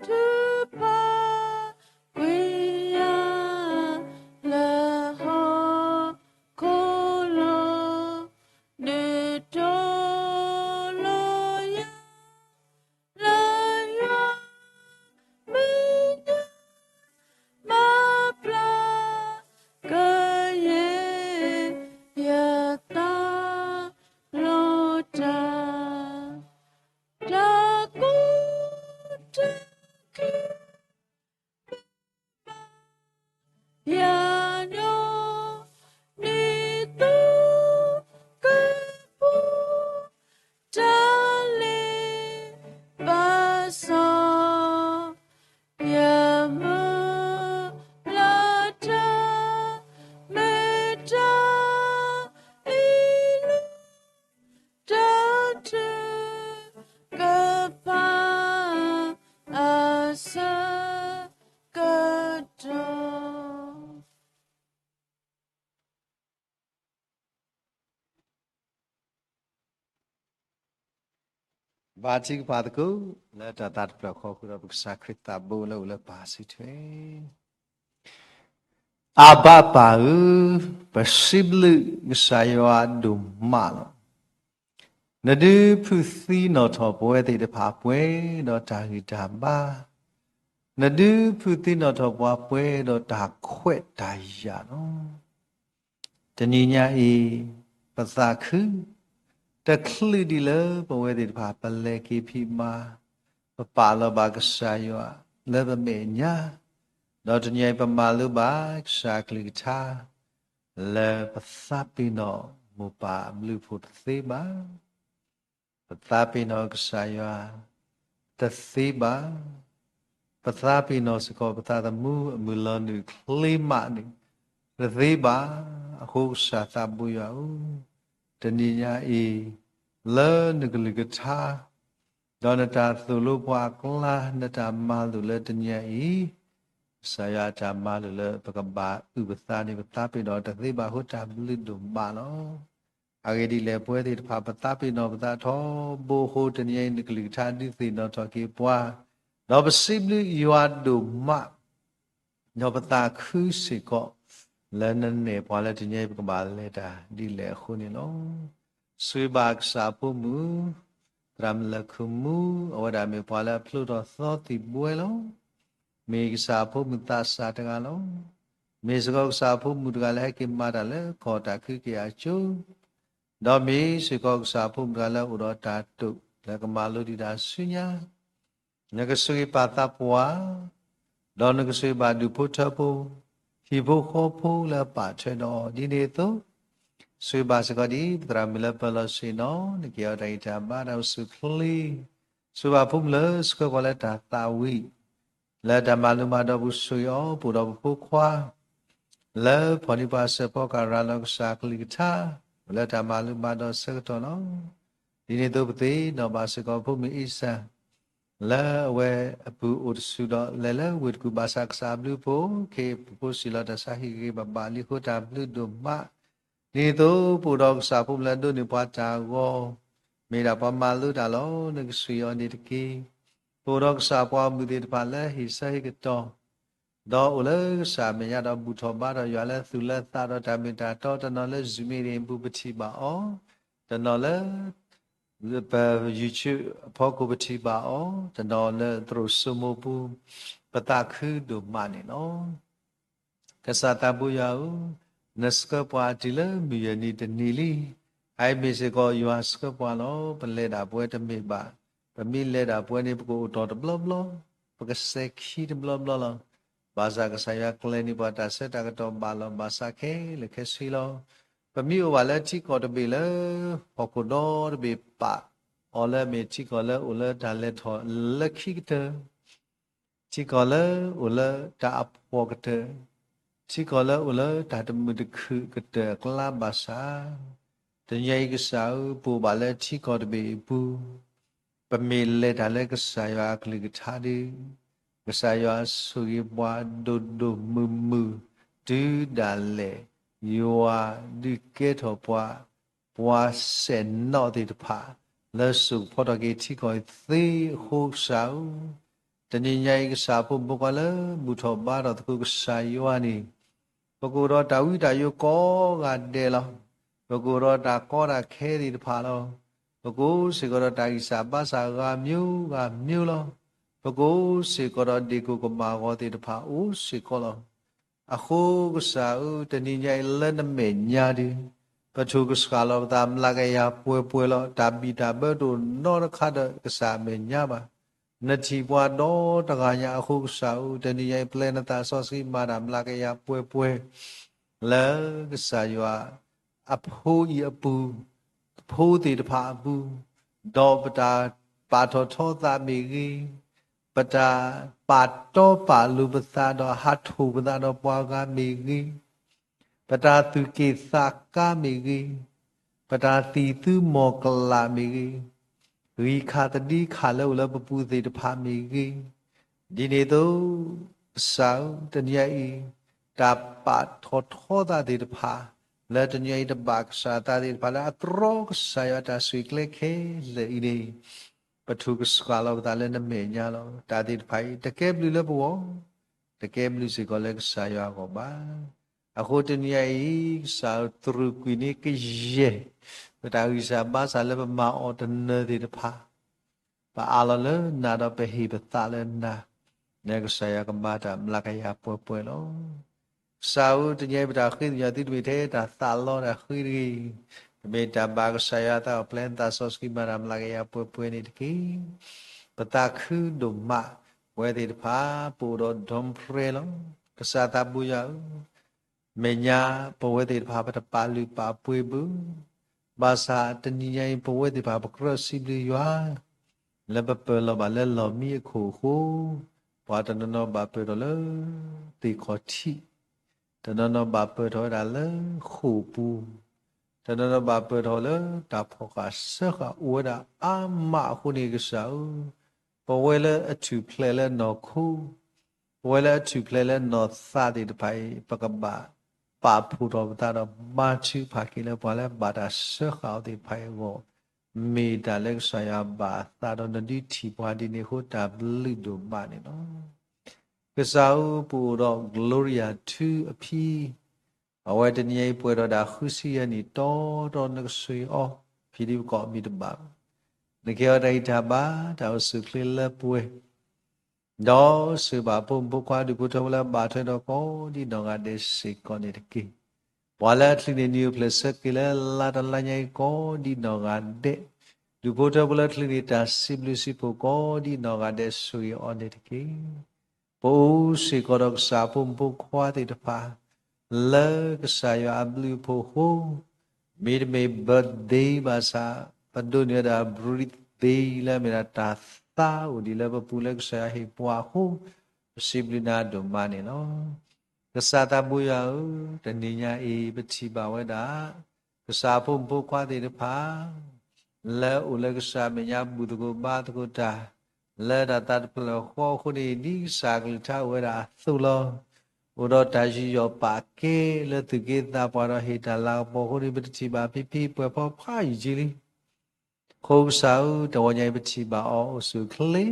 ကဖၣ်ကွံာ်ယၤလၢဟီၣ်ခိၣ်လီၤ. ဒုးတီၤလီၤယၤ လၢယွၤမဲာ်ညါ မၤပျၢ်ကယဲၢ်ယသးလီၤတၢ်, တၢ်ကူၣ်တၢ်က့ၤ မ့ၢ်ဘၣ်ယၤဒီး ဒ်သိးကပူၤ တၢ်လ့ပစီ ယမုၢ်လၢ်တၢ် မ့ၢ်တၢ်အ့ၣ်လိာ် တၢ်ထုကဖၣ်အဆၢကတီၢ် ဘါထုကဖၣ်သကိး လၢတၢ်သးတဖျၢၣ်ဃီဃုာ်ဒီး ပကစၢ်ခရံာ်သးဘိလၢအိၣ်လၢပၢ်စုထွဲ အဘၣ်ပၢ်ဧၢ, ပစံးဘျုးကစၢ်ယွၤဒိၣ်မးလီၤ. နဒုးဖုးသံနီၣ်ထီၣ်ပဝဲသ့ၣ်တဖၣ်ပှဲၤဒီးတၢ်ဂံၢ်တၢ်ဘါ, နဒုးဖုးသံနီၣ်ထီၣ်ပှၤပှဲၤဒီးတၢ်ခွဲးတၢ်ယာ်လီၤ. တနံၤညါအံၤ ပသးခု တချုးဒံးလၢပဝဲသ့ၣ်တဖၣ် ပလဲၤက့ၤဖံးမၤ, ပပာ်လီၤဘၣ်ကစၢ်ယွၤလၢပမဲာ်ညါ, ဒီးတနံၤအံၤ ပမၤလိဘၣ်ကစၢ်အကလုၢ်ကထါ လၢပသးပ့ၤနီၣ်မိၢ်ပၢ်အဘျုးအဖှိၣ်တသ့ဘၣ်. ပသးပ့ၤနီၣ်ကစၢ်ယွၤတသ့ဘၣ်. ပသးပ့ၤနီၣ်စ့ၢ်ကီး ပသးသမူအမုၢ်လီၤနုာ်ချ့မးန့ၣ် တသ့ဘၣ်. အဃိကစၢ်သးဘိယွၤဧၢ, တနံၤညါအံၤ လၢနကလုၢ်ကထါ ဒီးနတၢ်သိၣ်လိပှၤအကျါ နတၢ်မၤလိာ်လၢတနံၤညါအံၤ, ကစၢ်ယွၤအတၢ်မၤလိာ်လၢပကဘၣ်အုၣ်ပသးန့ၣ် ပသးပ့ၤနီၣ်တသ့ဘၣ်အဃိ တၢ်ဘျုးဒိၣ်မးလီၤ. အဂ့ၢ်ဒ်လဲၣ် ပဝဲသ့ၣ်တဖၣ် ပသးပ့ၤနီၣ်ပသးထီဘိအဃိ တနံၤညါအံၤ နကလုၢ်ကထါဒုးသ့ၣ်နီၣ်ထီၣ်က့ၤပှၤ, ဒီးပစံးဘျုးယွၤဒိၣ်မး ဒီးပသးခုစ့ၢ်ကီး လၢနနဲၣ်ပှၤလၢတနံၤအံၤ ပကဘၣ်လဲၤတၢ်ဒ်လဲၣ်အဃိန့ၣ်လီၤ. ဆိၣ်ဂ့ၤဘၣ်ကစၢ်အဖိမုၣ် သရၣ်မုၣ်လၢၢ်ခိၣ်မူ, အဝဲဒၣ်မ့ၢ်ပှၤလၢအဖျိထီၣ်သီသံၣ်ဘှဲလီၤ. မ့ၢ်ကစၢ်အဖိမုၣ်သးစၢ်တဂၤလီၤ. မ့ၢ်စ့ၢ်ကီးကစၢ်အဖိမုၣ်တဂၤလၢဟဲက့ၤမၤတၢ်လၢကီၢ်တၢ်ခုက့ၤအစိၤ, ဒီးမ့ၢ်စ့ၢ်ကီးကစၢ်အဖိမုၣ်တဂၤလၢအိၣ်ဒီးတၢ်တိာ်လၢကမၤလိဒံးတၢ်ဆူညါ နကဆိၣ်ဂ့ၤပာ်သးပှၢ်, ဒီးနကဆိၣ်ဂ့ၤဘၣ်ဒူၣ်ဖိထၢဖိ, ဟံၣ်ဖိဃီဖိလၢအပာ်ထွဲဒီးအီၤဒ်န့ၣ်အသိး, ဆိၣ်ဂ့ၤဘၣ်စ့ၢ်ကီးဒ် ပသရၣ်မုၣ်လၢပၢၤလီၢ်ဆ့ၣ်နီၤ နကဲအီၤတၢ်ဂံၢ်တၢ်ဘါတၢ်အိၣ်ဆူၣ်အိၣ်ချ့, ဆိၣ်ဂ့ၤဘၣ်ဖိမုၣ်လၢဆှၢဃီၤလၢတၢ်သးဝံၣ် လၢတၢ်မၤလိမၤဒိးပူၤဆိၣ်ဂ့ၤအီၤ ပအိၣ်ဒီးပဖိခွါ လၢဖီၣ်န့ၢ်ပှၤစၢၤဖီကၤရၤလီၤကစၢ်ကလုၢ်ကထါ လၢတၢ်မၤလိမၤဒိးအဆၢကတီၢ်လီၤ. ဒ်န့ၣ်အသိးပသ့ၣ်နီၣ်ဘၣ်စ့ၢ်ကီးဖိမုၣ်အ့စၢ် လၢအဝဲအပုၢ်အိၣ်တဆူၣ်ဒီးလဲၤလၢဝ့ၢ်တကူၣ်ဘၣ်ဆၣ်ကစၢ်အဘျုးအဖှိၣ် ခ့ပဖိစံၣ်လီၤတၢ်ဆါဟံၣ်ဂ့ၤဂ့ၤဘၣ်ဘၣ်လံအဃိတၢ်ဘျုးဒိၣ်မး ဒ်န့ၣ်အသိး ပအိၣ်ဒီးကစၢ်ဖိမုၣ်လၢအဒိးန့ၢ်ပှၤတၢ်ဂီၤ မ့ၢ်ဒၣ်ပှၤမၤလိတၢ်လီၤ. နကဆှံအီၤန့ၣ်တက့ၢ်. ပအိၣ်ဒီးကစၢ်ပှၤဂီၢ်မုၢ်သ့ၣ်တဖၣ်လၢဟ့ၣ်ဆၢဟ့ၣ်ကတီၤ, ဒီးအိၣ်လၢကစၢ်အမဲာ်ညါဒီးဘူၣ်ထီၣ်ဘါထီၣ်ယွၤလၢ သူၣ်လၢသးဒီးတၢ်မ့ၢ်တၢ်တီ, တနီၤလၢ Zoom မ့ၢ်ဂ့ၤ ပထံၣ်ဘၣ်အီၤ, တနီၤလၢ ပ YouTube အဖီခိၣ်ပထံၣ်ဘၣ်အီၤ, တနီၤလၢသရိာ်စိမိၢ်ပူၤ, ပသးခုဒိၣ်မးန့ၣ်လီၤ. ကစၢ်သးဘိယွၤဧၢ, နဆှၢပှၤတုၤလၢမုၢ်ယဲၢ်နံၤတနံၤလံ. အအံၤမ့ၢ်စ့ၢ်ကီးယွၤဆှၢပှၤလီၤ. ပလဲၤဒၣ်ပဝဲတမ့ၢ်ဘၣ်. ပမ့ၢ်လဲၤဒၣ်ပဝဲန့ၣ် ပကအိၣ်တီၢ်တဘျီဘျီ, ပကစဲၤခံတဘျီဘျီလီၤ. ဘၣ်ဆၣ်ကစၢ်ယွၤကျဲၤန့ၢ်ပှၤတၢ်ဆၢတၢ်ကတီၢ်ဘၣ်လီၤ. ဘၣ်ဆၣ်ခဲလၢာ်ခဲဆ့လီၤ. ပမ့ၢ်အိၣ်ဘၣ်လၢထံကီၢ်တဘ့ၣ်လၢ ဟီၣ်ခိၣ်ဒီတဘ့ၣ်ပာ်အီၤလၢအမ့ၢ်ထံကီၢ်လၢအိၣ်လၢတၢ်လဲၤထီၣ်လၢခံကတၢၢ် ထံကီၢ်လၢအိၣ်လၢတၢ်အဖှီၣ်ကတၢၢ်, ထံကီၢ်လၢအိၣ်လၢတၢ်တမုာ်တခုၣ်ကတၢၢ်အကျါဘၣ်ဆၣ်, တနံၤအံၤကစၢ်ဧၢ, ပအိၣ်ဘၣ်လၢထံကီၢ်တဘ့ၣ်အပူၤ, ပမ့ၢ်လဲၤတၢ်လၢကစၢ်ယွၤအကလုၢ်ကထါဒီး, ကစၢ်ယွၤဆိၣ်ဂ့ၤပှၤဒိၣ်ဒိၣ်မုၢ်မုၢ်, တုၤဒၣ်လဲာ်, ယွၤဒုးကဲထီၣ်ပှၤ ပှၤဆဲးနီၣ်သ့ၣ်တဖၣ် လၢစိာ်ကဖီထီၣ်က့ၤထံကီၢ်သ့အဃိကစၢ်ဧၢ, တနံၤညါအံၤကစၢ်အဖိမုၣ်ဖိခွါလၢဘူၣ်ထီၣ်ဘါထီၣ်သကိးကစၢ်ယွၤန့ၣ်, ပကအိၣ်ဒီးတၢ်ဝံတၢ်ယိးကိးဂၤဒဲးလီၤ. ပကအိၣ်ဒီးတၢ်ကီတၢ်ခဲသ့ၣ်တဖၣ်လီၤ. ပကအိၣ်စ့ၢ်ကီးဒီးတၢ်ဂံၢ်စၢ်ဘါစၢ်ဂၤမျိုးဂၤမျိုးလီၤ. ပကအိၣ်စ့ၢ်ကီးဒီးဒ့ၣ်ကိၢ်ကမၣ်အဂီၤသ့ၣ်တဖၣ်အိၣ်စ့ၢ်ကီးလီၤ. အဃိကစၢ်ဧၢ, တနံၤညါအံၤလၢနမဲာ်ညါဒီး, ပထုးကဆှၣ်လီၤပသး မျးကယၤပှဲၤပှဲၤလီၤ. တၢ်ဘံၣ်တၢ်ဘၢတအိၣ်နီတခါဒီးကစၢ်အမဲာ်ညါဘၣ်. နထံၣ်ပှၤဒီတဂၤညါအဃိကစၢ်ဧၢ, တနံၤညါအံၤပျဲနသးစီဆှံမၤတၢ် မျးကယၤပှဲၤပှဲၤ လၢကစၢ်ယွၤအဖိအံၤအပူၤ, ဖိသ့ၣ်တဖၣ်အပူၤ, ဒီးပတၢ်ပာ်ထီၣ်ထီသးမ့ၢ်ဂ့ၤ, ပတၢ်ပာ်တီပာ်လိၤပသးဒီးဟးထီၣ်ပသးဒီးပှၤဂၤမ့ၢ်ဂ့ၤ, ပတၢ်သူၣ်က့ၣ်သးကါမ့ၢ်ဂ့ၤ, ပတၢ်သံၣ်သူမီၢ်ကလးမ့ၢ်ဂ့ၤ, ဂံၢ်ခးသဒံခးလၢအိၣ်လၢပပူၤသ့ၣ်တဖၣ်မ့ၢ်ဂ့ၤ, ဒ်န့ၣ်အသိး ကစၢ်ဧၢ, တနံၤညါအံၤ တၢ်ပာ်ထီၣ်ထီသးသ့ၣ်တဖၣ် လၢတနံၤညါအံၤတဘၣ်ကစၢ်သးသ့ၣ်တဖၣ် လၢအတြီကစၢ်ယွၤတၢ်ဆိၣ်ဂ့ၤကျဲခဲလၢာ်အံၤန့ၣ်, ပထုးကဆှၣ်လီၤပသးလၢနမဲာ်ညါလီၤ. တၢ်သ့ၣ်တဖၣ်အံၤ တကဲဘျုးလၢပဂီၢ်, တကဲဘျုးစ့ၢ်ကီးလၢကစၢ်ယွၤအဂီၢ်ဘၣ်. အဃိတနံၤညါအံၤ ကစၢ်ဧၢ, တြူာ်ကွံာ်န့ၢ်ကယဲၢ် ပတၢ်ဂံၢ်စၢ်ဘါစၢ်လၢပမၤအီၤတနၢၤသ့ၣ်တဖၣ် ပအးလီၤလၢနၤဒီးပဟ့ၣ်ပသးလၢနၤ, လၢကစၢ်ယွၤကမၤတၢ်မျးကယၤပှဲၤပှဲၤလီၤ. ကစၢ်ဧၢ, တနံၤအံၤပတၢ်ဃ့ကညးသုတမ့ၢ်ထဲတၢ်သးလီတၢ်ဃ့တဂ့ၤ, တမ့ၢ်တၢ်ဘၣ်ကစၢ်ယွၤအသးအိၣ်ဖျဲးနသးစီဆှံမၤတၢ်မျးကယၤပှဲၤပှဲၤန့ၣ်တက့ၢ်. ပသးခုဒိၣ်မး, ပဝဲသ့ၣ်တဖၣ် ပအိၣ်ဒီး ဒိပြဲ လီၤ. ကစၢ်သးဘိယွၤဧၢ, မဲာ်ညါပဝဲသ့ၣ်တဖၣ် ပတပာ်လုၢ်ပာ်ပှ့ၤဘၣ်, ဘၣ်ဆၣ်တနံၤညါအံၤ ပဝဲသ့ၣ်တဖၣ် ပကြၢးစံးဘျုးယွၤ လၢပပၢၤလီၤဘၣ်လၢလီၢ်မံအခိၣ်အဃိ, ပှၤတနီၤနီၤဘၣ်ပၢၢ်ထီၣ်လၢသ့ၣ်ခီၣ်ထံး, တနီၤနီၤဘၣ်ပၢၢ်ထီၣ်ဝဲဒၣ်လၢဃိာ်ပူၤ, တနီၤနီၤဘၣ်ပၢၢ်ထီၣ်လၢတၢ်ဖီၣ်ဃာ်စၢဃာ်အိၣ်ဝဲဒၣ်အါမးအဃိန့ၣ် ကစၢ်ဧၢ, ပဝဲလၢအထူၣ်ဖျဲးလၢနီၢ်ခိ, ပဝဲလၢအထူၣ်ဖျဲးလၢနီၢ်သးသ့ၣ်တဖၣ်အံၤ ပကဘၣ်ပာ်ဖှိၣ်ထီၣ်ပသးဒီး ဘါထုကဖၣ်က့ၤလၢပှၤလၢအဘၣ်တၢ်စၢဃာ်အီၤသ့ၣ်တဖၣ်အံၤအဂီၢ်, မ့ၢ်တၢ်လၢကစၢ်ယွၤဘၣ်အသးဒီးနဒုးထံၣ်ပှၤဒ်န့ၣ်အဃိ တၢ်ဘျုးဒိၣ်မးန့ၣ်လီၤ. ကစၢ်ဧၢ, ပအိၣ်ဒီး Gloria ထူအဖံ, အဝဲတနံၤအံၤပှဲၤဒီးဒၣ်ဃုဆံယဲၢ်နံၣ်တီတီ နကဆိၣ်ဂ့ၤအီၤ, ဖံဒံပကီၢ်မံၤတဘၣ်, နကဟ့ၣ်အီၤတၢ်ဂံၢ်တၢ်ဘါ, တၢ်အိၣ်ဆူၣ်အိၣ်ချ့လၢပှဲၤ ဒီးစၢၤဘၣ်ဖိမုၣ်ဖိခွါဒူၣ်ဖိထၢဖိလၢအဘၣ်ထွဲဒီးကိးဒ်နီၢ်ဂၤဒဲးစ့ၢ်ကီးန့ၣ်တက့ၢ်. ပှၤလၢအချုးန့ၢ်နံၣ်အိၣ်ဖျဲၣ်ဆၢက့ၤလၢလါတလါညါအံၤကိးဒ်နီၢ်ဂၤဒဲး, ဒူၣ်ဖိထၢဖိလၢချုးန့ၢ်တၢ်စံးဘျုးစံးဖှိၣ်ကိးဒ်နီၢ်ဂၤဒဲး ဆိၣ်ဂ့ၤအီၤန့ၣ်တက့ၢ်. ပအိၣ်စ့ၢ်ကီးဒီးကစၢ်ဖိမုၣ်ဖိခွါသ့ၣ်တဖၣ် လၢကစၢ်ယွၤအဘျုးအဖှိၣ်အဃိ, မ့တမ့ၢ် birthday ဘၣ်ဆၣ်, ပဒိးန့ၢ်ဝဲဒၣ် birthday လၢအမ့ၢ်ဒၣ်တၢ်သါအိၣ်ဒံးလၢပပူၤလၢကစၢ်ယွၤဟ့ၣ်ပှၤအဃိ, ပစံးဘျုးနၤဒိၣ်မးန့ၣ်လီၤ. ကစၢ်သးဘိယွၤဧၢ, တနံၤညါအံၤ ပထံၣ်ဘၣ်ဝဲဒၣ် ကစၢ်ဖိမုၣ်ဖိခွါသ့ၣ်တဖၣ် လၢအအိၣ်လၢကစၢ်အမဲာ်ညါဘူၣ်သကိးဘါသကိးတၢ် လၢတၢ်သးတဖျၢၣ်ဃီအဃိန့ၣ် ဒ်ကစၢ်အကလုၢ်ကထါအိၣ်ဝဲဒၣ်အသိးလီၤ. အိၣ်ဒီးတၢ်ယူးယီၣ်ပာ်ကဲလၢသူၣ်က့သးပှၢ်ဒီးဟ့ၣ်တၢ်လၤကပီၤအဃိန့ၣ် ပတထံၣ်ဘၣ်ဖံဖံပှဲၤဖီဖးယံာ်က့လံ. အဃိကစၢ်ဧၢ, တဝီညါအံၤပထံၣ်ဘၣ်အီၤအိၣ်ဆူၣ်အိၣ်ချ့,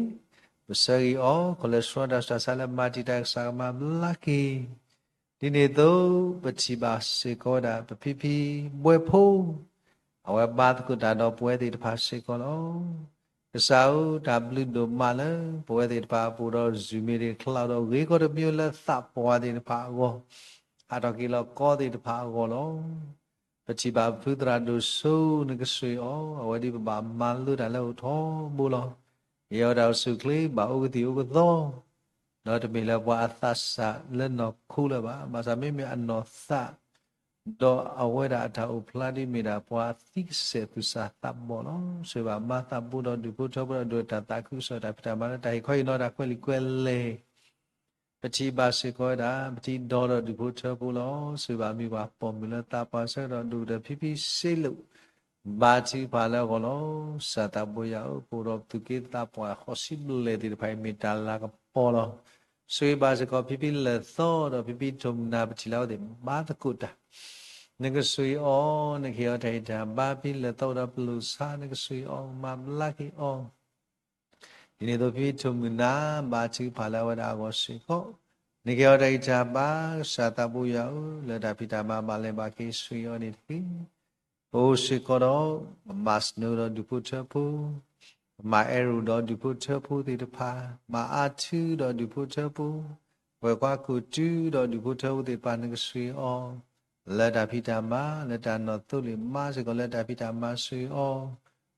ပဆၢဂ့ၤအီၤ ခီလၢဆှီတၢ်ဆူးတၢ်ဆါလၢမၤတံာ်တာ်ကစၢ်ကမၤဘျါက့ၤ ဒ်န့ၣ်အသိး ပထံၣ်ဘၣ်စ့ၢ်ကီးဝဲဒၣ် ပဖံဖံဘှဲဖိ, အဝဲဘါသကိးတၢ်ဒီးပဝဲသ့ၣ်တဖၣ်စ့ၢ်ကီးလီၤ. ကစၢ်ဧၢ, တၢ်ဘျုးဒိၣ်မးလၢ ပဝဲသ့ၣ်တဖၣ်ပအိၣ်ဒီး Zoom meeting ချါဒီး ဂ့ၤကီတမံၤလၢသးပှၢ်သ့ၣ်တဖၣ်အဂီၢ်, ဟးထီၣ်က့ၤလီၤကီသ့ၣ်တဖၣ်အဂီၢ်လီၤ. ပထံၣ်ဘၣ်ပဖုသရၣ်ဒိၣ်စိနကစွ့ၤအီၤ, အဝဲဒ်ပဘၣ်မၤလိတၢ်လၢအိၣ်ထီဘိလီၤ. ယဲအတၢ်အိၣ်ဆူၣ်အိၣ်ချ့ ဘၣ်အိၣ်ကသံၣ်အိၣ်ကသီ, ဒီးတမ့ၢ်လၢပှၤအသးစၢ်လၢနီၢ်ခိလၢၤဘၣ်, ဘၣ်ဆၣ်မ့မ့ၢ်အနီၢ်သး ဒီးအဝဲဒၣ်အတၢ်အိၣ်ဖျါဒ်မ့ၢ်ဒၣ်ပှၤသံကစဲာ်သူၣ်စၢ်သးဘီၣ်လီၤ. ဆိၣ်ဂ့ၤဘၣ်မၤသးဘိဒီးဒူၣ်ဖိထၢဖိဒီးဒိၣ်တၢ်သးခုကစီၣ်တၢ်ဖံးတၢ်မၤလၢတၢ်ဟ့ၣ်ခီဟ့ၣ်နီၤ တၢ်ကွဲးလံာ်ကွဲးလဲၢ် ပထံၣ်ဘၣ်စ့ၢ်ကီးဝဲဒၣ် ပထံၣ်ဒီးဒီးဒူၣ်ဖိထၢဖိလီၤ. ဆိၣ်ဂ့ၤဘၣ်မုၢ်ပှၢ်ပိာ်မုၣ်လၢသးပှၢ်ဆၢကတီၢ် ဒိၣ်ကတၢၢ်ဖံဖံစ့လိာ် ဘါထုကဖၣ်လၢအဂီၢ်လီၤ. ကစၢ်သးဘိယွၤဧၢ, ပအိၣ်ဒီးပသူၣ်က့သးပှၢ်ဃိးဆံဘျဲၣ်သ့ၣ်တဖၣ်အံၤ မ့ၢ်တၢ်လၤကပီၤလီၤ. ဆိၣ်ဂ့ၤဘၣ်စ့ၢ်ကီးဖံဖံလၢာ်သီဒီးဖံဖံထိၣ်မုၢ်နၤ ပထံၣ်လၢအဝဲသ့ၣ်ဘါသကိးတၢ် နကစွ့ၤအီၤ, နကဟ့ၣ်အီၤတၢ်ဂံၢ်တၢ်ဘါ, ဖံလၢာ်သီအိၣ်ဒီးပလိာ်ဆါ နကစွ့ၤအီၤ မၤဘျါက့ၤအီၤ ဒ်န့ၣ်အသိးဖံဖံထိၣ်မုၢ်နၤ ဘါထုကဖၣ်လၢအဝဲဒၣ်အဂီၢ်စ့ၢ်ကီး, နကဟ့ၣ်အီၤတၢ်ဂံၢ်တၢ်ဘါ, ကစၢ်သးဘိယွၤဧၢ, လၢတၢ်ဖံးတၢ်မၤဘၣ်လဲၤဘၣ်က့ၤ စွ့ၤအီၤန့ၣ်တက့ၢ်. ပအိၣ်စ့ၢ်ကီးဒီး ပမၤစနိဒီးဒူၣ်ဖိထၢဖိ, ပမၤအဲရူၤဒီးဒူၣ်ဖိထၢဖိသ့ၣ်တဖၣ်, မၤအါထုဒီးဒူၣ်ဖိထၢဖိ, ပှဲၤကွၢ်ကူၣ်တုဒီးဒူၣ်ဖိထၢဖိသ့ၣ်တဖၣ် နကစွ့ၤအီၤ လၢတၢ်ဖံးတၢ်မၤ, လၢတၢ်နီၢ်သိလ့ၣ်မၤစ့ၢ်ကီး လၢတၢ်ဖံးတၢ်မၤစွ့ၤအီၤ,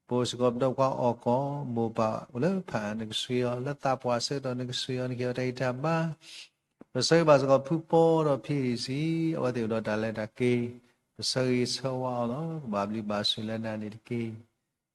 ပအိၣ်စ့ၢ်ကီးပဒီပုၢ်ဝဲၢ်အီၣ်ကီၢ် မိၢ်ပၢ်အိၣ်လၢဖၣ် နကစွ့ၤအီၤ, လၢသးပှၢ်ဆၢကတီၢ် နကစွ့ၤအီၤ, နကဟ့ၣ်အီၤတၢ်ဂံၢ်တၢ်ဘါ, ပဆၢဂ့ၤဘၣ်စ့ၢ်ကီးဖုပီဒီးဖံအ့ၣ်စံ, အဝဲသ့ၣ်အိၣ်ဒီးတၢ်လဲၤတၢ်က့ၤ, ပဆၢဂ့ၤဆၢဝါအီၤလီၤ. ကဘၣ်ဘျုးဘၣ်ဆိၣ်လၢနၤန့ၣ်တက့ၢ်.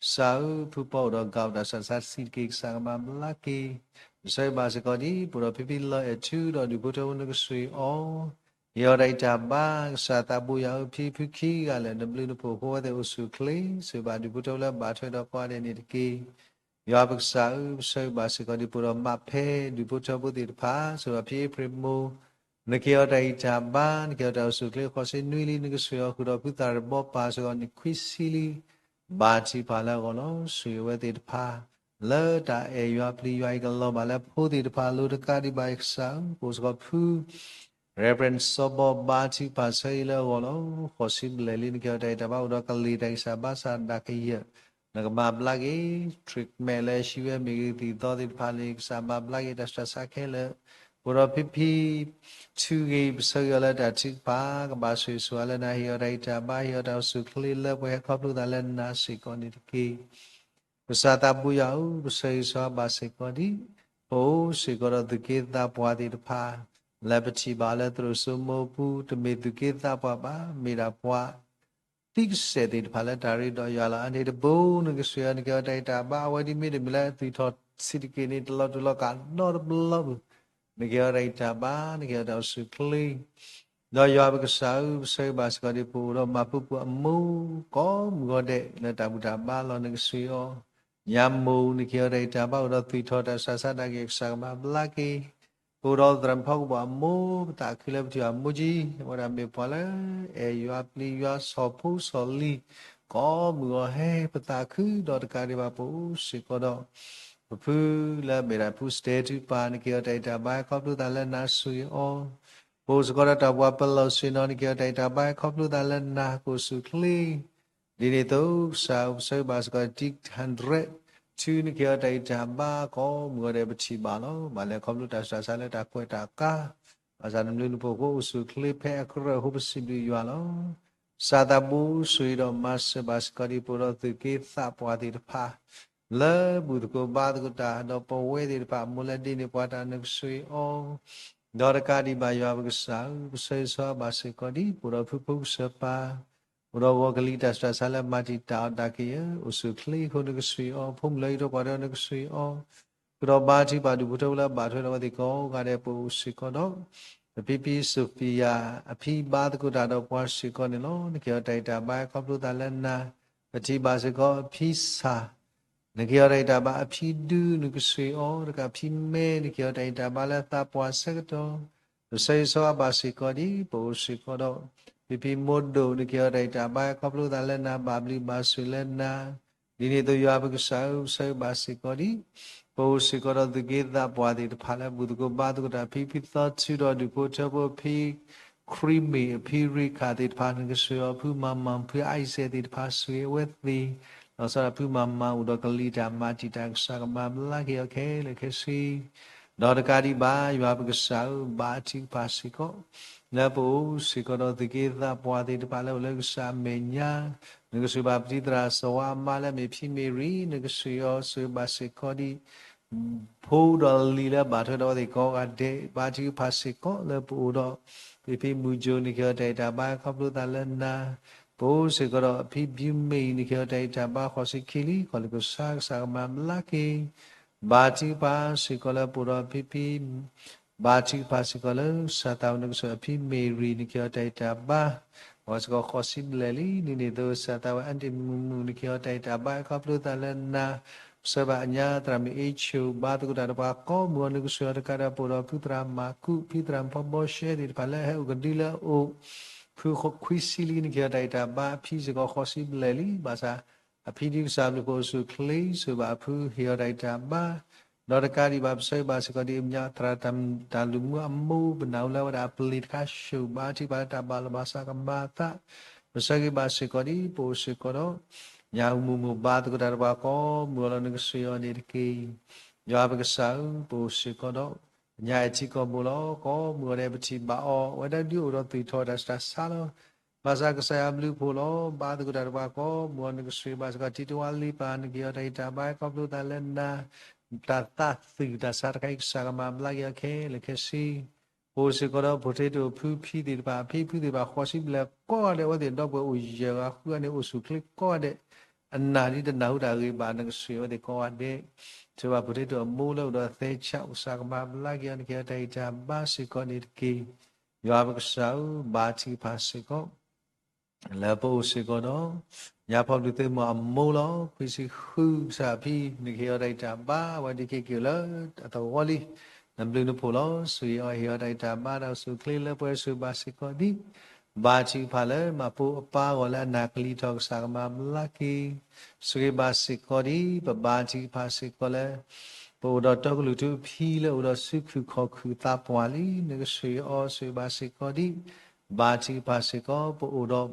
ကစၢ်ဧၢ, ဖုပီအိၣ်ဒီး ကး အိၣ်ဒီးတၢ်ဆူးတၢ်ဆါတဆံးတက့ၢ်, ကစၢ်ကမၤဘျါက့ၤ, ပဆၢဂ့ၤဘၣ်စ့ၢ်ကီးဒ် ပအိၣ်ဒီးဖံဖံလီၤအဲၣ်ထုဒီးဒူၣ်ဖိထၢဖိ နကစွ့ၤအီၤ, ဟ့ၣ်အီၤတၢ်ဂံၢ်တၢ်ဘါ, ကစၢ်သးဘိယွၤဧၢ, ဖံဖုခံဂၤလၢာ် နဘျုးနဖှိၣ်အဃိ အဝဲသ့ၣ်အိၣ်ဆူၣ်အိၣ်ချ့, ဆိၣ်ဂ့ၤဘၣ်ဒူၣ်ဖိထၢဖိလၢဘၣ်ထွဲဒီးကိးဂၤဒဲးန့ၣ်တက့ၢ်. ယွၤပကစၢ်ဧၢ, ပဆၢဂ့ၤဘၣ်စ့ၢ်ကီးဒ် ပအိၣ်ဒီးမးဖဲ ဒူၣ်ဖိထၢဖိသ့ၣ်တဖၣ်, ဆိၣ်ဂ့ၤဘၣ်ဖံအ့ဖြ့ၣ်မိၢ်, နကဟ့ၣ်အီၤတၢ်ဂံၢ်တၢ်ဘါ, နကဟ့ၣ်အီၤတၢ်အိၣ်ဆူၣ်အိၣ်ချ့, ဃိးဆံနွံလံ နကစွ့ၤအီၤ, ဃုာ်ဒီးဖုသၣ်ရဘီပၢ်စ့ၢ်ကီး နံၣ်ခွံဆံလံ, ဘါထုကဖၣ်လၢအဂီၢ်လီၤ. ဆိၣ်ဂ့ၤအဝဲသ့ၣ်တဖၣ် လၢတၢ်အဲၣ်ယွၤပျံၤယွၤအံၤ ကလီၤဘၣ်လၢဖိသ့ၣ်တဖၣ်အလိၤ, တကးဒံးဘၣ် ယကစၢ်ဧၢ, ပအိၣ်စ့ၢ်ကီးဖု Reverend စီၤဘီ ဘါထုကဖၣ်ဆၢအံၤလၢအဂီၢ်လီၤ. ဃိးဆံဘျဲၣ်လံ နကဟ့ၣ်အီၤတၢ်ဂံၢ်တၢ်ဘါ, အိၣ်ဒီးကလံၤတၢ်ဂံၢ်စၢ်ဘါစၢ်ဒၣ်ကယၢၢ်, နကမၤဘျါက့ၤ treatment လၢဟံးဝဲမ့ၢ်ဂ့ၤ သံၣ်သီသ့ၣ်တဖၣ်န့ၣ် ကစၢ်မၤဘျါက့ၤ တၢ်ဆူးတၢ်ဆါခဲလၢာ်, ပအိၣ်ဒီးဖံဖံ ထုဂ့ၤ, ပဆၢဂ့ၤအီၤလၢတၢ်ထုကဖၣ်, ကဘၣ်ဆိၣ်ဂ့ၤဆိၣ်ဝါလၢနၤ, ဟ့ၣ်အီၤတၢ်ဂံၢ်တၢ်ဘါ, ဟ့ၣ်အီၤတၢ်အိၣ်ဆူၣ်အိၣ်ချ့လၢပှဲၤဟဲခီဖျိသးလၢနၤစ့ၢ်ကီးန့ၣ်တက့ၢ်. ကစၢ်သးဘိယွၤဧၢ, ပဆၢဂ့ၤဆိၣ်ဂ့ၤဘၣ်စ့ၢ်ကီးဒ် ပအိၣ်စ့ၢ်ကီးဒီးသူၣ်က့သးပှၢ်သ့ၣ်တဖၣ်, လၢပထံၣ်ဘၣ်လၢသရိာ်စိမိပူၤ, တမ့ၢ်သူၣ်က့သးပှၢ်ဘၣ်, မ့ၢ်ဒၣ်ပှၤ သံကစဲာ်သ့ၣ်တဖၣ်လၢတၢ်ရ့ဒီးယွၤလီၤ. အန့ၣ်တဘိ နကစွ့ၤအီၤ, နကဟ့ၣ်အီၤတၢ်ဂံၢ်တၢ်ဘါ, အဝဲဒ်မ့တမ့ၢ်လၢအသွံၣ်ထီၣ်ဆံးတက့ၢ်န့ၣ် တလီၤတူာ်လီၤကာ်နီတဘျီပူၤ, နကဟ့ၣ်အီၤတၢ်ဂံၢ်တၢ်ဘါ, နကဟ့ၣ်အီၤတၢ်အိၣ်ဆူၣ်အိၣ်ချ့ ဒီးယွၤပကစၢ်ဧၢ, ပဆၢဂ့ၤဘၣ်စ့ၢ်ကီးဒ် ပအိၣ်ဒီးမၤပူၤပူၤအမိၢ် ကိးမုၢ်ဂီၤဒဲး လၢတၢ်ဘူၣ်တၢ်ဘါလီၤ နကစွ့ၤအီၤ, ညါမိၢ် နကဟ့ၣ်အီၤတၢ်ဂံၢ်တၢ်ဘါ, အိၣ်ဒီးသွံၣ်ထီၣ်တၢ်ဆူးတၢ်ဆါဒၣ်ကယၢ် ကစၢ်ကမၤဘျါက့ၤ, ပအိၣ်ဒီးသရၣ်မုၣ်ဖီကဘီၣ်အမိၢ် ပသးခုလၢပထံၣ်အမိၢ်ကၠံ, အဝဲဒၣ်မ့ၢ်ပှၤလၢ အဲၣ်ယွၤပျံၤယွၤ ဆီၣ်ဖိဆီၣ်လံၤ ကိးမုၢ်ဂီၤဟဲ ပသးခုဒီးတကးဒံးဘၣ် ပအိၣ်စ့ၢ်ကီးဒီး ပဖုလၢအမ့ၢ်ဒၣ်ဖုစတဲထူပၢ် နကဟ့ၣ်အီၤတၢ်ဂံၢ်တၢ်ဘါ ဟဲခီဖျိသးလၢနၤ ဆိၣ်ဂ့ၤအီၤ, ပအိၣ်စ့ၢ်ကီးဒီးတၢ်ပှၤပလီၢ်ဆ့ၣ်နီၤ နကဟ့ၣ်အီၤတၢ်ဂံၢ်တၢ်ဘါ ဟဲခီဖျိသးလၢနၤ ကအိၣ်ဆူၣ်အိၣ်ချ့ ဒ်န့ၣ်အသိး ကစၢ်ဧၢ ပဆၢဂ့ၤဘၣ်စ့ၢ်ကီး Dick Hendrick ထူ နကဟ့ၣ်အီၤတၢ်ဂံၢ်တၢ်ဘါ ကိးမုၢ်ဂီၤဒဲး ပထံၣ်ဘၣ်လီၤ. ဘၣ်လဲၤခီဖျိတၢ်ဆူးတၢ်ဆါလၢတၢ်ကွဲးတၢ်ကါ, ဘၣ်ဆၣ်နဘျုးနဖှိၣ်အဃိ အိၣ်ဆူၣ်အိၣ်ချ့ဖဲအကရၢၢ်အဃိ ပစံးဘျုးယွၤလီၤ. ကစၢ်သးဘိ ဆိၣ်ဂ့ၤဒီးမၤစၢၤဘၣ်စ့ၢ်ကီး ဒ်ပအိၣ်ဒီးသူၣ်က့သးပှၢ်သ့ၣ်တဖၣ် လၢဘူၣ်သကိးဘါသကိးတၢ် ဒီးပဝဲသ့ၣ်တဖၣ် အမိၢ်လၢဒ်န့ၣ်ပှၤတၢ် နကစွ့ၤအီၤ, ဒီးတကးဒံးဘၣ် ယွၤပကစၢ်ဧၢ ပဆၢဂ့ၤဆၢဝါဘၣ်စ့ၢ်ကီး ဒ်ပအိၣ်ဒီးဖုဖိကစၢၢ်ပၢ် အိၣ်ဒီးဂီၤကလံၤတၢ်ဆူးတၢ်ဆါလၢမၤတံာ်တာ်အီၤဒၣ်ကယၢၤ အိၣ်ဆူၣ်အိၣ်ချ့အဃိ နကစွ့ၤအီၤ, ဖိမုၣ်လၢယိၤတကွၢ်ဒီး နကစွ့ၤအီၤ, ဃုာ်ဒီးဘါထုကဖၣ် ဒူၣ်ဖိထၢဖိလၢအဘၣ်ထွဲဒီးအဝဲသ့ၣ်ကိးဂၤဒဲး ပအိၣ်စ့ၢ်ကီးဒီး ပဖံဖံ Sophia အဖံဘါသကိးတၢ်ဒီးပှၤစ့ၢ်ကီးန့ၣ်လီၤ. နကဟ့ၣ်အီၤတၢ်ဂံၢ်တၢ်ဘါ ဟဲခီဖျိသးလၢနၤ, ပထံၣ်ဘၣ်စ့ၢ်ကီးအဖံစၢ် နကဟ့ၣ်အီၤတၢ်ဂံၢ်တၢ်ဘါ, အဖံဒု နကစွ့ၤအီၤ, တကးဖံမဲ နကဟ့ၣ်အီၤတၢ်ဂံၢ်တၢ်ဘါလၢသးပှၢ်ဆၢကတီၢ်, ပဆၢဂ့ၤဆၢဝါဘၣ်စ့ၢ်ကီး ဒ်ပအိၣ်စ့ၢ်ကီးဒီး ဖံဖံမိၢ်ဒိၣ် နကဟ့ၣ်အီၤတၢ်ဂံၢ်တၢ်ဘါ ဟဲခီဖျိသးလၢနၤ, ဘၣ်ဘျုးဘၣ်ဆိၣ်လၢနၤ, ဒ်န့ၣ်အသိးယွၤပကစၢ်ဧၢ, ပဆၢဂ့ၤဘၣ်စ့ၢ်ကီးဒံး ပအိၣ်စ့ၢ်ကီးဒီးသူၣ်က့သးပှၢ်သ့ၣ်တဖၣ်လၢဘူၣ်သကိးဘါသကိးတၢ် ဖံဖံသီထူဒီးဒူၣ်ဖိထၢဖိ ဖံ ခရံာ်မ့ၢ်အဖံရ့ခၣ်သ့ၣ်တဖၣ် နကစၢ်ယွၤဖုမၤမၤ ဖုအံစဲးသ့ၣ်တဖၣ် ဆိၣ်ဂ့ၤအဝဲသ့ၣ်, လီၤဆီဒၣ်ဖုမၤမၤအိၣ်ဒီးကလံၤတၢ်မၤတံာ်တာ် ကစၢ်ကမၤဘျါက့ၤအီၤခဲလၢာ်ခဲဆ့, ဒီးတကးဒံးဘၣ် ယွၤပကစၢ်ဧၢ, ဘါထုကဖၣ်စ့ၢ်ကီး လၢပအိၣ်စ့ၢ်ကီးဒီးသူၣ်က့သးပှၢ်သ့ၣ်တဖၣ်လၢအိၣ်လၢကစၢ်အမဲာ်ညါ, နကစၢ်ဘၣ်ပတံၤသရၣ်စီၤဝါအမါလၢအမ့ၢ်ဖံမ့ၢ်ရံ, နကစၢ်ယွၤဆိၣ်ဂ့ၤဘၣ်စ့ၢ်ကီးဒံး ဖိဒီးလံၤလၢဘၣ်ထွဲဒီးအဝဲသ့ၣ်ကိးဂၤဒဲး, ဘါထုကဖၣ်စ့ၢ်ကီးလၢပအိၣ်ဒီး ဖံဖံမုၢ်ကၠိ နကဟ့ၣ်အီၤတၢ်အံၤတၢ်ဘါ ခီဖျိသးလၢနၤ, ပအိၣ်စ့ၢ်ကီးဒီးဖံဘျုးမ့ၢ်အံၤ နကဟ့ၣ်အီၤတၢ်အံၤတၢ်ဘါ ဃိးဆံခံလံ ခီၣ်လ့ၣ်ကစၢ် ကစၢ်ကမၤဘျါက့ၤ, ဘါထုကဖၣ်စ့ၢ်ကီးလၢပအိၣ်ဒီးဖံဖံ ဘါထုကဖၣ်စ့ၢ်ကီးလၢ ကစၢ်သးဝဲ နကစၢ်အဖံမ့ၢ်ရံ နကဟ့ၣ်အီၤတၢ်အံၤတၢ်ဘါ, အဝဲစ့ၢ်ကီးဃိးဆံဘျဲၣ်လံ, ဒ်န့ၣ်အသိး ကစၢ်သးဝဲ အါတံၢ်မုၢ်မုၢ် နကဟ့ၣ်အီၤတၢ်အံၤတၢ်ဘါ ခီဖျိသးလၢနၤ, ပဆၢဘၣ်အညါသရၣ်မုၣ်အ့ဆိၣ် ဘါသကိးတၢ်ဒီးပှၤကိးမုၢ်ဂီၤ နကစၢ်ယွၤတကးဒံး ပအိၣ်ဒီးဖုသရၣ်မၤကူး ဖံသရၣ်ဖီဘီရှဲသ့ၣ်တဖၣ်လၢဟဲအိၣ်ကဒုလၢအအိၣ် ဖုခွံဆံလံ နကဟ့ၣ်အီၤတၢ်အံၤတၢ်ဘါ, အဖံစ့ၢ်ကီးဃိးဆံဘျဲၣ်လံ, ဘၣ်ဆၣ် အဖံဒ်ကစၢ်ဘျုးဖှိၣ်အိၣ်ဆူၣ်အိၣ်ချ့ ဆိၣ်ဂ့ၤဘၣ်အဖု ဟ့ၣ်အီၤတၢ်အံၤတၢ်ဘါ, ဒီးတကးဒံးဘၣ် ပဆၢဂ့ၤဘၣ်စ့ၢ်ကီးဒံး အညါသရၣ်တၢ်လူၤမူအမိၢ် ပနၢ်ဟူလၢအဝဲဒၣ်အပျ့ၤတခါဆှိၣ် ဘါထုကဖၣ်လၢတၢ်ဘၣ်လီၤဘၣ်စးကမၤအသး, ပဆၢဂ့ၤဘၣ်စ့ၢ်ကီးဒံး ပအိၣ်စ့ၢ်ကီးဒီး ညၣ်အူမူးမူး ဘါသကိးတၢ်ဒီးပှၤကိးမုၢ်ဂီၤလီၤ နကစၢ်ယွၤန့ၣ်တက့ၢ်. ယွၤပကစၢ်ဧၢ, ပအိၣ်စ့ၢ်ကီးဒီး ညၣ်အဲၣ်ထံကီၢ်ဘိလီၤ. ကိးမုၢ်ဂီၤဒဲး ပထံၣ်ဘၣ်အီၤ အဝဲဒၣ်ဒုးအိၣ်ဒီးသူၣ်ထီၣ်တၢ်ဆူးတၢ်ဆါလီၤ. ဘၣ်ဆၣ်ကစၢ်ယွၤဘျုးဖှိၣ်လီၤ. ဘါသကိးတၢ်ဒီးပှၤကိးမုၢ်ဂီၤ နကစၢ်ဘၣ်စ့ၢ်ကီး ထံတဝါလံပၢ် နကဟ့ၣ်အီၤတၢ်ဂံၢ်တၢ်ဘါ ခီဖျိသးလၢနၤ တၢ်သးသုးတၢ်ဆါတခါအံၤ ကစၢ်ကမၤဘျါက့ၤအီၤခဲလၢာ်ခဲဆ့ ပအိၣ်စ့ၢ်ကီးဒီး ဖိထ့တိၣ်ဖုဖံသ့ၣ်တဖၣ် ဖံဖုသ့ၣ်တဖၣ် ဃိးဆံဘျဲၣ်ကိးဂၤဒဲး အဝဲသ့ၣ်ဒီပုၢ်ဝဲၢ်အိၣ်ယဲၢ်ဂၤဃုဂၤန့ၣ် အိၣ်ဆူၣ်ချ့ကိးဂၤဒဲး အနၢ်ဒ်တနၢ်ဟူတၢ်ဂ့ၤဘၣ် နကစၢ်ယွၤအဝဲသ့ၣ်ကိးဂၤဒဲး ဆိၣ်ဂ့ၤဘၣ်ဖိထ့တိၣ်အမိၢ်လၢအိၣ်ဒီးသဲဆး ကစၢ်ကမၤဘျါက့ၤအီၤ နကဟ့ၣ်အီၤတၢ်ဂံၢ်တၢ်ဘါစ့ၢ်ကီးန့ၣ်တက့ၢ်. ယွၤပကစၢ်ဧၢ, ဘါထုကဖၣ်စ့ၢ်ကီး လၢပအိၣ်စ့ၢ်ကီးဒီး ညါဖီဘျုးသုမိၢ်အမိၢ်လီၤ. ခွံဆံဃု ကစၢ်အဖံ နကဟ့ၣ်အီၤတၢ်ဂံၢ်တၢ်ဘါ အဝဲဒၣ်က့ၤက့ၤလၢအသဝီလံ နဘျုးနဖှိၣ်လီၤ. ဆိၣ်ဂ့ၤအီၤ ဟ့ၣ်အီၤတၢ်ဂံၢ်တၢ်ဘါ ဒီးအိၣ်ဆူၣ်အိၣ်ချ့လၢပှဲၤ ဆိၣ်ဂ့ၤဘၣ်စ့ၢ်ကီးဒံး ဘါထုကဖၣ်လၢမၤဖိအပၢ်အဂီၢ်လၢအနၢ်ကလံၤထီၣ် ကစၢ်ကမၤဘျါက့ၤ ဆိၣ်ဂ့ၤဘၣ်စ့ၢ်ကီးဒံး ပဘါထုကဖၣ်စ့ၢ်ကီးလၢ ပအိၣ်ဒီးတီကလုာ်ထူအဖံလၢအိၣ်ဒီးစုခုၣ်ခီၣ်ခုၣ်သးပှၢ်လံ နကစၢ်အီၤ ဆိၣ်ဂ့ၤဘၣ်စ့ၢ်ကီးဒံး ဘါထုကဖၣ်စ့ၢ်ကီး ပအိၣ်ဒီး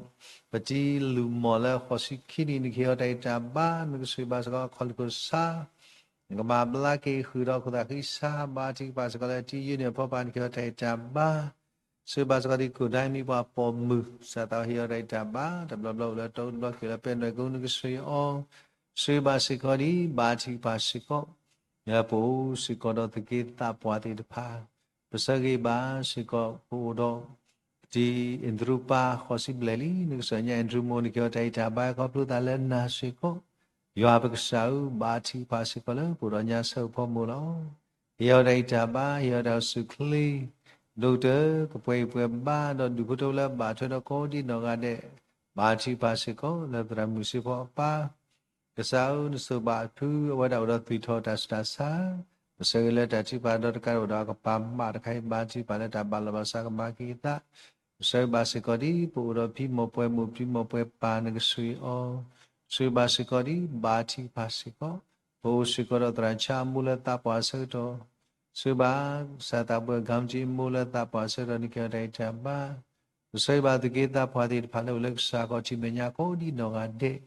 ပတံၤလူၢ်မီၢ်လၢဃိးဆံခံနံၣ် နကဟ့ၣ်အီၤတၢ်ဂံၢ်တၢ်ဘါ နကစၢ်ဘၣ်စ့ၢ်ကီး ခီၣ်လ့ၣ်ခိၣ်ဆါ နကမၤဘျါက့ၤဃုာ်ဒီးခိၣ်သးဃံဆါ ဘါထုကဖၣ်စ့ၢ်ကီးလၢတံၤယုၢ်န့ၣ်အဖီပၤ နကဟ့ၣ်အီၤတၢ်ဂံၢ်တၢ်ဘါ ဆိၣ်ဂ့ၤဘၣ်စ့ၢ်ကီးဒံး ကိၣ်ဒၣ်မံၤပှၤပိာ်မုၣ် ကစၢ်သးဟ့ၣ်အီၤတၢ်ဂံၢ်တၢ်ဘါ တဘျီဘျီအိၣ်လၢတီတဘျီက့ၤလၢပဲနွဲၣ်ကိ နကစၢ်အီၤ ဆိၣ်ဂ့ၤဘၣ်စ့ၢ်ကီးဒံး ဘါထုကဖၣ်စ့ၢ်ကီး လၢပအိၣ်စ့ၢ်ကီးဒီးသုးက့သးပှၢ်သ့ၣ်တဖၣ် ပဆၢဂ့ၤဘၣ်စ့ၢ်ကီး ပအိၣ်ဒီး ပတံၤအ့ၣ်ဒြူပၢ် ဃိးဆံဘျဲၣ်လံ နကစၢ်ညါအ့ၣ်ဒြူမိၢ် နကဟ့ၣ်အီၤတၢ်ဂံၢ်တၢ်ဘါ ခီဖျိသးလၢနၤစ့ၢ်ကီး ယွၤပကစၢ်ဧၢ ဘါထုကဖၣ်စ့ၢ်ကီးလၢ ပအိၣ်ဒီးညါဆၢဖိမိၢ်လီၤ. ဟ့ၣ်အီၤတၢ်ဂံၢ်တၢ်ဘါ ဟ့ၣ်အီၤတၢ်အိၣ်ဆူၣ်အိၣ်ချ့ ဒိၣ်ကတၢၢ် ကပှဲၤဂံၢ်ပှဲၤဘါ ဒီးဒူၣ်ဖိထၢဖိလၢအဘၣ်ထွဲဒီးကိးဒံးနီၢ်ဂၤဒဲး ဘါထုကဖၣ်စ့ၢ်ကီး လၢသရၣ်မုၣ်စ့ဖီအပၢ် ကစၢ်ဧၢ နဆိၣ်ဘၣ်အဖု အဝဲဒၣ်အိၣ်ဒီးသူၣ်ထီၣ်တၢ်ဆူးတၢ်ဆါ ပဆၢဂ့ၤလၢတၢ်ထုကဖၣ်ဒီးတကးဒံး အိၣ်ဒီးအကပၤမးတခါအံၤ ဘါထုကဖၣ်လၢတၢ်ဘၣ်လီၤဘၣ်စးကမၤက့ၤအသး ပဆၢဂ့ၤဘၣ်စ့ၢ်ကီးဒံး ပအိၣ်ဒီးဖံမိၢ်ပှဲၤမိၢ် ဖံမိၢ်ပှဲၤပၢ် နကစၢ်အီၤ ဆိၣ်ဂ့ၤဘၣ်စ့ၢ်ကီးဒံး ဘါထုကဖၣ်စ့ၢ်ကီး ပအိၣ်စ့ၢ်ကီးဒီးသရၣ်ဆါအမိၢ်လၢသးပှၢ်အဆၢကတီၢ် ဆိၣ်ဂ့ၤဘၣ် ကစၢ်သးပှၢ် ကၠံၣ်ကၠံၣ်အမိၢ်လၢသးပှၢ်အဆၢကတီၢ် နကဟ့ၣ်အီၤတၢ်ဂံၢ်တၢ်ဘါ ပဆၢဂ့ၤဘၣ်သုးက့သးပှၢ်သ့ၣ်တဖၣ်လၢအိၣ်လၢကစၢ်ခီၣ်ထံးမဲာ်ညါကိးဒံးနီၢ်ဂၤဒဲး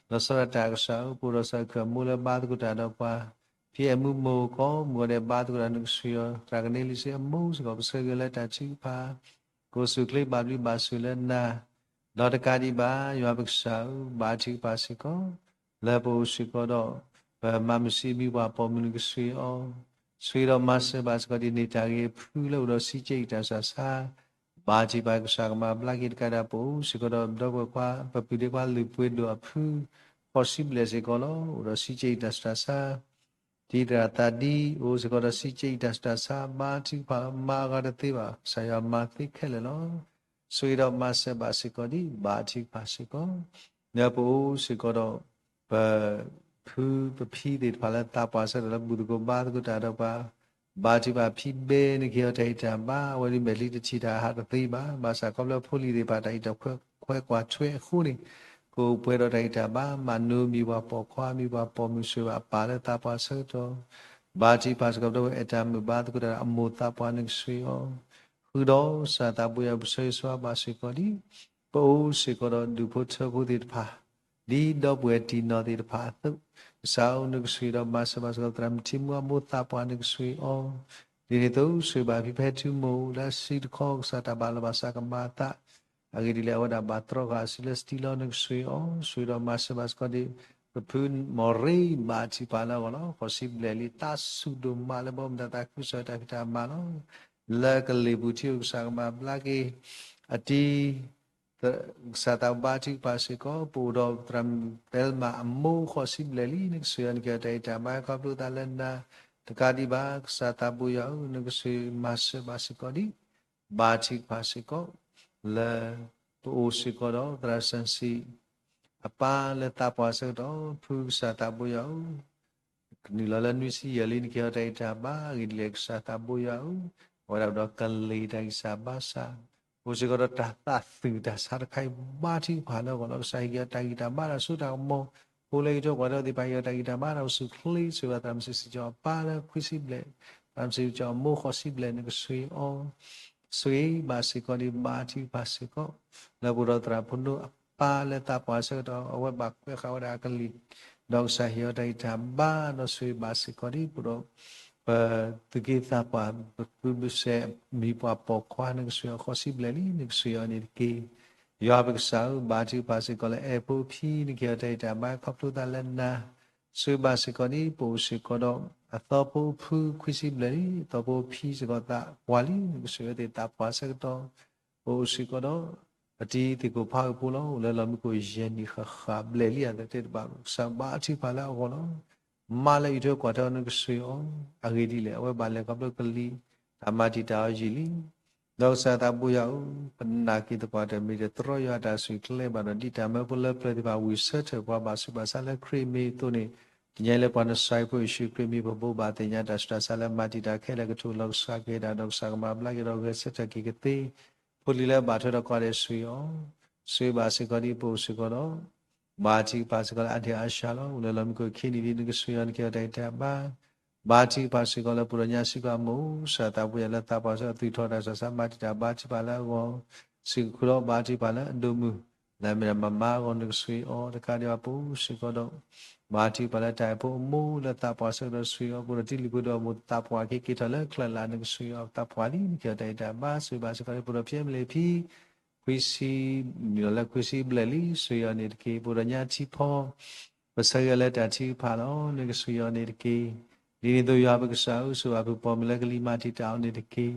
လီၤဆီဒၣ်တၢ်ကစၢ်ဧၢ ပအိၣ်ဒီးစီၤခုၣ်အမိၢ်လၢဘါသကိးတၢ်ဒီးပှၤ ဖံအဲၣ်မူမိၢ်ကိးမုၢ်ဂီၤဒဲး ဘါသကိးတၢ် နကစၢ်အီၤ သရၣ်ကန့လံစ့အမိၢ်စ့ၢ်ကီး ပဆၢဂ့ၤလၢတၢ်ထုကဖၣ် ကအိၣ်ဆူၣ်အိၣ်ချ့ဘၣ်ဘျုးဘၣ်ဆိၣ်လၢနၤ ဒီးတကးဒံးဘၣ် ယွၤပကစၢ်ဧၢ ဘါထုကဖၣ်စ့ၢ်ကီး လၢပအိၣ်စ့ၢ်ကီးဒီး ပမၤမုၢ်ဆံးမံပှၤပိာ်မုၣ် နကစၢ်အီၤ ဆိၣ်ဂ့ၤဒီးမၤစၢၤဘၣ်စ့ၢ်ကီးဒ်န့ၣ် တၢ်ဂ့ၤအဖုလၢအိၣ်ဒီးစံးကဲအံၤတၢ်ဆူးတၢ်ဆါ ဘါထုကဖၣ် ကစၢ်ကမၤဘျါက့ၤတကးဒံး ပအိၣ်စ့ၢ်ကီးဒီး ဒီပုၢ်ဝဲၢ်ခွါ ပပုၢ်ဒ့ခွါလုၢ်ပှ့ၤဒိၣ်အဖု ဃိးဆံဘျဲၣ်စ့ၢ်ကီးလီၤ. အိၣ်ဒီးစံးကဲအံၤတၢ်ဆူးတၢ်ဆါ တံၤသရၣ်သးဒံ အိၣ်စ့ၢ်ကီးဒီးစံးကဲအံၤတၢ်ဆူးတၢ်ဆါ ဘါထုကဖၣ်လီၤ. မၤအဂၤတသ့ဘၣ် ကစၢ်ယွၤမၤသ့ခဲလၢာ်လီၤ. ဆိၣ်ဂ့ၤဒီးမၤစၢၤဘၣ်စ့ၢ်ကီးဒံး ဘါထုကဖၣ်စ့ၢ်ကီး လၢပအိၣ်စ့ၢ်ကီးဒီး ပဖုပဖံသ့ၣ်တဖၣ်လၢသးပှၢ်ဆၢကတီၢ်လၢဘူၣ်သကိးဘါသကိးတၢ်ဒီးပှၤ ဘါထုကဖၣ်ဖံဘဲ နကဟ့ၣ်အီၤတၢ်ဂံၢ်တၢ်ဘါ အဝဲဒၣ်မဲာ်ချံတထံၣ်တၢ်ဟးတသ့ဘၣ် ဘၣ်ဆၣ်ခီဖျိဖိလံၤသ့ၣ်တဖၣ်တၢ်အံးတၢ်ခွဲကွၢ်ထွဲအဃိန့ၣ် ကအိၣ်ပှဲၤဒီးတၢ်ဂံၢ်တၢ်ဘါ, မၤနၢၤမံၤပှၤပိာ်ခွါ, မံၤပှၤပိာ်မုၣ်, ဆိၣ်ဂ့ၤဘၣ်အပၢ်လၢသးပှၢ်ဆၢကတီၢ်, ဘါထုကဖၣ်စ့ၢ်ကီး ပဒီပုၢ်ဝဲၢ်အဲၣ်တၢ်မုာ်ဘါသကိးတၢ်ဒီးအမိၢ်သးပှၢ် နကဆိၣ်ဂ့ၤအီၤ, ဃုာ်ဒီးကစၢ်သးဘိယွၤ ပဆၢဂ့ၤဆၢဝါဘၣ်စ့ၢ်ကီးဒံး ပအိၣ်စ့ၢ်ကီးဒီးဒူၣ်ဖိထၢဖိသ့ၣ်တဖၣ် ဒ်ဒီပုၢ်ဝဲၢ်တံၢ်နီၢ်သ့ၣ်တဖၣ်အသိး, ကစၢ်ဧၢ နကဆိၣ်ဂ့ၤဒီးမၤစၢၤဘၣ်စ့ၢ်ကီး သရၣ်မုၣ်ထံမူအမိၢ်သးပှၢ် နကဆိၣ်ဂ့ၤအီၤ, ဒ်န့ၣ်အသိး ဆိၣ်ဂ့ၤဘၣ်ဖံဖဲထုမုၣ် လၢအစုတခီ ကစၢ်တၢ်ဘၣ်လီၤဘၣ်စးကမၤအသး အဂ့ၢ်ဒ်လဲၣ် အဝဲဒၣ်ဘၣ်တြီဃာ်အစုလၢစတံလီၤ နကဆိၣ်ဂ့ၤအီၤ, ဆိၣ်ဂ့ၤဒီးမၤစၢၤဘၣ်စ့ၢ်ကီးဒံး ပဖုမီၢ်ရ့ ဘါထုကဖၣ်လၢအဂီၢ်လီၤ. ဃိးဆံဘျဲၣ်လံ သးစူၤဒိၣ်မးလၢဘီမုၢ်တၢ်သးခုကစီၣ်တၢ်ဖံးတၢ်မၤလီၤ. လၢကလံၤပူၤထံအိၣ် ကစၢ်ကမၤဘျါက့ၤ အတံၤ ကစၢ်သးဘါထုကဖၣ်စ့ၢ်ကီး ပအိၣ်ဒီးသရၣ်မုၣ်ပဲလမၣ်အမိၢ် ဃိးဆံဘျဲၣ်လံ နကဆိၣ်ဂ့ၤအီၤ နကဟ့ၣ်အီၤတၢ်ဂံၢ်တၢ်ဘါ ခီဖျိသးလၢနၤ တကးဒံးဘၣ် ကစၢ်သးဘိယွၤဧၢ နကဆိၣ်ဂ့ၤမၤစၢၤဘၣ်စ့ၢ်ကီးဒံး ဘါထုကဖၣ်စ့ၢ်ကီး လၢပအိၣ်စ့ၢ်ကီးဒီးသရၣ်စၢၣ်စံး အပၢ်လၢသးပှၢ်ဆၢကတီၢ် ဖုကစၢ်သးဘိယွၤဧၢ ကနုာ်လီၤလၢနွံဆံယဲၢ်လံ နကဟ့ၣ်အီၤတၢ်ဂံၢ်တၢ်ဘါ အဂ့ၢ်ဒ်လဲၣ် ကစၢ်သးဘိယွၤဧၢ, အဝဲဒၣ်ဒီးကလံၤတၢ်ဂံၢ်စၢ်ဘါစၢ်, အိၣ်စ့ၢ်ကီးဒီးတၢ်သးသုၣ်တၢ်ဆါတခါအံၤ ဘါထုကဖၣ်လၢအဂီၢ်လီၤ. ကစၢ်ဟ့ၣ်က့ၤအီၤတၢ်ဂံၢ်တၢ်ဘါ တၢ်စိတၢ်ကမီၤ, ဖိလၢဟံၣ်ထိးကွၢ်ထိးသ့ၣ်တဖၣ် ဟ့ၣ်အီၤတၢ်ဂံၢ်တၢ်ဘါ တၢ်အိၣ်ဆူၣ်အိၣ်ချ့ ဆိၣ်ဂ့ၤဘၣ်သရၣ်မုၣ်စံးစံးကၠီအပၢ်လၢခွံဆံဘျဲၣ်, သရၣ်မုၣ်စံးစံးကၠီအမိၢ်ဃိးဆံဘျဲၣ် နကဆိၣ်ဂ့ၤအီၤ ဆိၣ်ဂ့ၤဘၣ်စ့ၢ်ကီးဒံး ဘါထုကဖၣ်စ့ၢ်ကီး လၢပအိၣ်ဒီးသရၣ်ဖိဒိၣ်အပၢ်လၢသးပှၢ်ဆၢကတီၢ် အဝဲဘၣ်ကွဲးဃာ်ဝဲဒၣ်အကလံၤ, ဒီးကစၢ်ဟ့ၣ်အီၤတၢ်ဂံၢ်တၢ်ဘါ ဒီးဆိၣ်ဂ့ၤဘၣ်စ့ၢ်ကီးဒံး ပဒီး ပသုးက့သးပှၢ် ပသုးမုၢ်စဲးမံၤပှၤပိာ်ခွါ နကဆိၣ်ဂ့ၤအီၤဃိးဆံဘျဲၣ်လံ နကဆိၣ်ဂ့ၤအီၤန့ၣ်တက့ၢ်. ယွၤပကစၢ်ဧၢ ဘါထုကဖၣ်စ့ၢ်ကီးလၢအဲၣ်ဖိဖံ နကဟ့ၣ်အီၤတၢ်ဂံၢ်တၢ်ဘါ ခီဖျိသးလၢနၤ ဆိၣ်ဂ့ၤဘၣ်စ့ၢ်ကီးဒံး ပအိၣ်စ့ၢ်ကီးဒီး အသီဖိဖုခွံဆံဘျဲၣ်လံ အသီဖိဖံစ့ၢ်ကီးသးပှၢ်လံ နကဆိၣ်ဂ့ၤအီၤသ့ၣ်သးပှၢ်ဆၢကတီၢ် ပအိၣ်စ့ၢ်ကီးဒီး ပတံၤသ့ၣ်ခိၣ်ဖးအုၣ်ဖိလီၤ အိၣ်လၢလီၢ်မံခိၣ်ယဲၢ်နံၣ်ဃၣ်ဃၣ်ဘျဲၣ်လံ အသးတ့တဘၣ် ကစၢ်ဘါထုကဖၣ်လၢအဂီၢ်လီၤ. မါလၢအအံးထွဲကွၢ်ထွဲအီၤ နကဆိၣ်ဂ့ၤအီၤ အဂ့ၢ်ဒ်လဲၣ် အဝဲဘၣ်လဲၤခီဖျိကလံၤ တၢ်မၤတံာ်တာ်အီၤယံာ်လံ ဒီးကစၢ်သးဘိယွၤဧၢ, ပနာ်က့ၤသပှၢ်တၢၢ် မ့ၢ်တတြီယွၤအတၢ်ဆိၣ်ဂ့ၤကျဲဘၣ်ဒီး ဒ်တၢ်မၢဖိလၢပျၢၤသ့ၣ်တဖၣ် ဝံၢ်ဆၢထၢၣ်ပှၤဘၣ်ဆူးဘၣ်ဆါလၢခရံာ်အမံၤအသိးန့ၣ်, တနံၤအံၤလၢပှၤနစၢ်အံၤဖိယ့ၣ်ၡူးခရံာ်မံၤ ပဘိးဘၣ်သ့ၣ်ညါတၢ်ဆူးတၢ်ဆါလၢမၤတံာ်တာ်ခဲလၢာ်ကထူၣ်လီၤကစၢ်ကဟ့ၣ်ဒၣ်ဒီးကစၢ်ကမၤဘျါက့ၤဒီးဂဲၤဆၢထၢၣ်က့ၤကသ့ ဖိလံၤလၢအဘၣ်ထွဲဒီးကိးဂၤဒဲးဆိၣ်ဂ့ၤအီၤ, ဆိၣ်ဂ့ၤဘၣ်စ့ၢ်ကီးဒံးပအိၣ်စ့ၢ်ကီးဒီး ဘါထုကဖၣ်စ့ၢ်ကီးလၢအဒံၣ်အါစှၤလီၤ အိၣ်လၢလီၢ်မံခိၣ်ခံနံၣ်လံ နကဆိၣ်ဂ့ၤအီၤ နကဟ့ၣ်အီၤတၢ်ဂံၢ်တၢ်ဘါ, ဘါထုကဖၣ်စ့ၢ်ကီးလၢပှၤဒီးညါစံးကီးအမိၢ် ကစၢ်သးဘိယွၤလၢသးပှၢ်ဆၢကတီၢ်အသွံၣ်ထီၣ်တၢ်ဆူးတၢ်ဆါ မၤတံာ်တာ်ဘါထုကဖၣ်လၢအဂီၢ်, စ့ၢ်ကီးဒီးဘါထုကဖၣ်လၢအဒိၣ်မုၢ် လၢအမ့ၢ်ဒၣ်မၤမါအဂီၢ် နကဆိၣ်ဂ့ၤအီၤ တကးဒံးဘၣ်ပအိၣ်စ့ၢ်ကီးဒီး ဘါထုကဖၣ်လၢတၢ်အဲၣ်ဖိအမိၢ်လၢသးပှၢ်ဆၢကတီၢ်ဆိၣ်ဂ့ၤအီၤ ပှၤဒီးတံၤလံၤဖိဒီးအမိၢ်သးပှၢ်က့ၤက့ၤထီၣ်လၢချၢၣ်လၢ် နကဆိၣ်ဂ့ၤအီၤသးပှၢ်လံ နကဟ့ၣ်အီၤတၢ်ဂံၢ်တၢ်ဘါ ဆိၣ်ဂ့ၤဘၣ်စ့ၢ်ကီးဒံးပဒီးဖံမလ့ၤဖံ ခွံဆံ နုာ်လီၤလၢခွံဆံဘျဲၣ်လံ ဆိၣ်ဂ့ၤအီၤန့ၣ်တက့ၢ်. ပဒီးညါထံဖီ ပဆၢဂ့ၤအီၤလၢတၢ်ထုကဖၣ်လီၤ နကဆိၣ်ဂ့ၤအီၤန့ၣ်တက့ၢ်. ဒ်န့ၣ်အသိးယွၤပကစၢ်ဧၢ ဆိၣ်ဂ့ၤဘၣ်ဖုပိာ်မုၣ်လၢကလံၤမၤတံာ်တာ်အီၤန့ၣ်တက့ၢ်.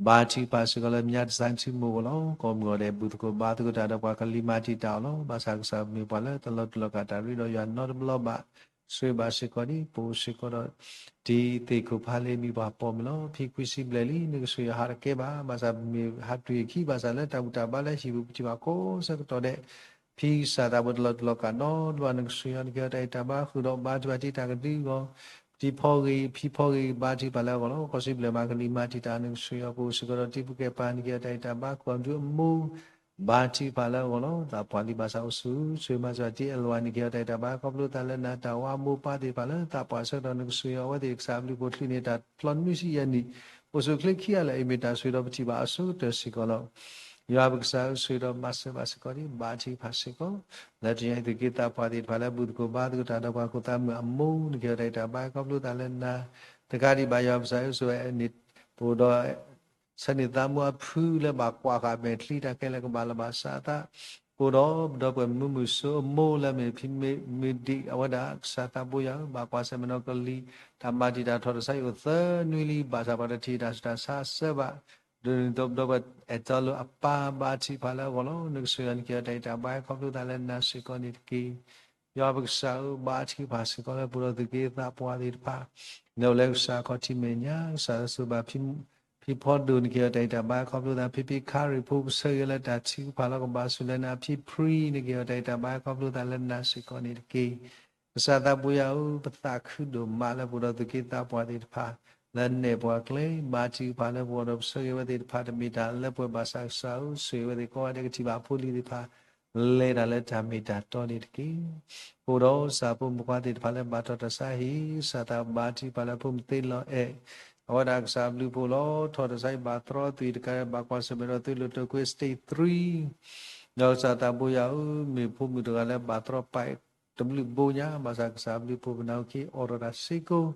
ဘါထုကဖၣ်စ့ၢ်ကီးလၢမၠါတစဲးထံမိၢ်အဂီၢ်လီၤ. ကိးမုၢ်ဂီၤဒဲး ဘူၣ်သကိးဘါသကိးတၢ်ဒီးပှၤကလံၤမၤတံာ်တာ်အီၤလီၤ. ဘၣ်ဆၣ်ကစၢ်မ့ၢ်ပှၤလၢတလီၤတူာ်လီၤကာ်တၢ်ရ့ဒီးယွၤနီတဘျီဘၣ်. ဆိၣ်ဂ့ၤဘၣ်စ့ၢ်ကီးဒံးပအိၣ်စ့ၢ်ကီးဒီး တံၤသ့ၣ်ခိၣ်ဖးလ့မံၤပှၤပိာ်မုၣ်လီၤ. ဖံခွံဆံဘျဲၣ်လံ နကဆိၣ်ဂ့ၤအီၤဟးတကဲဘၣ်. ဘၣ်ဆၣ်ပမ့ၢ်ဟးတုၤအခံ ဘၣ်ဆၣ်လၢတၢ်ဘူၣ်တၢ်ဘါလၢဟံၣ်ပူၤပထံၣ်ဘၣ်ကိးဆၢကတီၢ်ဒဲး ဖံကစၢ်သးဘိတလီၤတူာ်လီၤကာ်နီတဘျီ နကဆိၣ်ဂ့ၤအီၤ နကဟ့ၣ်အီၤတၢ်ဂံၢ်တၢ်ဘါ ဃုာ်ဒီးဘါထုကဖၣ်တံၤတၢ်ကဒုအဂီၢ် တံၤဖီဂ့ၤ ဖံဖီဂ့ၤ ဘါထုကဖၣ်လၢအဂီၢ်လီၤ. ဃိးဆံဘျဲၣ်မးကလံၤမၤတံာ်တာ် နကဆိၣ်ဂ့ၤအီၤ ပအိၣ်စ့ၢ်ကီးဒီးတံၤဖိကဲပၤ နကဟ့ၣ်အီၤတၢ်ဂံၢ်တၢ်ဘါ ကွၢ်ဒုအမိၢ် ဘါထုကဖၣ်လၢအဂီၢ်လီၤ. သးပှၢ်လံဘၣ်ဆၣ်အိၣ်ဆူၣ် ဆိၣ်ဂ့ၤမၤစၢၤတံၤအဲၣ်လဝါ နကဟ့ၣ်အီၤတၢ်ဂံၢ်တၢ်ဘါ ခီဖျိသးလၢနၤ တၢ်ဝါမိၢ်ပၢ်သ့ၣ်တဖၣ်လၢသးပှၢ်ဆၢကတီၢ် နကဆိၣ်ဂ့ၤအီၤ အဝဲသ့ၣ်ကစၢ်အဘျုးအဖှိၣ်ချုးန့ၢ်တၢ်ဖျီနွံဆံယဲၢ်နံၣ် အိၣ်ဆူၣ်အိၣ်ချ့ခံဂၤလၢာ်အံၤ မ့ၢ်တၢ်ဆိၣ်ဂ့ၤဒီးပထံၣ်ဘၣ်အဆိကတၢၢ်စ့ၢ်ကီးလီၤ. ယွၤပကစၢ်ဧၢ ဆိၣ်ဂ့ၤဒီးမၤစၢၤဘၣ်စ့ၢ်ကီးဒံး ဘါထုကဖၣ်စ့ၢ်ကီး လၢတနံၤအံၤ သုးက့သးပှၢ်သ့ၣ်တဖၣ်လၢဘူၣ်သကိးဘါသကိးတၢ်ဒီးပှၤခိၣ်သးမုၢ်အမိၢ် နကဟ့ၣ်အီၤတၢ်ဂံၢ်တၢ်ဘါ ခီဖျိသးလၢနၤ တကးဒံးဘၣ် ယွၤပကစၢ်ဧၢ ဆိၣ်ဂ့ၤန့ၣ် ပအိၣ်ဒီး ဆၢန့ၢ်သးမူအဖုလၢဘၣ်ကွၢ်ဃာ်မဲာ်ချံတၢ်ခဲလၢာ်ကဘၣ်လီၤဘၣ်စးအသး ပအိၣ်ဒီးပဒီပုၢ်ဝဲၢ်မုၢ်မုၢ်စိအမိၢ်လၢမ့ၢ်ဖံမ့ၢ်မုၢ်ဒံး အဝဲဒၣ်ကစၢ်သးဘိယွၤဧၢ ဘၣ်ကွၢ်ဆၢၣ်မဲာ်နီၢ်ကလံၤ တၢ်မၤတံာ်တာ်ထီၣ်တစဲးအိၣ်သၢနွံလံ ဘၣ်ဆၣ်ပှၤတထံၣ်တၢ်ဆူးတၢ်ဆါအစၢဘၣ် ဒ်န့ၣ်အသိးပဒီပုၢ်ဝဲၢ်အဲၣ်တီလိာ်အပၢ်ဘါထုကဖၣ်လၢအဂီၢ်လီၤ. နကဆိၣ်ဂ့ၤအီၤ နကဟ့ၣ်အီၤတၢ်ဂံၢ်တၢ်ဘါ ခီဖျိသးလၢနၤစ့ၢ်ကီးန့ၣ်တက့ၢ်. ယွၤပကစၢ်ဧၢ ဘါထုကဖၣ်စ့ၢ်ကီးလၢပအိၣ်ဒီးသုးက့သးပှၢ်သ့ၣ်တဖၣ် နအိၣ်လၢကစၢ်ခီၣ်ထံးမဲာ်ညါ ကစၢ်ဆိၣ်ဂ့ၤဘၣ် ဖံဖီဒိၣ် နကဟ့ၣ်အီၤတၢ်ဂံၢ်တၢ်ဘါ ခီဖျိသး ဖံဖံခါရံၣ်ဖိ ပဆၢဂ့ၤလၢတၢ်ထုကဖၣ်လီၤ ကဘၣ်ဆူၣ်လၢနၤ ဖံဖရံ နကဟ့ၣ်အီၤတၢ်ဂံၢ်တၢ်ဘါ ခီဖျိသးလၢနၤစ့ၢ်ကီးန့ၣ်တက့ၢ်. ကစၢ်သးဘိယွၤဧၢ ပသးခုဒိၣ်မးလၢပအိၣ်ဒီးသုးက့သးပှၢ်သ့ၣ်တဖၣ် လၢနဲၣ်ပှၤကျဲ ဘါထုကဖၣ်လၢပဂီၢ်ဒီးပဆၢဂ့ၤဝဲသ့ၣ်တဖၣ် တမ့ၢ်တၢ်လၢပှဲၤဘၣ်ဆၣ်ကစၢ်ဧၢ ဆိၣ်ဂ့ၤဝဲသ့ၣ်ကိးဂၤဒဲးကထံၣ်ဘၣ်အဖိလံၤသ့ၣ်တဖၣ် လဲၤတၢ်လၢတၢ်မ့ၢ်တၢ်တီန့ၣ်တက့ၢ်. ပအိၣ်ဒီးကစၢ်ဖိမုၣ်ဖိခွါသ့ၣ်တဖၣ်လၢဘၣ်ထီၣ်တၢ်ဆါဟံၣ်, ကစၢ်သးဘါထုကဖၣ်လၢဖိမုၣ်သ့လီၤအဲၣ်, အဝဲဒၣ်ကစၢ်ဘျုးဖှိၣ်လီၤ. ထီၣ်တၢ်ဆါဟံၣ်ဘၣ်တြီသွံၣ်တကး ဘၣ်ကွၢ်ဆၢၣ်မဲာ်ဒီးသုးလီၢ်တိာ်ကွ့ stage three ဒီးကစၢ်သးဘိယွၤဧၢ, မ့ၢ်ဖိမုၣ်တဂၤလၢဘၣ်တြီပာ်တဘျုးဘိညါ, ဘၣ်ဆၣ်ကစၢ်ဘျုးဖှိၣ်ပနၢ်ဟူက့ၤ အိးထီၣ်တၢ်စ့ၢ်ကီး,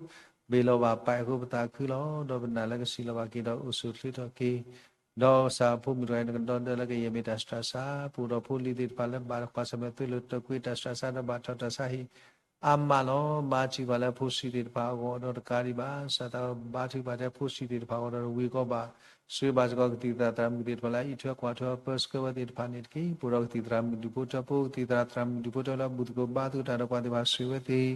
ဘ့ၣ်လီၤဘၣ်ပာ်အဃိပသးခုလီၤ. ဒီးပနာ်လၢကစံးလီၤဘၣ်က့ၤဒီးအိၣ်ဆူၣ်အိၣ်ချ့ထီၣ်က့ၤ ဒီးကစၢ်ဖိမုၣ်တဂၤအံၤ နကဒီဒၢလၢကယဲၢ်မ့ၢ်တၢ်ဆူးတၢ်ဆါ, ပအိၣ်ဒီးဖိလံၤသ့ၣ်တဖၣ်လၢဘၣ်ကွၢ်ဆၢၣ်မဲာ်သုးလီၢ်တိာ်ကွ့တၢ်ဆူးတၢ်ဆါဒီးဘၣ်ထီၣ်တၢ်ဆါဟံၣ် အါမးလီၤ. ဘါထုကဖၣ်လၢဖိဆံးသ့ၣ်တဖၣ်အဂီၢ်ဒီးတကးဒံးဘၣ် ကစၢ်သးဘါထုကဖၣ်ထဲဖိဆံးသ့ၣ်တဖၣ်အဂီၢ်ဒီး ဝံၤကီးဘၣ် ဆိၣ်ဂ့ၤဘၣ်စ့ၢ်ကီးကသံၣ်သရၣ်သရၣ်မုၣ်သ့ၣ်တဖၣ်လၢအအံးထွဲကွၢ်ထွဲပၢဆှၢဝဲသ့ၣ်တဖၣ်န့ၣ်တက့ၢ်. ပအိၣ်ဒီးကသံၣ်သရၣ်မုၣ်ဒူၣ်ဖိထၢဖိ ကသံၣ်သရၣ်သရၣ်မုၣ်ဒူၣ်ဖိထၢလၢဘူၣ်သကိးဘါသကိးတၢ်ဒီးပှၤသ့ၣ်တဖၣ် ဆိၣ်ဂ့ၤဝဲသ့ၣ်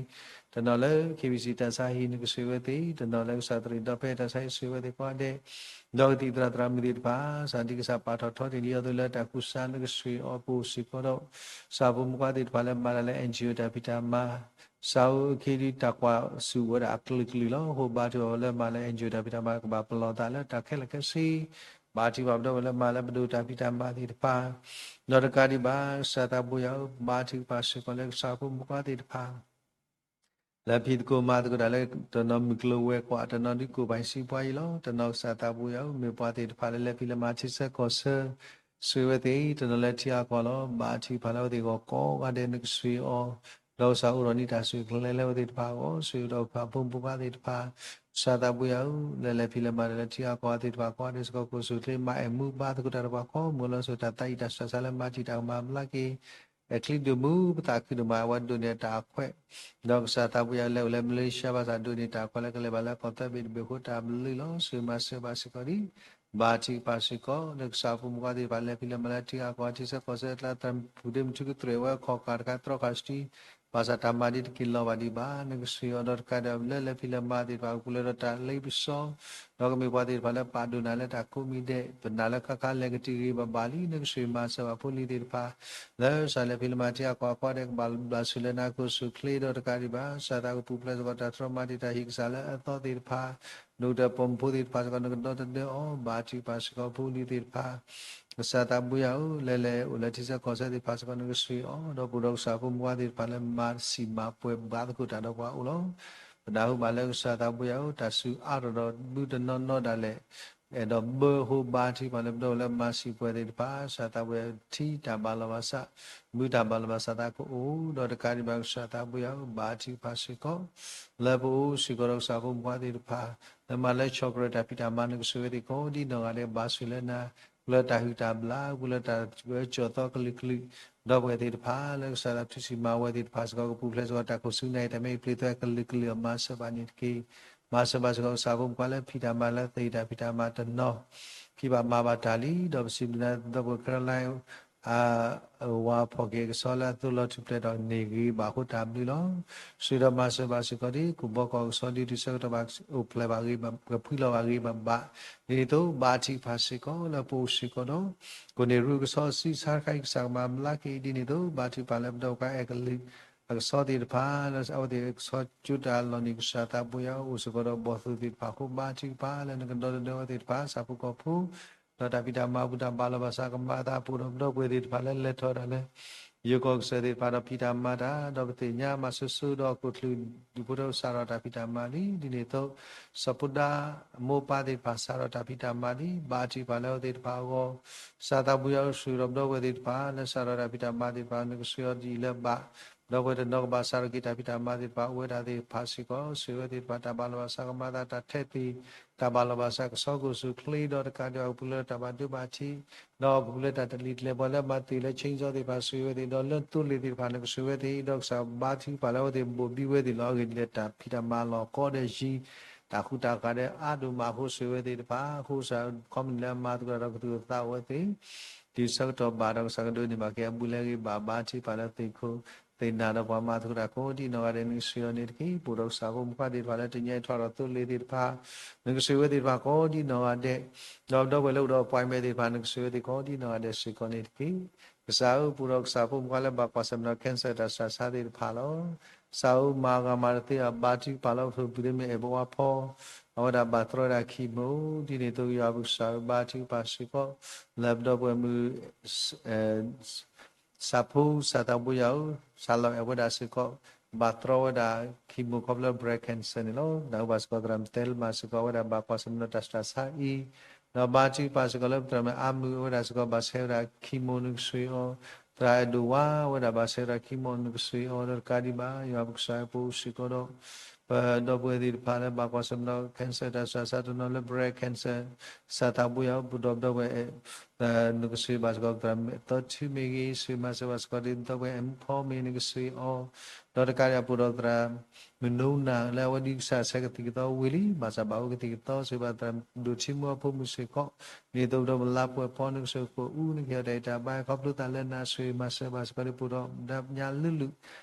တနီၤလၢ KBC တၢ်ဆါဟံၣ် နကဆိၣ်ဂ့ၤဝဲသ့ၣ်, တနီၤလၢကစၢ်သရံၣ်ဒီဖဲတၢ်ဆါဟံၣ် ဆိၣ်ဂ့ၤဝဲသ့ၣ်ကိးဂၤဒဲး, ဒီးကသံၣ်သရၣ်သရၣ်မုၣ်သ့ၣ်တဖၣ် ကစၢ်ဒ်ကစၢ်ပာ်ထီၣ်ထီတ့ၢ်လံအသိးလၢတၢ်ကူစါ နကဆိၣ်ဂ့ၤအီၤပအိၣ်စ့ၢ်ကီးဒီး ကစၢ်ဖိမုၣ်ဖိခွါသ့ၣ်တဖၣ်လၢမၤတၢ်လၢ NGO တၢ်ဖံးတၢ်မၤ ကစၢ်ဧၢ အခံဒုးတၢ်ကွၢ်ဆူၣ်ဝဲဒၣ်အကလုာ်ကလုာ်လီၤ. အဃိဘါထုကဖၣ်လၢမၤလၢ NGO တၢ်ဖံးတၢ်မၤ ကဘၣ်ပလီၢ်သးလၢတၢ်ခဲလၢာ်ခဲဆ့, ဘါထုကဖၣ်ပဒီပုၢ်ဝဲၢ်လၢမၤလၢပဒိၣ်တၢ်ဖံးတၢ်မၤသ့ၣ်တဖၣ်, ဒီးတကးဒံးဘၣ် ကစၢ်သးဘိယွၤဧၢ, ဘါထုကဖၣ်စ့ၢ်ကီးလၢကစၢ်ဖိမုၣ်ဖိခွါသ့ၣ်တဖၣ် လၢဖံးသကိးမၤသကိးတၢ်လၢ တနီၤမုၢ်ကျိၤဝဲၤကွာ်, တနီၤဒုးကိၢ်ဘၣ်စံးပှၤအံၤလီၤ. တနီၤကစၢ်သးဘိယွၤဧၢ, မ့ၢ်ပှၤသ့ၣ်တဖၣ်လၢလဲၤဖံးလဲၤမၤထံဆၢကီၢ်ဆၢ, ဆိၣ်ဂ့ၤဝဲသ့ၣ်, တနီၤလၢထံအကီၢ်လီၤ. ဘါထုကဖၣ်လၢအဝဲသ့ၣ်အဂီၢ်ကိးဂၤဒဲး နကဆိၣ်ဂ့ၤအီၤ, ဒီးကစၢ်အိးထီၣ်န့ၢ်တၢ်ဆိၣ်ဂ့ၤကျဲလၢအဝဲသ့ၣ်တဖၣ်အဂီၢ်, ဆိၣ်ဂ့ၤဒီးကစၢ်ဖိမုၣ်ဖိခွါသ့ၣ်တဖၣ်, ကစၢ်သးဘိယွၤဧၢ, လၢလဲၤဖံးလဲၤမၤတၢ်လၢထံအကီၢ်သ့ၣ်တဖၣ်ကိးဂၤဒဲးစ့ၢ်ကီး ကအိၣ်ဆူၣ်အိၣ်ချ့ မၤအဲၣ်မူဘါသကိးတၢ်ဒီးပှၤကိးမုၢ်လီၤ. ဆိၣ်တၢ်သးအံၤတၢ်ဆူးတၢ်ဆါလၢမၤတံာ်တာ်ကမၤဘျါက့ၤ အဲၣ်ချံဒိၣ်မုၢ် ပသးခုဒိၣ်မး အဝဲဒိးန့ၢ်တၢ်အခွဲး, ဒီးကစၢ်သးဘိယွၤလၢအိၣ်လၢ Malaysia ဘၣ်ဆၣ်ဒိးန့ၢ်တၢ်အခွဲးလၢကလဲၤဘၣ်လၢကီၢ်သၢဘ့ၣ်တဘ့ၣ်အဃိ တၢ်ဘျုးလီၤ. ဆိၣ်ဂ့ၤမၤစၢၤဘၣ်စ့ၢ်ကီးဒ် ဘါထုကဖၣ်စ့ၢ်ကီး လၢကစၢ်ဖိမုၣ်ဖိခွါသ့ၣ်တဖၣ် လဲၤဖံးလဲၤမၤလၢထံအကီၢ် ထံဆၢကီၢ်ဆၢအကျါ သရၣ်မုၣ်ဒ့မုၣ်ထုကတြဲၤဝဲခီၣ်ကၢ်တခါ တြီခၣ်စတံ ဘၣ်ဆၣ်တၢ်မၤဒ်တက့ၤလီၤဘၣ်ဒံးဘၣ် နကဆိၣ်ဂ့ၤအီၤဒီးတကးဒံး လၢလဲၤဖံးလဲၤမၤသ့ၣ်တဖၣ် ကပူၤဖျဲးဒီးတၢ်လ့ပစီ ဒီးကမ့ၢ်ပှၤသ့ၣ်တဖၣ်လၢပာ်ဒိၣ်နၤလၢတၢ်ကိးမံၤဒဲး ပနာ်လၢခါခါလဲၤကတံာ်ဂ့ၤဘၣ်ဘၣ်လံ နကဆိၣ်ဂ့ၤမၤစၢၤဘၣ်ဖိလံၤသ့ၣ်တဖၣ် လၢကစၢ်လဲၤဖံးလဲၤမၤထံအကီၢ်အဃိဒီး ကဘၣ်ဘျုးဆိၣ်လၢနၤ ကအိၣ်ဆူၣ်အိၣ်ချ့ဒီးတကးဒံးဘၣ် ကစၢ်သးကပူၤဖျဲးစ့ၢ်ကီးတၢ်တြီမၤတံာ်တာ်ဟံၣ်ကစၢ်လၢအသီသ့ၣ်တဖၣ် ဒိၣ်ကတၢၢ်ပိာ်မုၣ်ဖိသ့ၣ်တဖၣ်စ့ၢ်ကီး နကဒီသဒၢအီၤ ဘါထုကဖၣ်စ့ၢ်ကီးဖိလံၤသ့ၣ်တဖၣ် ကစၢ်သးဘိယွၤဧၢ, လၢလဲၤအိၣ်လၢထံဆၢကီၢ်ဆၢသ့ၣ်တဖၣ်စ့ၢ်ကီး နကဆိၣ်ဂ့ၤအီၤ ဒီးပအိၣ်ဒီးကစၢ်ဖိမုၣ်ဖိခွါသ့ၣ်တဖၣ်လၢမၤစံၣ်မၤပှဲၤဘါသကိးတၢ်ဒီးပှၤအိၣ်လီၤ. ပနၢ်ဟူဘၣ်လၢကစၢ်သးဘိယွၤဧၢ, တၢ်စူၤအါထီၣ်ဒီးဘုတနီၤနီဒၣ်လဲာ် အဲၣ်ဒိးဘၢအဃိ ဘါထုကဖၣ်လၢပဒီပုၢ်ဝဲၢ်လၢမၤစံၣ်ပှဲၤသ့ၣ်တဖၣ် ကစၢ်သးဘိယွၤထံတၢ်ဘၣ်လီၤဘၣ်စး ဘုတၢ်ဘၣ်လီၤဘၣ်စးသးကအိၣ် ဒီးတကးဒံးဘၣ်ကစၢ်သးဘိယွၤဧၢ, ဘါထုကဖၣ်စ့ၢ်ကီး လၢပအိၣ်စ့ၢ်ကီးဒီးကစၢ်ဖိမုၣ်ဖိခွါသ့ၣ်တဖၣ် လၢမၤလၢဆီၣ်ကရၢတၢ်ဖံးတၢ်မၤ နကဆိၣ်ဂ့ၤဝဲသ့ၣ်ကိးဒ်နီၢ်ဂၤဒဲး ဘါဆိၣ်လၢနၤ ပူၤလၢတၢ်ဟုၣ်တၢ်ဘျၣ် ပူၤလၢတၢ်ကၢကၠီၣ်သီကလုာ်ကလုာ် ဒီပုၢ်ဝဲၢ်သ့ၣ်တဖၣ် လၢကစၢ်သးထူၣ်စုမၤဝဲသ့ၣ်တဖၣ်စ့ၢ်ကီး ကပူၤဖျဲးစ့ၢ်ကီးတၢ်ခိၣ်ဆူနၢ်အံၤ တၢ်မ့ၢ်ပျံၤသွဲကလုာ်ကလုာ်အမၤစၢၤဘၣ်န့ၣ်တက့ၢ်. မၤစၢၤဘၣ်စ့ၢ်ကီးကစၢ်ဖိမုၣ်ဖိခွါလၢဖံးတၢ်မၤလၢသ့ၣ်တၢ်ဖံးတၢ်မၤတနီၤ ဖံးဘၣ်မၤဘၣ်တၢ်လံ ဒီးပစံးဘျုးနၤ ဒီပုၢ်ဝဲၢ်ခဲလၢာ် အဝၤဖီၣ်က့ၤကဆီလၢအသိလီၤထူၣ်ဖျဲးဒီးန့ၢ်ဂ့ၤဘၣ်အဃိတၢ်ဘျုးလီၤ. ဆိၣ်ဂ့ၤဒီးမၤစၢၤဘၣ်စ့ၢ်ကီးဒ် ကဘီကီၢ်ကဆီဒ်တုၤဆၢကတီၢ်ဘၣ်အိၣ်ဖျဲၣ်ဘၣ်ဂ့ၤ ကဖှံလီၤဘၣ်ဂ့ၤဘၣ်ဘၣ် ဒ်န့ၣ်အသိး ဘါထုကဖၣ်စ့ၢ်ကီးလၢပအိၣ်စ့ၢ်ကီးဒီး ကိးန့ၢ်ရူၢ်ကဆီစုဆါတခါအံၤ ကစၢ်ကမၤဘျါက့ၤ ဒ်န့ၣ်အသိး ဘါထုကဖၣ်လၢပဒီပုၢ်ဝဲၢ်အဲၣ်ကလုာ် အကဆီသ့ၣ်တဖၣ် လၢအဝဲသ့ၣ်ကဆီကၠိတၢ်လီၢ်န့ၣ် ကစၢ်သးဘိယွၤအိၣ်စ့ၢ်ကီးဒီးဘီၣ်သိၣ်သ့ၣ်တဖၣ်အဃိ ဘါထုကဖၣ်လၢနကဒီသဒၢဝဲသ့ၣ်တဖၣ် ဆၣ်ဖိကီၢ်ဖိ ဒီးတၢ်ဖံးတၢ်မၤအပူၤတၢ်ဘၣ်လီၤဘၣ်စးကမၤအသး ပအိၣ်ဒီးပဒီပုၢ်ဝဲၢ်သ့ၣ်တဖၣ်လၢလဲၤထီၣ်ဒၣ်လၢ ယိၤကီၢ်ကစၢၢ်သ့ၣ်တဖၣ်ဒီးဖံးတၢ်မၤတၢ် ဒီးပသ့ၣ်ညါမၤစိၤစိၤဒီးအခိၣ်ချၢဒူၣ်ဖိထၢစးထီၣ်တၢ်ဖံးတၢ်မၤလံ ဒ်န့ၣ်အသိး စီၤဖိဒါ အမိၢ်ပၢ်သ့ၣ်တဖၣ်စးထီၣ်တၢ်ဖံးတၢ်မၤလံ ဘါထုကဖၣ်လၢအဝဲသ့ၣ်တဖၣ်အဂီၢ် ကစၢ်သးဘိယွၤအိၣ်ဆိၣ်ဂ့ၤဒီးပဒီပုၢ်ဝဲၢ်သ့ၣ်တဖၣ် လၢစးထီၣ်တၢ်ဖံးတၢ်မၤသ့ၣ်တဖၣ် နကဆိၣ်ဂ့ၤအီၤဒ်အံၤလၢဘၣ် ဒီပုၢ်ဝဲၢ်တနီၤကဘၣ်စးထီၣ်က့ၤတၢ်ဖံးတၢ်မၤသ့ၣ်တဖၣ် အိၣ်ဝဲဒၣ်သ့ၣ်တဖၣ်စ့ၢ်ကီး ဆိၣ်ဂ့ၤဝဲသ့ၣ်တဖၣ် တၢ်ဘၣ်လီၤဘၣ်စးကမၤသး တၢ်ထဲသိး တၢ်ဘၣ်လီၤဘၣ်စးကဆီကအိၣ်ဆူၣ်ချ့ဒီးတကးဒံးဘၣ် ကပူၤဖျဲးလၢတၢ်ဘၣ်ဒိဘၣ်ထံး ဒီးကပူၤဖျဲးလၢတၢ်တလံၤတလဲၤပှၤလၢမၤသ့ၣ်လၢ chainsaw သ့ၣ်တဖၣ် ဆိၣ်ဂ့ၤဝဲသ့ၣ် ဒီးလၢသိလ့ၣ်သ့ၣ်တဖၣ် နကဆိၣ်ဂ့ၤဝဲသ့ၣ် ဒီးကစၢ်ဘါထုကဖၣ်လၢအဝဲသ့ၣ်ဘိၣ်ဘံဝဲသ့ၣ်လီၤ အဂ့ၢ်ဒ်လဲၣ် တၢ်ဖံးတၢ်မၤလီၢ်ကီဒီးယံၤ တၢ်ဃူတၢ်ဃာ်ဒီးအါဒိၣ်မးအဃိ ဆိၣ်ဂ့ၤဝဲသ့ၣ်တဖၣ် အဃိကစၢ်ခီမ့ၢ်လၢအမၤသကိးတၢ်ဒီးကသူၣ်အသးအိၣ်ဝဲသ့ၣ် တုၤဆၢကတီၢ်ဘၣ်ဒီးကစၢ်ကဒိးန့ၢ်ဘၣ်က့ၤ အဘူးလဲဂ့ၤဘၣ် ဘါထုကဖၣ်လၢသ့ၣ်ခိၣ်သ့ၣ်နၢ်ဒီးပှၤမၤသကိးတၢ်ကိးဒ်နီၢ်ဂၤဒဲး နကဆိၣ်ဂ့ၤအီၤန့ၣ်တက့ၢ်. ပအိၣ်ဒီးကစၢ်ဖိမုၣ်ခွါသ့ၣ်တဖၣ်လၢတနံၤအံၤထီၣ်ဒီးသိလ့ၣ်သ့ၣ်တဖၣ် နကဆိၣ်ဂ့ၤဝဲသ့ၣ်တဖၣ်ကိးဒ်နီၢ်ဂၤဒဲး ဒီးဒီပုၢ်ဝဲၢ်လၢအိၣ်ဒီး appointment သ့ၣ်တဖၣ် နကဆိၣ်ဂ့ၤဝဲသ့ၣ်ကိးဒ်နီၢ်ဂၤဒဲးစ့ၢ်ကီးန့ၣ်တက့ၢ်. ကစၢ်ဧၢ ပအိၣ်ဒီးကစၢ်ဖိမုၣ်ခွါလၢဘၣ်ကွၢ်ဆၢၣ်မဲာ်ဒီး cancer တၢ်ဆူးတၢ်ဆါသ့ၣ်တဖၣ်လီၤ. ကစၢ်ဧၢ မၤဂၤမၤတသ့အဘါထုကဖၣ်လၢ ပဖုပူၤဒ့မ့ၢ်အဲၣ်ဘၣ်ဝါဖီ အဝဲဒၣ်ဘၣ်တြီဝဲဒၣ် chemo ဒ်န့ၣ်အသိး ယွၤပကစၢ်ဧၢ ဘါထုကဖၣ်စ့ၢ်ကီး လၢပဒီပုၢ်ဝဲၢ်မုၣ် စးဖူ စးသးဘိယၤဧၢ, စးလီၤအဲၣ်ဝဲဒၣ်စ့ၢ်ကီး ဘၣ်တြီဝဲဒၣ် chemo ခီဖျိ breast cancer န့ၣ်လီၤ. နၢ်ဟူဘၣ်စ့ၢ်ကီးသရၣ်မုၣ်တဲလၢမၤစ့ၢ်ကီးဝဲဒၣ် ဘၣ်ကွၢ်ဆၢၣ်မဲာ်ဒီးတၢ်စူၢ်တၢ်ဆါအံၤ, ဒီးဘါထုကဖၣ်စ့ၢ်ကီးလၢသရၣ်မုၣ်အါမုၢ်အိၣ်ဝဲဒၣ်စ့ၢ်ကီး ဘၣ်ဆဲးဝဲဒၣ် chemo နကစၢ်အီၤ, သရၣ်အဲၣ်ဒိၣ်ဝါဝဲဒၣ် ဘၣ်ဆဲးဝဲဒၣ် chemo နကစၢ်အီၤ, ဒီးတကးဒံးဘၣ် ယွၤပကစၢ်အံၤပအိၣ်စ့ၢ်ကီးဒီး ပဒီပုၢ်ဝဲၢ်သ့ၣ်တဖၣ်လၢဘၣ်ကွၢ်ဆၢၣ်မဲာ်ဒီး cancer တၢ်စူၢ်တၢ်ဆါတနီၤလၢ breast cancer, စးသးဘိယၤ ပဒီပုၢ်ဝဲၢ် နကစၢ်ဘၣ်စ့ၢ်ကီးသရၣ်မုၣ်အသီထုမ့ၢ်ဂ့ၤ, စူၢ်မၤစၢၤဘၣ်စ့ၢ်ကီးဒ်သိးဝဲ အမူဖီမ့ၢ်နကစၢ်အီၤ, ဒီးတကးဒံးဘၣ် ပအိၣ်ဒီးသရၣ်မုၣ်နိနၤလၢအဝဲဒ်ကစၢ်ဆဲးကသံၣ်ကသီဝံၤလံ ဘၣ်ဆၣ်ဘၣ်အိၣ်ကသံၣ်ကသီ စူၢ်ဘၣ်သရၣ်မုၣ်ဒိၣ်ထံမူအဖိမုၣ်စ့ၢ်ကီး, ဒ်သိးပဒီပုၢ်ဝဲၢ်လါပှဲၤဖီ နကစၢ်ကအိၣ်အူ နကဟ့ၣ်အီၤတၢ်အံၣ်တၢ်ဘါ ခီဖျိသးလၢနၤ စူၢ်မၤစၢၤဘၣ်စ့ၢ်ကီးဒ်ပအိၣ်ဒီး ဒၣ်ညါလုၢ်လုၢ်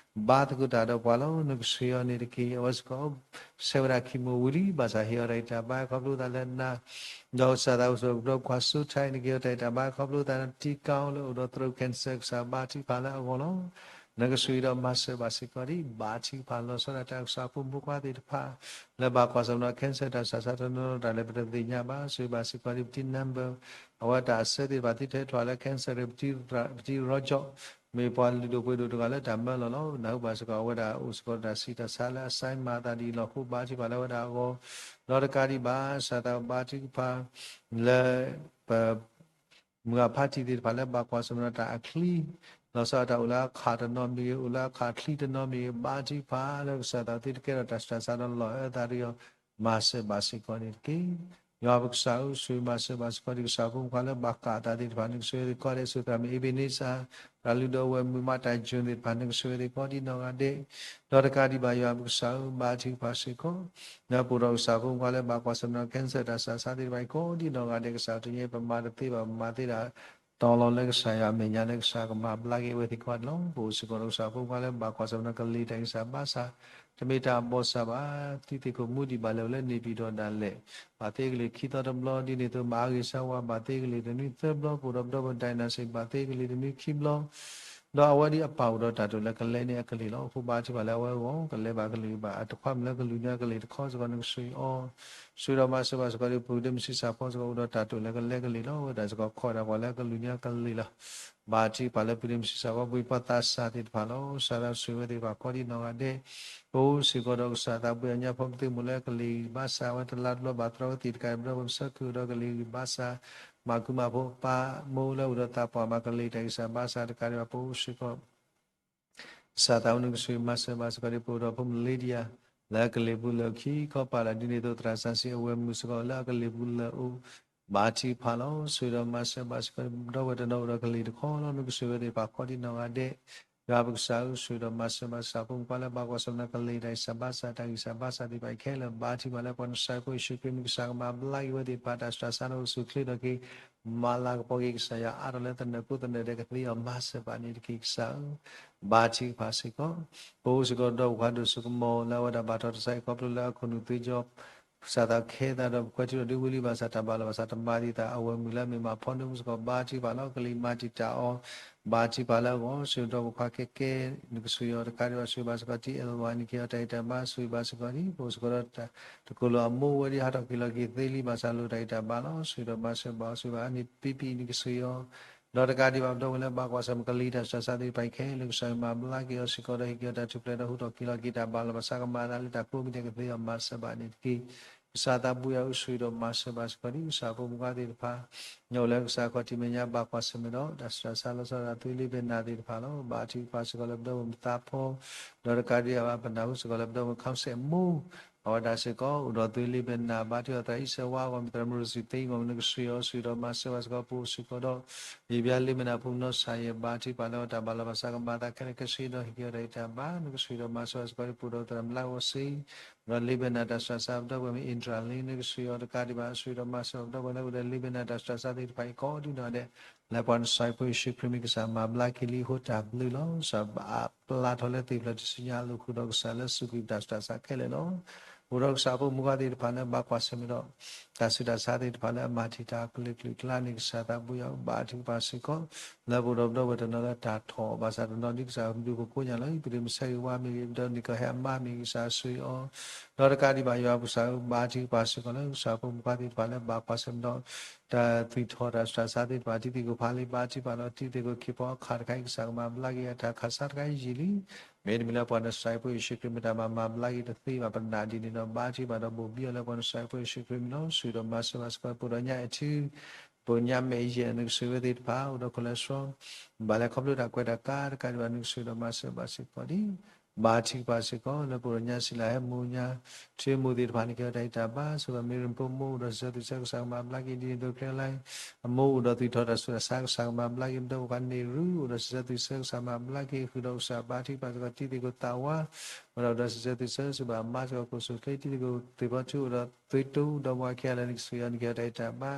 ဘါသကိးတၢ်ဒီးပှၤလီၤ နကစၢ်အီၤန့ၣ်တက့ၢ်. အဝဲစ့ၢ်ကီး ဆဲးဝဲဒၣ် chemo ဝံၤလံ ဘၣ်ဆၣ်ဟ့ၣ်အီၤတၢ်အံၣ်တၢ်ဘါ ခီဖျိသးလၢနၤ, ဒီးစးသးအိၣ်စ့ၢ်ကီးပဒီပုၢ်ဝဲၢ်ခွါစိထါအံၤ နကဟ့ၣ်အီၤတၢ်အံၣ်တၢ်ဘါ ခီဖျိသးနတံကါအီၤလၢအိၣ်ဒီးသရိာ် cancer ကစၢ်ဘါထုကဖၣ်လၢအဂီၢ်လီၤ. နကစၢ်ဒီးမၤစၢၤဘၣ်စ့ၢ်ကီးဒ် ဘါထုကဖၣ်လီၤဆီဒၣ်တၢ်ကစၢ်ဖိမုၣ်ဖိခွါသ့ၣ်တဖၣ် လၢဘၣ်ကွၢ်ဆၢၣ်မဲာ်ဒီး cancer တၢ်စူၢ်တၢ်ဆါတနီၤနီၤတၢ်လၢပတသ့ၣ်ညါဘၣ် စူၢ်ဘၣ်စ့ၢ်ကီးဒ်ပတံ number အဝဲတၢ်အဆၢသ့ၣ်တဖၣ် သုထဲးထွဲလၢ cancer ရ့ ပတံရီကၠီၣ် မ့ၢ်ပှၤလုၢ်ဒိၣ်ပှ့ၤဒိၣ်တဂၤလၢတၢ်မၢလီၤလီၤ. နၢ်ဟူဘၣ်စ့ၢ်ကီး အဝဲဒၣ်အိၣ်စ့ၢ်ကီးတၢ်ဆံးတၢ်ဆါလၢ အစဲမၤသးဒ်အံၤလီၤ. အဃိဘါထုကဖၣ်လၢအဝဲဒၣ်အဂီၢ်, ဒီးတကးဒံးဘၣ် စးသးဘါထုကဖၣ် လၢ ပ မုၢ်ဂၤဖးတံၢ်သ့ၣ်တဖၣ်လၢဘၣ်ကွၢ်ဆၢၣ်မဲာ်ဒီးတၢ်အချံ လီၤဆီဒၣ်တၢ်အိၣ်လၢအခးတနီၤမ့ၢ်ဂ့ၤ အိၣ်လၢအခးချံတနီၤမ့ၢ်ဂ့ၤ ဘါထုကဖၣ်လၢကစၢ်သးသုတကဲထီၣ်တၢ်ဆူးတၢ်ဆါဒီးလီၤအၢသးတဂ့ၤအီၤ မၤစၢၤဘၣ်စ့ၢ်ကီးန့ၣ်တက့ၢ်. ယွၤပကစၢ်ဧၢ ဆိၣ်ဂ့ၤမၤစၢၤဘၣ်စ့ၢ်ကီးဒ်ကစၢ်ဖိမုၣ်ဖိခွါလၢဘၣ်ဃးအသးသ့ၣ်တဖၣ် နကဆိၣ်ဂ့ၤသ့ၣ်ကိးဂၤဒဲး စူၢ်သရၣ်မုၣ် အ့ဘ့နံစၢ် သရၣ်လုၢ်ဒိၣ်ဝဲၢ်မုၢ်မးတၢ်ယိၣ်သ့ၣ်တဖၣ် နကဆိၣ်ဂ့ၤသ့ၣ်ကိးဒ်နီၢ်ဂၤဒဲး ဒီးတကးဒံးဘၣ် ယွၤပကစၢ်ဧၢ ဘါထုကဖၣ်စ့ၢ်ကီး လၢပအိၣ်ဒီးကစၢ်ဖိမုၣ်ဖိခွါလၢဘၣ်ကွၢ်ဆၢၣ်မဲာ်ဒီး cancer တၢ်စူးတၢ်ဆါသ့ၣ်တဖၣ်အံၤ ကိးဒ်နီၢ်ဂၤဒဲး ကစၢ်တနံၤအံၤ ပမၤတသ့ဘၣ် ပမၤသ့ဒၣ် တီၤလီၤလၢကစၢ်ယွၤအမဲာ်ညါ လၢကစၢ်ကမၤဘျါက့ၤအဝဲသ့ၣ်ကိးဂၤဒဲးလီၤ. ပအိၣ်စ့ၢ်ကီးဒီးကစၢ်ဖိမုၣ်ဖိခွါလၢဘၣ်ကွၢ်ဆၢၣ်မဲာ်ဒီးကလံၤတၢ်ဂံၢ်စၢ်ဘါစၢ် တမ့ၢ်တၢ်အဘီၣ်စၢ်ဘၣ် သုသ့ၣ်ခိၣ်မူဒံးဘၣ်လဲၣ် အိၣ်လၢန့ၣ်ပၠံၣ်တီၣ်ဒၣ်လဲာ် ဘၣ်သ့ကလံၤခံသီတဘျီ ဒ်န့ၣ်အသိး မၤအါဂ့ၤဆါဝါ ဘၣ်သ့ကလံၤတနွံသၢဘျီ ပအိၣ်ဒီးပဒီပုၢ်ဝဲၢ် ဒိၣ်နၣ်စံၣ် ဘၣ်သ့ကလံၤတနွံခံဘျီ ဒီးအဝဲဒ်အပၢ်အိၣ်ဒီးတၢ်တိာ်လၢကလဲန့ၣ်အကလံၤလီၤ. အဃိဘါထုကဖၣ်လၢအဝဲအဂီၢ် ကလဲဘၣ်ကလုာ်ဘၣ် အတခွါမုၢ်လၢကလုာ်န့ၣ်အကလံၤတခီစ့ၢ်ကီး နကဆိၣ်ဂ့ၤအီၤ ဆိၣ်ဂ့ၤဒီးမၤစၢၤဘၣ်စ့ၢ်ကီးဒ် ပုၢ်ဒ့မုၣ်ဆံးစၢ်ဖီစ့ၢ်ကီး အိၣ်ဒီးတၢ်တိာ်လၢကလဲကလံၤလီၤ. အဝဲဒၣ်စ့ၢ်ကီးခိးဒၣ်ပှၤလၢကလုာ်န့ၣ်အကလံၤလီၤ. ဘါထုကဖၣ်လၢပုၢ်ဒ့မုၣ်ဆံးစၢ်ဖီ ပှၤပှၤသးစၢ်သ့ၣ်တဖၣ်လီၤ. စးထီၣ်ဆိၣ်ဂ့ၤဝဲသ့ၣ်တဖၣ်ကိးဒ်နီၢ်ဂၤဒဲး ပအိၣ်စ့ၢ်ကီးဒီးကစၢ်သးပှ့ၤအညါဖီပသ့ၣ်မိၢ်လၢကလံၤဘါစၢ် အဝဲတလါတဘျီဘၣ်တြီဝဲသ့ၣ်တကး ပဒီပုၢ်ဝဲၢ်ပဆၢခူၣ်ဒီးကလံၤဂံၢ်ဘါစၢ် မၤကူမၤဖိပၢ်မိၢ်လၢအိၣ်ဒီးသးပှၢ်မၤကလံၤတၢ်ဂံၢ်စၢ်ဘါစၢ်တကးဒံးဘၣ် ပအိၣ်စ့ၢ်ကီး ကစၢ်သးအိၣ်နကဆိၣ်ဂ့ၤမၤစၢၤဘၣ်စ့ၢ်ကီးဒ် ပအိၣ်ဒီးဖိမုၣ်လ့ဒံယၤ လၢအကလံၤပူၤလၢာ်ခံခီပာ်လၢဒ်န့ၣ်အသိး သရၣ်စၢ်စံးအဝဲမုၣ်စ့ၢ်ကီးလၢအကလံၤပူၤလၢာ်အိၣ် ဘါထုကဖၣ်လီၤ. ဆိၣ်ဂ့ၤဒီးမၤစၢၤဘၣ်စ့ၢ်ကီး ဒီပုၢ်ဝဲၢ်တနီၤအိၣ်ဒီးကလံၤတခီလီၤ. နကဆိၣ်ဂ့ၤဝဲသ့ၣ်တဖၣ်ကိးဒ်နီၢ်ဂၤဒဲး ယွၤပကစၢ်ဧၢ ဆိၣ်ဂ့ၤဒီးမၤစၢၤဘၣ်စ့ၢ်ကီး ဖိမုၣ်ဖိခွါလၢဘၣ်ကွၢ်ဆၢၣ်မဲာ်ဒီးကလံၤတၢ်ဂံၢ်စၢ်ဘါစၢ် တၢ်ဂံၢ်စၢ်ဘါစၢ်သ့ၣ်တဖၣ်အံၤခဲလၢာ် ဘါထုကဖၣ်လၢပှၤနဆှၢဖိယ့ၣ်ၡူးခရံာ်မံၤ ကစၢ်ကမၤဘျါက့ၤဝဲသ့ၣ်တဖၣ် တၢ်စူးတၢ်ဆါန့ၣ်အိၣ်ဆူၣ်ချ့ထီၣ်က့ၤ မၤလၤကပီၤက့ၤကစၢ်ယွၤအါထီၣ်လၢသနၢၣ်ကိးသနၢၣ်ဒဲးကသ့အီၤ မၤစၢၤဘၣ်န့ၣ်တက့ၢ် ကစၢ်ဧၢ ဘါထုကဖၣ်စ့ၢ်ကီး ပအိၣ်စ့ၢ်ကီးဒီးဖိခွါဒိၣ်စိကမီၤ လၢအဝဲဒၣ်ဘၣ်တၢ်ထီၣ်တၢ်ဆါအံၤခီဖျိလၢအခိၣ်နူာ်သ့ကၠီ ကစၢ်သးခဲသးဒီးပခွဲးထံဒီးဒုးဝံၤလံဘၣ်ဆၣ် တၢ်ဘၣ်လီၤဘၣ်ဆၣ်တမၤဒံးသး အဝဲမုၢ်လၢအမ့ၢ်မၤဖီနၢမူစ့ၢ်ကီး ဘါထုကဖၣ်လီၤ ကလံၤမၤတံာ်တာ်အီၤ ဘါထုကဖၣ်လၢအဂီၢ် ဆိၣ်ဂ့ၤဒီးဖိခွါခဲကဲ နကဆိၣ်ဂ့ၤအီၤတကးဒံးဘၣ် ဆိၣ်ဂ့ၤဘၣ်စ့ၢ်ကီး တံၢ်အဲၣ်ဝါ နကဟ့ၣ်အီၤတၢ်ဂံၢ်တၢ်ဘါ ဆိၣ်ဂ့ၤဘၣ်စ့ၢ်ကီး ပအိၣ်စ့ၢ်ကီးဒီး တကိၢ်လီၤအမိၢ်ဝဲဒၣ်ဟးထီၣ်က့ၤလီၤက့ၤသ့လံဘၣ်ဆၣ် လိၣ်တၢ်ဂံၢ်တၢ်ဘါလီၤ ဆိၣ်ဂ့ၤဒီးမၤစၢၤဘၣ်အီၤ ဆိၣ်ဂ့ၤဘၣ်အါန့ၣ် ပံပံ နကဆိၣ်ဂ့ၤအီၤ ဒီးတကးဒံးဘၣ် ပဒီပုၢ်ဝဲၢ်လၢဘၣ်ကွၢ်ဆၢၣ်မဲာ်ကလံၤတၢ်စူးတၢ်ဆါသ့ၣ်တဖၣ်အံၤခဲလၢာ် ကစၢ်ယွၤမၤဘျါက့ၤအီၤစ့ၢ်ကီးဒီး ဟ့ၣ်က့ၤအီၤတၢ်ထူၣ်ဖျဲးဒီးဟူထီၣ်က့ၤလီၤက့ၤတၢ်ဘၣ်လီၤဘၣ်ဆၣ် ကမၤသးလၢတၢ်ကိးမံၤဒဲးကသ့အီၤ မၤစၢၤဘၣ်န့ၣ်တက့ၢ်. ကစၢ်သးဘိယွၤဧၢ ဆိၣ်ဂ့ၤဒီးမၤစၢၤဘၣ်စ့ၢ်ကီးဒ်ကစၢ်ဖိမုၣ်ဖိခွါသ့ၣ်တဖၣ် န့ၣ်အိၣ်လၢကစၢ်ခီၣ်ထံးမဲာ်ညါ ဘၣ်ကွၢ်ဆၢၣ်မဲာ်ဒီး တၢ်စူးတၢ်ဆါလီၤဆီဒၣ်တၢ်သွံလ့ဘဲနၢ်သ့ၣ်တဖၣ်လီၤ. ဘါထုကဖၣ်စ့ၢ်ကီးလၢပဒီပုၢ်ဝဲၢ်မုၢ်သးဖီ ဒီးတကးဒံးဘၣ် ပနၢ်ဟူစ့ၢ်ကီးလၢပဒီပုၢ်ဝဲၢ် ခီစဲးမိၢ် အဝဲဒၣ်စ့ၢ်ကီး အိၣ်ဒီးသွံလ့ဘဲနၢ် ဘါထုကဖၣ်သရၣ်အံၣ်စၢၤဝါအဂီၢ် မ့ၢ်သရၣ်မုၣ်ရိစံသ့အဂီၢ် နကဆိၣ်ဂ့ၤအီၤ ဆိၣ်ဂ့ၤဒီးမၤစၢၤဘၣ်စ့ၢ်ကီး ပအိၣ်စ့ၢ်ကီးဒီး ယံာ်ဘျါလ့ဘဲနၢ်ဖိမုၣ်နီၢ်ဆၣ်ယဲၢ် ဘါထုကဖၣ်လၢတၢ်ဘၣ်လီၤဘၣ်ဆၣ် ကမၤသးခဲလၢာ်ခဲဆ့ဒီး ဟ့ၣ်က့ၤအီၤတၢ်ဂံၢ်တၢ်ဘါ နကဆိၣ်ဂ့ၤဒီးမၤစၢၤဘၣ်စ့ၢ်ကီး ပအိၣ်ဒီးသရၣ်မုၣ်လါဂီၤစ့ ဒီးလ့ဘဲနၢ်တၢ်စူးတၢ်ဆါ ပဒီပုၢ်ဝဲၢ်မ့ၢ် အ့ဒြၣ်လ့ နကဆိၣ်ဂ့ၤအီၤတကးဒံးဘၣ် ဆိၣ်ဂ့ၤဒီးမၤစၢၤပဒီပုၢ်ဝဲၢ်လၢအိၣ်ဒီးလ့ဘဲနၢ်တၢ်စူးတၢ်ဆါသ့ၣ်တဖၣ်အံၤ ကိးဒ်နီၢ်ဒဲး လၢပှၤနဆှၢဖိယ့ၣ်ၡူးခရံာ်မံၤ ကစၢ်မၤဘျါက့ၤလံအဃိတၢ်ဘျုးလီၤ. ကစၢ်အပျၢ်ထီၣ်လၢသ့ၣ်ဖျၢၣ်တစုညါအလိၤဃုာ်ဒီးကစၢ်လၢစူးကွံာ်ပတၢ်စူးတၢ်ဆါခဲလၢာ်လီၤ. အိၣ်ဒီးကစၢ်ဖိမုၣ်ဖိခွါသ့ၣ်တဖၣ်လၢဘၣ်ကွၢ်ဆၢၣ်မဲာ်ဒီး တၢ်စူးတၢ်ဆါသ့ၣ်တဖၣ်လၢအမၤတံာ်တာ်အကလုာ်ကလုာ်ကျါန့ၣ် ကစၢ်သးဘိယွၤဧၢ ဘါထုကဖၣ်စ့ၢ်ကီး လၢပအိၣ်ဒီးပဒီပုၢ်ဝဲၢ်တနီၤလၢတၢ်ထီၣ်ဘၣ်ဆၣ်တနီၤဒ်ကစၢ်ဒုးခိၣ်ကိးညါလီၤ. ပဒ့မုၣ်ဆၢဂ့ၤဝါမ့ၢ်ဂ့ၤ ပဒီးနံၣ်ကီၢ်ဟဲအမါမ့ၢ်ဂ့ၤ ကစၢ်ဆိၣ်ဂ့ၤအီၤ ဒီးတကးဒံးဘၣ်ယွၤပကစၢ်ဧၢ ဘါထုကဖၣ်စ့ၢ်ကီးလၢကစၢ်ဖိမုၣ်ဖိခွါသ့ၣ်တဖၣ်လၢဘၣ်ကွၢ်ဆၢၣ်မဲာ်ဒီး တၢ်သွံၣ်ထီၣ်တၢ်ဆူးတၢ်ဆါသ့ၣ်တဖၣ် တံၤသကိးဖးလံ ဘါထုကဖၣ်လီၤ. တံၤသကိးခ့ဖီအခးတခါအံၤ ကစၢ်ကမၤဘျါက့ၤအတၢ်ခးဆါတခါအံၤယံာ်လံ. မ့တမ့ၢ်လၢပှၤနစၤရ့းဖိယ့ၣ်ၡူးခရံာ်မ့ၢ်တၢ်မၤမၤဘျါက့ၤ တသ့ဘၣ်ပနၢ်ဒ်န့ၣ်ဒီး ဘါထုကဖၣ်ဒီးဘိၣ်ဘံအီၤလၢပှၤနစၤရ့းဖိယ့ၣ်ၡူးခရံာ်မံၤလီၤ. ဆိၣ်ဂ့ၤဒီးမၤစၢၤဘၣ်စ့ၢ်ကီး ပှၤဒိးညါအဲၣ်ထံ ပှၤညါမဲာ်ယဲၢ် နကဆိၣ်ဂ့ၤဝဲသ့ၣ်တဖၣ် အိၣ်ဒီး cholesterol ဘၣ်လဲၤခီဖျိတၢ်ကွဲးတၢ်ကါတကးဒံးဘၣ် နကဆိၣ်ဂ့ၤဒီးမၤစၢၤဘၣ်စ့ၢ်ကီးဒ် ဘါထုကဖၣ်စ့ၢ်ကီး လၢပှၤဒိးညါစံးလၢဟဲမူညါ ထံမူသ့ၣ်တဖၣ်န့ၣ် ကဲထီၣ်တၢ်အံးတၢ်ဘါ ဆိၣ်ဂ့ၤဘၣ်မ့ၢ်ရ့ၣ်ဖိမူ အိၣ်ဒီးစံးဆၢသွံၣ်ဆၢ ကစၢ်ကမၤဘျါက့ၤ ဒ်န့ၣ်အသိး Caroline အမိၢ်အိၣ်ဒီးသွံၣ်ထီၣ်တၢ်ဆူးတၢ်ဆါ ကစၢ်ကမၤဘျါက့ၤ ပဒီပုၢ်ဝဲၢ်ခွါန့ၣ်ရူ အိၣ်ဒီးစံးဆၢသွံၣ်ဆၢ ကစၢ်မၤဘျါက့ၤ ဃုာ်ဒီးကစၢ်ဘါထုကဖၣ်စ့ၢ်ကီး တံၤသကိးသးဝါ ဝဲဒၣ်အိၣ်ဒီးစံးဆၢသွံၣ်ဆၢ စံးဘၣ်မါစ့ၢ်ကီး ကိးဆိၣ်ချ့ တံၤသကိးသ့ၣ်ဖီထူ အိၣ်ဒီးသွံၣ်တိ ဒီးပှၤခဲလၢာ်န့ၣ် ကဆိၣ်ဂ့ၤအီၤန့ၣ် ကဲထီၣ်တၢ်အံးတၢ်ဘါ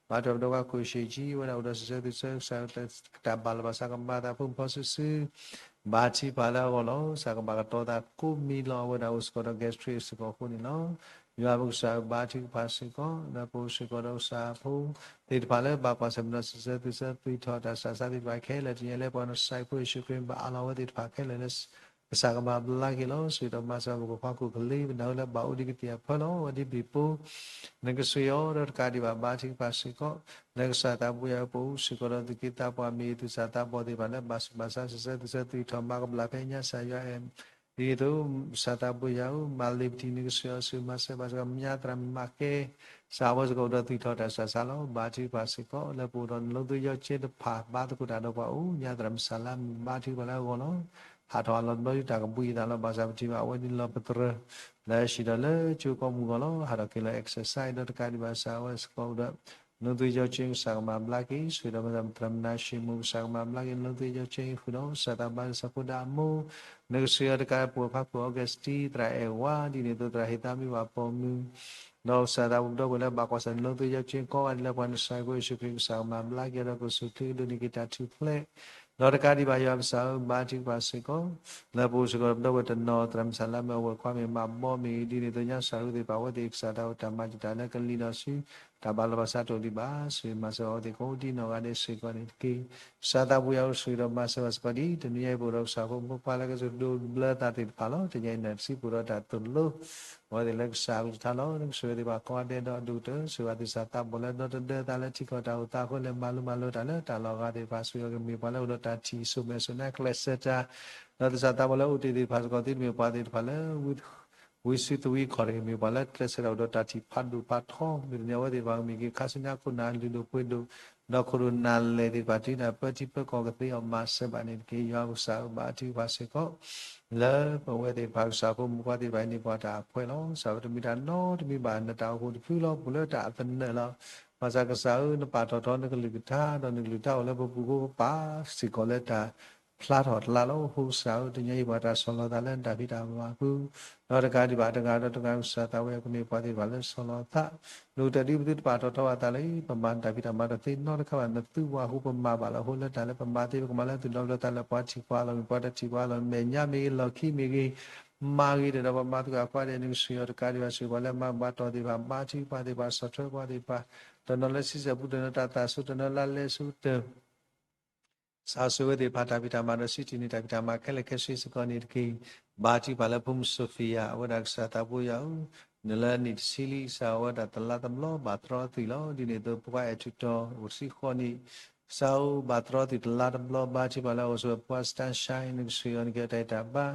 ဘါထုကဖၣ်ပဒီပုၢ်ဝဲၢ်ခွါ ခိၣ်ရှ့ၣ်ကၠံ ဝဲဒၣ်အိၣ်ဒီးစံးဆၢသွံၣ်ဆၢ ကစၢ်တၢ်ဘၣ်လီၤဘၣ်စး ကမၤသးဖိမုၣ်ဖိစုာ်စုာ် ဘါထုကဖၣ်လၢအဂီၢ်လီၤ. ကစၢ်ကဘၣ်ကတီၤသးကိးမံၤလီၤ. အဝဲဒၣ်အိၣ်စ့ၢ်ကီးဒီး gastric စ့ၢ်ကီးအဃိန့ၣ်လီၤ. ယွၤပကစၢ်ဧၢ ဘါထုကဖၣ်စ့ၢ်ကီး လၢပအိၣ်စ့ၢ်ကီးဒီးကစၢ်ဖိသ့ၣ်တဖၣ်လၢဘၣ်ကွၢ်ဆၢၣ်မဲာ်ဒီးစံးဆၢသွံၣ်ဆၢ သွံၣ်ထီၣ်တၢ်ဆူးတၢ်ဆါသ့ၣ်တဖၣ်ခဲလၢာ် တနံၤအံၤလၢပှၤနစၤရ့းဖိယ့ၣ်ၡူးခရံာ်မံၤ ဘၣ်အးလီၤဝဲသ့ၣ်တဖၣ်ခဲလၢာ်လၢ ကစၢ်ကမၤဘျါက့ၤလီၤ. ဆိၣ်ဂ့ၤဒီးမၤစၢၤပှၤပိာ်ခွါခိၣ်ကလ့ ပနၢ်ဟူလၢဘၣ်အိၣ်ဒံးကသ့ၣ်အဖၢလီၤ. အဝဲဒ်ဘ့ၣ်ပိ နကဆိၣ်ဂ့ၤအီၤဒီးတကးဒံးဘၣ် ဘါထုကဖၣ်စ့ၢ်ကီး လၢကစၢ်သးဘိယွၤဧၢ ပအိၣ်စ့ၢ်ကီးဒီးသူၣ်က့သးပှၢ်မ့ၢ်ဂ့ၤ သူၣ်စၢ်သးဘီၣ်သ့ၣ်တဖၣ်လၢ ဘၣ်ဆူးဘၣ်ဆါ စံးဆၢသွံၣ်ဆၢ သွံၣ်ထီၣ်မၤကဘျၣ်ဖဲညါ ကစၢ်ယွၤအဲၣ် ဒ်န့ၣ်အသိး ကစၢ်သးဘိယွၤဧၢ မၤလ့ၤပတံၤ နကဆိၣ်ဂ့ၤအီၤ ဆိၣ်ဂ့ၤမၤစၢၤဘၣ်စ့ၢ်ကီး မညါသရၣ်မ့ၢ်မၤကဲ ကစၢ်အဝဲစ့ၢ်ကီးအိၣ်ဒီးသွံၣ်ထီၣ်တၢ်ဆူးတၢ်ဆါလီၤ. ဘါထုကဖၣ်စ့ၢ်ကီး လၢပအိၣ်ဒီးနလီသုယီၤကၠ့တဖၣ် ဘါသကိးတၢ်ဒီးပှၤအိၣ် ညါသရၣ်မုၣ်စၢ်လါမ့ၢ် ဘါထုကဖၣ်လၢအဂီၢ်လီၤ. ဟးထီၣ်အလီၢ်တဘျီဒုး တၢ်ကဘှံးအသးလီၤ. ဘၣ်ဆၣ်ပထံၣ်ဘၣ်အဝဲန့ၣ်လီၤပသရၢၣ် လၢဟဲစံၣ်ဒီးလၢကၠိကီၢ်မူအဂီၢ်လီၤ. ဟးထီၣ်က့ၤလီၤ exercise ဒီးတကးဒံးဘၣ် ကစၢ်အဝဲစ့ၢ်ကီးအိၣ်ဒီး နလီသုယီၤကၠ့ ကစၢ်ကမၤဘျါက့ၤ ဆိၣ်ဂ့ၤဒီးမၤစၢၤ သရၣ်မုၣ်နၤၡ့ၣ်မိၢ် ကစၢ်ကမၤဘျါက့ၤ နလီသုယီၤကၠ့ဃုာ်ဒီး ကစၢ်သးဘါစၢ်ဖိဒၣ်အမိၢ် နကဆိၣ်ဂ့ၤအီၤတကး ပိာ်ခွါခိၣ် Augustine သရၣ်အဲၣ်ဝါ ဒ်န့ၣ်အသိး သရၣ်ဟ့ၣ်သးမံဘၣ်ပိာ်မုၣ် ဒီးကစၢ်သးပဒီပုၢ်ဝဲၢ်လၢဘၣ်ကွၢ်ဆၢၣ် နလီသုယီၤကၠ့ကိးဂၤဒဲးလၢပှၤနစၤရ့းဖိယ့ၣ်ၡူးခရံာ် ကစၢ်ကမၤဘျါက့ၤဒီး ကဆိၣ်ချ့ကဒိးန့ၢ်က့ၤတၢ်ထူၣ်ဖျဲး ဒီးတကးဒံးဘၣ် ယွၤပကစၢ်ဧၢ ဘါထုကဖၣ်စ့ၢ်ကီး လၢပအိၣ်စ့ၢ်ကီးဒီးပဒီပုၢ်ဝဲၢ်တနီၤ သရၣ်မုၣ်စၢ်လါမ့ၢ် အဝဲၢ်ခွါမ့ၢ်မၤဘီမ့ၢ်ဂ့ၤ ဒ်န့ၣ်အသိး ညါစၢ်ရူသ့ၣ်တဖၣ် အဝဲသ့ၣ်ကစၢ်သးအိၣ်တၢ်မၤတံာ်တာ်လၢကလံၤဒီးဆူ တၢ်ဘၣ်လီၤဘၣ်စးတအိၣ်ဒံးဘၣ် ဆိၣ်ဂ့ၤမၤစၢၤအဝဲသ့ၣ်ကိးဒ်နီၢ်ဂၤဒဲးစ့ၢ်ကီးန့ၣ်တက့ၢ်. ကစၢ်သးပူၤယၤအိၣ် ဆိၣ်ဂ့ၤဒီးမၤစၢၤဘၣ်စ့ၢ်ကီးဒ် တနံၤညါအံၤ ပအိၣ်ဒီးကစၢ်ဖိမုၣ်ဖိခွါလၢကစၢ်ဒိးဘျၢသးသ့ၣ်တဖၣ်လီၤ. တနံၤညါအံၤ နစံးပူၤဒီးတၢ်သိၣ်လိ အဝဲသ့ၣ်လၢကစၢ်အကလုၢ်ကထါလီၤ. နကဆိၣ်ဂ့ၤသ့ၣ်တဖၣ်ကိးဂၤဒဲးဒီးအဒိၣ်ကတၢၢ် ဆိၣ်ဂ့ၤသ့ၣ်စၢ်သးဘီၣ်လၢဒီတဒၢသးလၢထံကီၢ်တၢ်အိၣ်သးအဃိ လဲၤမၤလိမၤလိတၢ်လၢတၢ်လီၢ်အဂၤသ့ၣ်တဖၣ် ဆိၣ်ဂ့ၤကမ့ၢ်ပှၤလၢအိၣ်ဒီးတၢ်ထံၣ် စိၣ်မဲာ်စိၣ်နါ ကျဲးစၢးတၢ် ဒီးသ့ၣ်စၢ်သးဘီၣ်လၢအိၣ်တ့ၢ်သ့ၣ်တဖၣ်စ့ၢ်ကီး သုတမ့ၢ်ပှၤသ့ၣ်တဖၣ်လၢ ဝံသးစူၤသဝံခီၣ်တဂ့ၤ မ့ၢ်ပှၤလၢကျဲးစၢးတၢ်အိၣ်ဒီးတၢ်ထံၣ်ဖးဒိၣ်ဖးထီ မ့ၢ်တနံၤအဝဲသ့ၣ်တဖၣ်ကမ့ၢ်က့ၤ ခါဆူညါခိၣ်နၢ်လုၢ်ဒိၣ်ပှ့ၤဒိၣ် ဒီးခိၣ်ဒိၣ်နၢ်လဲၢ်သ့ၣ်တဖၣ် တုၤဒၣ်ပၢထံပၢကီၢ်ကသ့အီၤ မၤစၢၤဘၣ်န့ၣ်တက့ၢ်. ယွၤကစၢ်ဧၢ ဘါထုကဖၣ်စ့ၢ်ကီး လၢပဝဲသ့ၣ်တဖၣ်ကစၢ်ဖိမုၣ်ဖိသ့ၣ်တဖၣ်အံၤန့ၣ် ပှၤတၢ်အဖှဲလီၤ. ကစၢ်ဧၢ တမ့ၢ်တၢ်နီတမံၤဘၣ် နတၢ်အိၣ်ဖှိၣ်တဖုလီၤ ပူၤလၢတၢ်အသနၢၣ်လီၤ. ဘၣ်ဆၣ်ကစၢ်ဧၢ နပာ်ထီၣ်ထီနကလုၢ်ကထါ ဒီးနကလုၢ်ကထါအိၣ်လၢပပူၤဃိ ပပာ်စ့ၢ်ကီးလၢတၢ်ဖျါထီၣ်တလါလီၤ. အဃိကစၢ်ဧၢ တနံၤညါအံၤ ပှၤတၢ်ဆီၣ်လီၤသးလၢနတၢ်ဖံးတၢ်မၤပူၤ ဒီးတကးဒံးဘၣ်တဂၤဒီးတဂၤ ကစၢ်သးဝဲကမ့ၢ်ပှၤသ့ၣ်တဖၣ်လၢဆီၣ်လီၤသး ဒိၣ်ကတၢၢ်ဒ်ပသုတပာ်ထီၣ်ထီဘၣ်သးလၢ ပမၤနတၢ်ဖံးတၢ်မၤတသ့နီတခါဘၣ် နသူပှၤအဃိ ပမၤဘၣ်လီၤ. အဃိလၢတၢ်လၢပမၤသ့ ပကမၤလၢသူၣ်ဒီဖျၢၣ်သးလၢပှၤထံၣ်ပှၤလီၤ မ့ၢ်ပှၤတထံၣ်ပှၤလီၤ မဲာ်ညါမ့ၢ်ဂ့ၤ လီၢ်ခံမ့ၢ်ဂ့ၤ မၤဂ့ၤဒီး ပမၤသကိးအကွၢ်ဒဲး နကဆိၣ်ဂ့ၤအီၤတကးဒံးဘၣ် ဆိၣ်ဂ့ၤပှၤလၢမၤဘၣ်တီၢ်သ့ၣ်တဖၣ် ဘါထုကဖၣ်သ့ၣ်တဖၣ် ဆီၣ်ထွဲပှၤသ့ၣ်တဖၣ် တနီၤလၢဆံဆဲၣ်ပူၤ တနီၤတၢ်သၣ်ဆိ တနီၤလၢလဲၤဆိ တ ကစၢ်ဆိၣ်ဂ့ၤဝဲသ့ၣ်တဖၣ်တၢ်ဖံးတၢ်မၤဒီး စံးတ့ၢ်န့ၢ်တၢ်ဖံးတၢ်မၤခဲလၢာ်ခဲဆ့စ့ၢ်ကီးန့ၣ်တက့ၢ်. ဘါထုကဖၣ်လၢဖိမုၣ် Sophia အဝဲဒၣ်ကစၢ်သးဘိယွၤဧၢ, နလၢနံၣ်တဆံလံ ကစၢ်အိၣ်ဝဲဒၣ်တလါတဘျီ ဘၣ်တြီအသွံၣ်လီၤ. ဒ်န့ၣ်အသိး ဖိခွါအဲၣ်ထူးတီၤ အိၣ်တဆံဃိးနံၣ် ကစၢ်အိၣ်ဘၣ်တြီအသွံၣ်တလါတဘျီ ဘါထုကဖၣ်လၢအအိၣ်ဆိးဝဲ ဖိခွါ Sunshine နကဆိၣ်ဂ့ၤအီၤန့ၣ်က့ၤတၢ်အံၤတၢ်ဘါ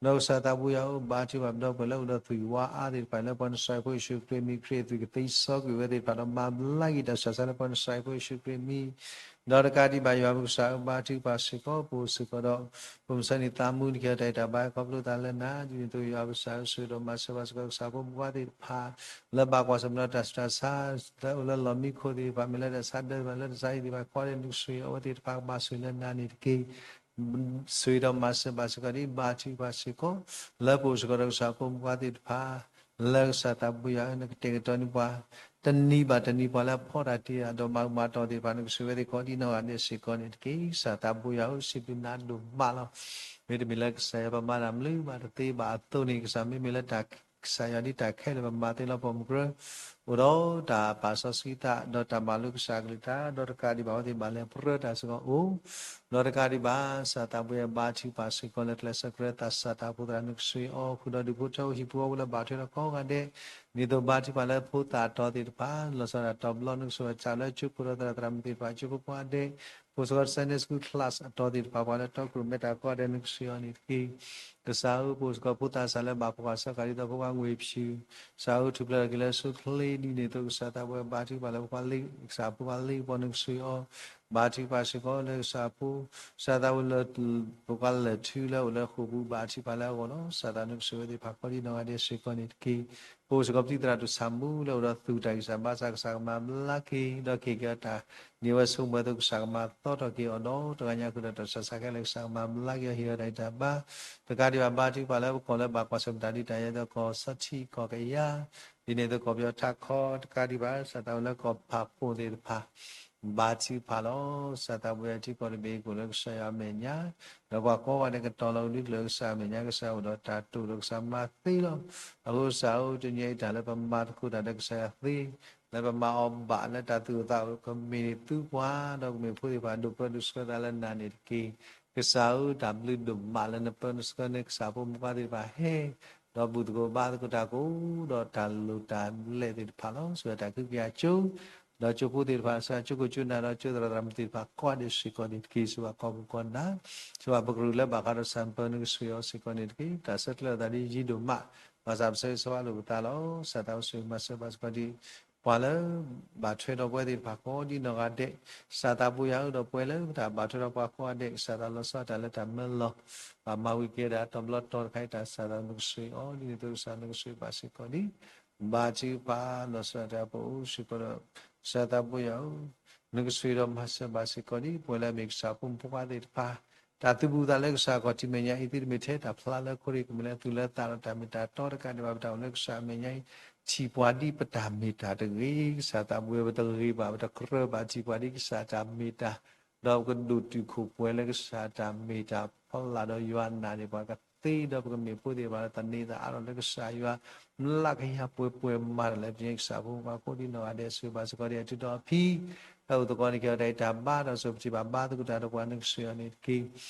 ဒီးကစၢ်သးဘိယွၤဧၢ ဘါထုကဖၣ်ပဒီပုၢ်ဝဲၢ်လၢအိၣ်ဒီးသွံၣ်ဝါအါသ့ၣ်တဖၣ် လၢပှၤနစၢ်ဖိယ့ၣ်ၡူးခရံာ်အမံၤ ခရံာ်အသွံၣ်ကသ့စီကွံာ်ဝဲသ့ၣ်တဖၣ်ဒီး မၤဘျါက့ၤတၢ်ဆူးတၢ်ဆါလၢပှၤနစၢ်ဖိယ့ၣ်ၡူးခရံာ်အမံၤ ဒီးတကးဒံးဘၣ် ယွၤပကစၢ်ဧၢ ဘါထုကဖၣ်စ့ၢ်ကီး ပအိၣ်စ့ၢ်ကီးဒီး ပမုၢ်ဆါနံၤသးမူန့ၣ်က့ၤတၢ်အံၤတၢ်ဘါ ခီဖျိသးလၢနၤ ဒ်န့ၣ်အသိး ယွၤပကစၢ်ဧၢ ဆိၣ်ဂ့ၤဒီးမၤစၢၤဘၣ်စ့ၢ်ကီး ကစၢ်ဖိမုၣ်ဖိခွါသ့ၣ်တဖၣ် လၢဘၣ်ကွၢ်ဆၢၣ်မဲာ်ဒီးတၢ်ဆူးတၢ်ဆါ လၢအိၣ်လၢလီၢ်မံခိၣ်သ့ၣ်တဖၣ် မ့ၢ်လၢတၢ်ဆါဒၢသ့ၣ်တဖၣ် လၢတၢ်ဆါဟံၣ်သ့ၣ်တဖၣ် ကွၢ်ဒီးနကဆိၣ်ဂ့ၤအဝဲသ့ၣ်တဖၣ် ကဘၣ်ဆိၣ်ဂ့ၤလၢနၤန့ၣ်တက့ၢ်. ဆိၣ်ဂ့ၤဒီးမၤစၢၤဘၣ်စ့ၢ်ကီးဒ် ဘါထုကဖၣ်စ့ၢ်ကီး လၢပအိၣ်စ့ၢ်ကီးဒီးကစၢ်ဖိမုၣ်ဖိခွါသ့ၣ်တဖၣ် လၢကစၢ်သးဘိယွၤဧၢ နကတဲာ်ကတီၤန့ၢ်ပှၤ တနံၤဘၣ်တနံၤ ပှၤလၢအဖီၣ်တၢ်တ့ၢ်အဒိးမၤမၤတီၢ်သ့ၣ်တဖၣ် နကဆိၣ်ဂ့ၤဝဲသ့ၣ်ကိးဒ်နီၢ်ဂၤဒဲးစ့ၢ်ကီးန့ၣ်တက့ၢ်. ကစၢ်သးဘိယွၤဧၢ စံးဘျုးနၤဒိၣ်မးလီၤ. မ့တမ့ၢ်လၢကစၢ်ယွၤပမၤတၢ်မနုၤဘၣ်တသ့ဘၣ်အသိးန့ၣ် ကစၢ်မ့မ့ၢ်လၢတၢ် ကစၢ်ယွၤဒ်တၢ်ခဲလၢာ်ပမၤသ့လီၤ ပိာ်မုၣ်ကရၢ အိၣ်ဒီးတၢ်ပာ်စီဆှံသး ဒီးတၢ်မၤလိကစၢ်ကလုၢ်ကထါ ဒီးတကးဒံးဘၣ် အဝဲသ့ၣ်ဘၣ်လဲၤပြၢတၢ်စ့ၢ်ကီးအိၣ်, ဒီးတကးဒံးဘၣ် ကစၢ်သးပှဲၤဘါထုကဖၣ်စ့ၢ်ကီးလၢ ကျဲးစၢးကြၢးသးစၢ်တၢ်အိၣ်ဖှိၣ်သရၣ်နုၢ်ကဆှီအီၤ ဃုာ်ဒီးဒူၣ်ဖိထၢဖိဟံၣ်ဖိဃီဖိလၢဘၣ်ထွဲဒီးကိးဂၤဒဲး, ဒ်သိးဘါထုကဖၣ်လၢဖိသၣ်တီၤသ့ၣ်တဖၣ် လီၤဆီဒၣ်တၢ်တဘျီနုၢ်ကဆှီဝဲစးလၢကၠိခိၣ်ဒီးသရၣ်သရၣ်မုၣ်သ့ၣ်တဖၣ် ကၠိဖိကိးဂၤဒဲး, ပအိၣ်စ့ၢ်ကီး Sunday School class အတီၤသ့ၣ်တဖၣ် ပှၤလၢတီခိၣ်ရိၣ်မဲတၢ်ကိးဂၤဒဲးနုၢ်ကဆှီအီၤန့ၣ်တက့ၢ်. ကစၢ်ဧၢ ပအိၣ်စ့ၢ်ကီးဖိသၣ်စၢ်လၢဘၣ်ဖှီၣ်ဃာ်ဆၢဃာ်ဒ်သိးဖိခွါငွေဖြူ, ကစၢ်ဧၢထူၣ်ဖျဲးထီၣ်က့ၤလၢဆူချ့ဒ်န့ၣ်အသိး ကစၢ်သးပှဲၤဘါထုကဖၣ်လၢဖိခွါလ့ ကစၢ်ဖိခွါလ့ပီၤနုၢ်ကဆှီအီၤ, ဘါထုကဖၣ်စ့ၢ်ကီးလၢကစၢ်ဖိ ကစၢ်သးပှဲၤလၢ ဖိခွါလၢၢ်ထူလၢအိၣ်လၢဃိာ်ပူၤ ဘါထုကဖၣ်လၢအဂီၢ်လီၤ. ကစၢ်သးနုၢ်ကဆှီဝဲသ့ၣ်တဖၣ်ကိးဒ်နီၢ်ဂၤဒဲးစ့ၢ်ကီးန့ၣ်တက့ၢ်. ပအိၣ်စ့ၢ်ကီးပှၤသရၣ်ဒိၣ်ဆၣ်မူလၢအိၣ်ဒီးသူၣ်တၢ်ဂံၢ်စၢ်ဘါစၢ် ကစၢ်ကမၤဘျါက့ၤ ဒီးကဟ့ၣ်က့ၤအီၤတၢ်န့ၢ်ဝဲဆိကမိၣ်အသိး ကစၢ်ကမၤသီထီၣ်က့ၤအီၤဒီး တဂၤညါဃုာ်ဒီးတၢ်ဆၢဆါခဲလၢာ် ကစၢ်ကမၤဘျါက့ၤအီၤ ဟ့ၣ်အီၤတၢ်ဂံၢ်တၢ်ဘါ, တကးဒံးဘၣ် ဘါထုကဖၣ်လၢပကီၢ်လၢဘၣ်ကွၢ်ဆၢၣ်မဲာ်တၢ်ဒုးတၢ်ယၤဒီးကီၢ်စီထံကီၢ်ကယၤ ဒ်န့ၣ်အသိး ကီၢ်ပယီၤထးခီ တကးဒံးဘၣ် ကစၢ်သးပှဲၤလၢကီၢ်ဖးပိၢ်သ့ၣ်တဖၣ် ဘါထုကဖၣ်လီၤ. ကစၢ်သးပှဲၤအထံကီၢ်တဘ့ၣ်ကအိၣ်လၢကစၢ်ယွၤအမဲာ်ညါ, ဒီးပှၤကိးဂၤဒဲးကတီၤလီၤကဒုကျၢၤကစၢ်အမဲာ်ညါ ကစၢ်အိၣ်ဒီးတၢ်တိာ်ဒီးကစၢ်မၤသ့လီၤ. အဃိကစၢ်ဧၢ တနံၤအံၤတၢ်လၢပမၤသကိးတၢ်ဒီးကစၢ်ယွၤသ့, လၢပမၤအီၤဘၣ်လၢတၢ်သူၣ်အိၣ်သးအိၣ် ကမ့ၢ်န့ၢ်သုပှၤ ဒီးကမ့ၢ်ဖိသ့ၣ်တဖၣ်ဒိၣ်ပၢဒိၣ်ဆှၢသးလၢနၤန့ၣ်တက့ၢ်. ကစၢ်ဧၢ တၢ်ဘျုးဒိၣ်မးလၢနပၢနုဆှၢန့ၢ်ကစၢ်ဖိမုၣ်ဖိသ့ၣ်တဖၣ်ဟဲ ဒီးဘူၣ်သကိးဘါသကိးတၢ်ကအိၣ်ဒီး တၢ်လိၣ်တၢ်လဲသ့ၣ်တဖၣ်လီၤ. ဆိၣ်ဂ့ၤတၢ်ကဟုကယာ်ကၠိ ဒီးကၠိဖိသ့ၣ်တဖၣ် ကစၢ်ကၠိခိၣ်ကၠိနၢ်ဒီးကၠိသရၣ်သရၣ်မုၣ်သ့ၣ်တဖၣ်ကိးဂၤဒဲးစ့ၢ်ကီးန့ၣ်တက့ၢ်. ဆိၣ်ဂ့ၤဘၣ်ကီၢ်ပူၤကီၢ်နၢ်, ဆိၣ်ဂ့ၤဘၣ်ပကရူၢ်လၢဘၣ်ဃးဒီးကစၢ်ပၢနုဆှၢအီၤစ့ၢ်ကီးန့ၣ်တက့ၢ်. တၢ်ဆၢထၢၣ်သးဒ်ယံၤဒိၣ်မး, ဘၣ်ဆၣ်ပဆၢဂ့ၤဆၢဝါလိာ်ပသးလီၤ. ကစၢ်သးအိၣ်ဆိၣ်ဂ့ၤမၤစၢၤဘၣ်စ့ၢ်ကီးဒ် ပှၤလၢ ဘၣ်ထွဲဒီးပဝဲသ့ၣ်တဖၣ်ကိးဒ်နီၢ်ဂၤဒဲး, ကစၢ်သးပှဲၤယၤဧၢ ဒီးပှၤလၢတၢ်ဘၣ်ထွဲဒီးပှၤကိးဂၤဒဲး, ကစၢ်သးလီၤဆီတၢ်လၢတၢ်မၢလီၤ, ဘၣ်မၤဝံၤက့ၤဒၣ်တဘျီတီၤတခါအံၤ တၢ်ကစၢ်သးနုၢ်ကဆှီအီၤ ဒ်န့ၣ်အသိးကစၢ်နုၢ်ကဆှီဘၣ်စ့ၢ်ကီးဒ် ဘါထုကဖၣ်လီၤဆီဒၣ်တၢ်ပအိၣ်စ့ၢ်ကီးဒီး ကစၢ်သးပှဲၤယၤဧၢ, နုၢ်ကဆှီဒီးမၤစၢၤဘၣ်စ့ၢ်ကီးဒ် ပဝဲလၢအမ့ၢ်ကစၢ်ဖိမုၣ်ဖိခွါသ့ၣ်တဖၣ်, တၢ်သုးဘူးသးလၢကစၢ်ခီၣ်ထံးမဲာ်ညါအံၤ သုတမ့ၢ်ထဲတၢ်ဖျါလၢခိၣ်ရ့ၣ် ကမ့ၢ်လၢသုးလၢသးဒီးတၢ်မ့ၢ်တၢ်တီတကးဒံးဘၣ် ပတၢ်အိၣ်လၢကစၢ်အမဲာ်ညါအံၤ, ထံၣ်ပှၤဒ်ပတၢ်မ့ၢ်တၢ်တဂ့ၤ, ကစၢ်သးပှဲၤပတဂ့ၤဘၣ် ပတကြၢးဘၣ် ထံၣ်ပှၤဒ်ကစၢ်တၢ်မ့ၢ်တၢ်, ဒီးပကဒိၣ်တုာ်ခိၣ်ပှဲၤလၢကစၢ်တၢ်မ့ၢ်တၢ်ဖီလာ်ဒီးယွၤနာ်န့ၢ်ပှၤကသ့ ဒီးပကမ့ၢ်ဖိသ့ၣ်တဖၣ်လၢသန့ၤသးအါထီၣ်လၢကစၢ်ယွၤ မျးကယၤပှဲၤပှဲၤမးတၢ်လၢပကစၢ်ဖိမုၣ်ဖိခွါကိးဒ်နီၢ်ဂၤဒဲး ဆိၣ်ဂ့ၤဘၣ်စ့ၢ်ကီးဒ်အထုးဒီးအဖံ လၢအိၣ်သကိးန့ၣ်က့ၤအီၤတၢ်အံၤတၢ်ဘါဒီး ဆိၣ်ပထံၣ်ဘၣ်ဘါသကိးတၢ်ဒီးပှၤနုၢ်ကဆှီအီၤန့ၣ်တက့ၢ်.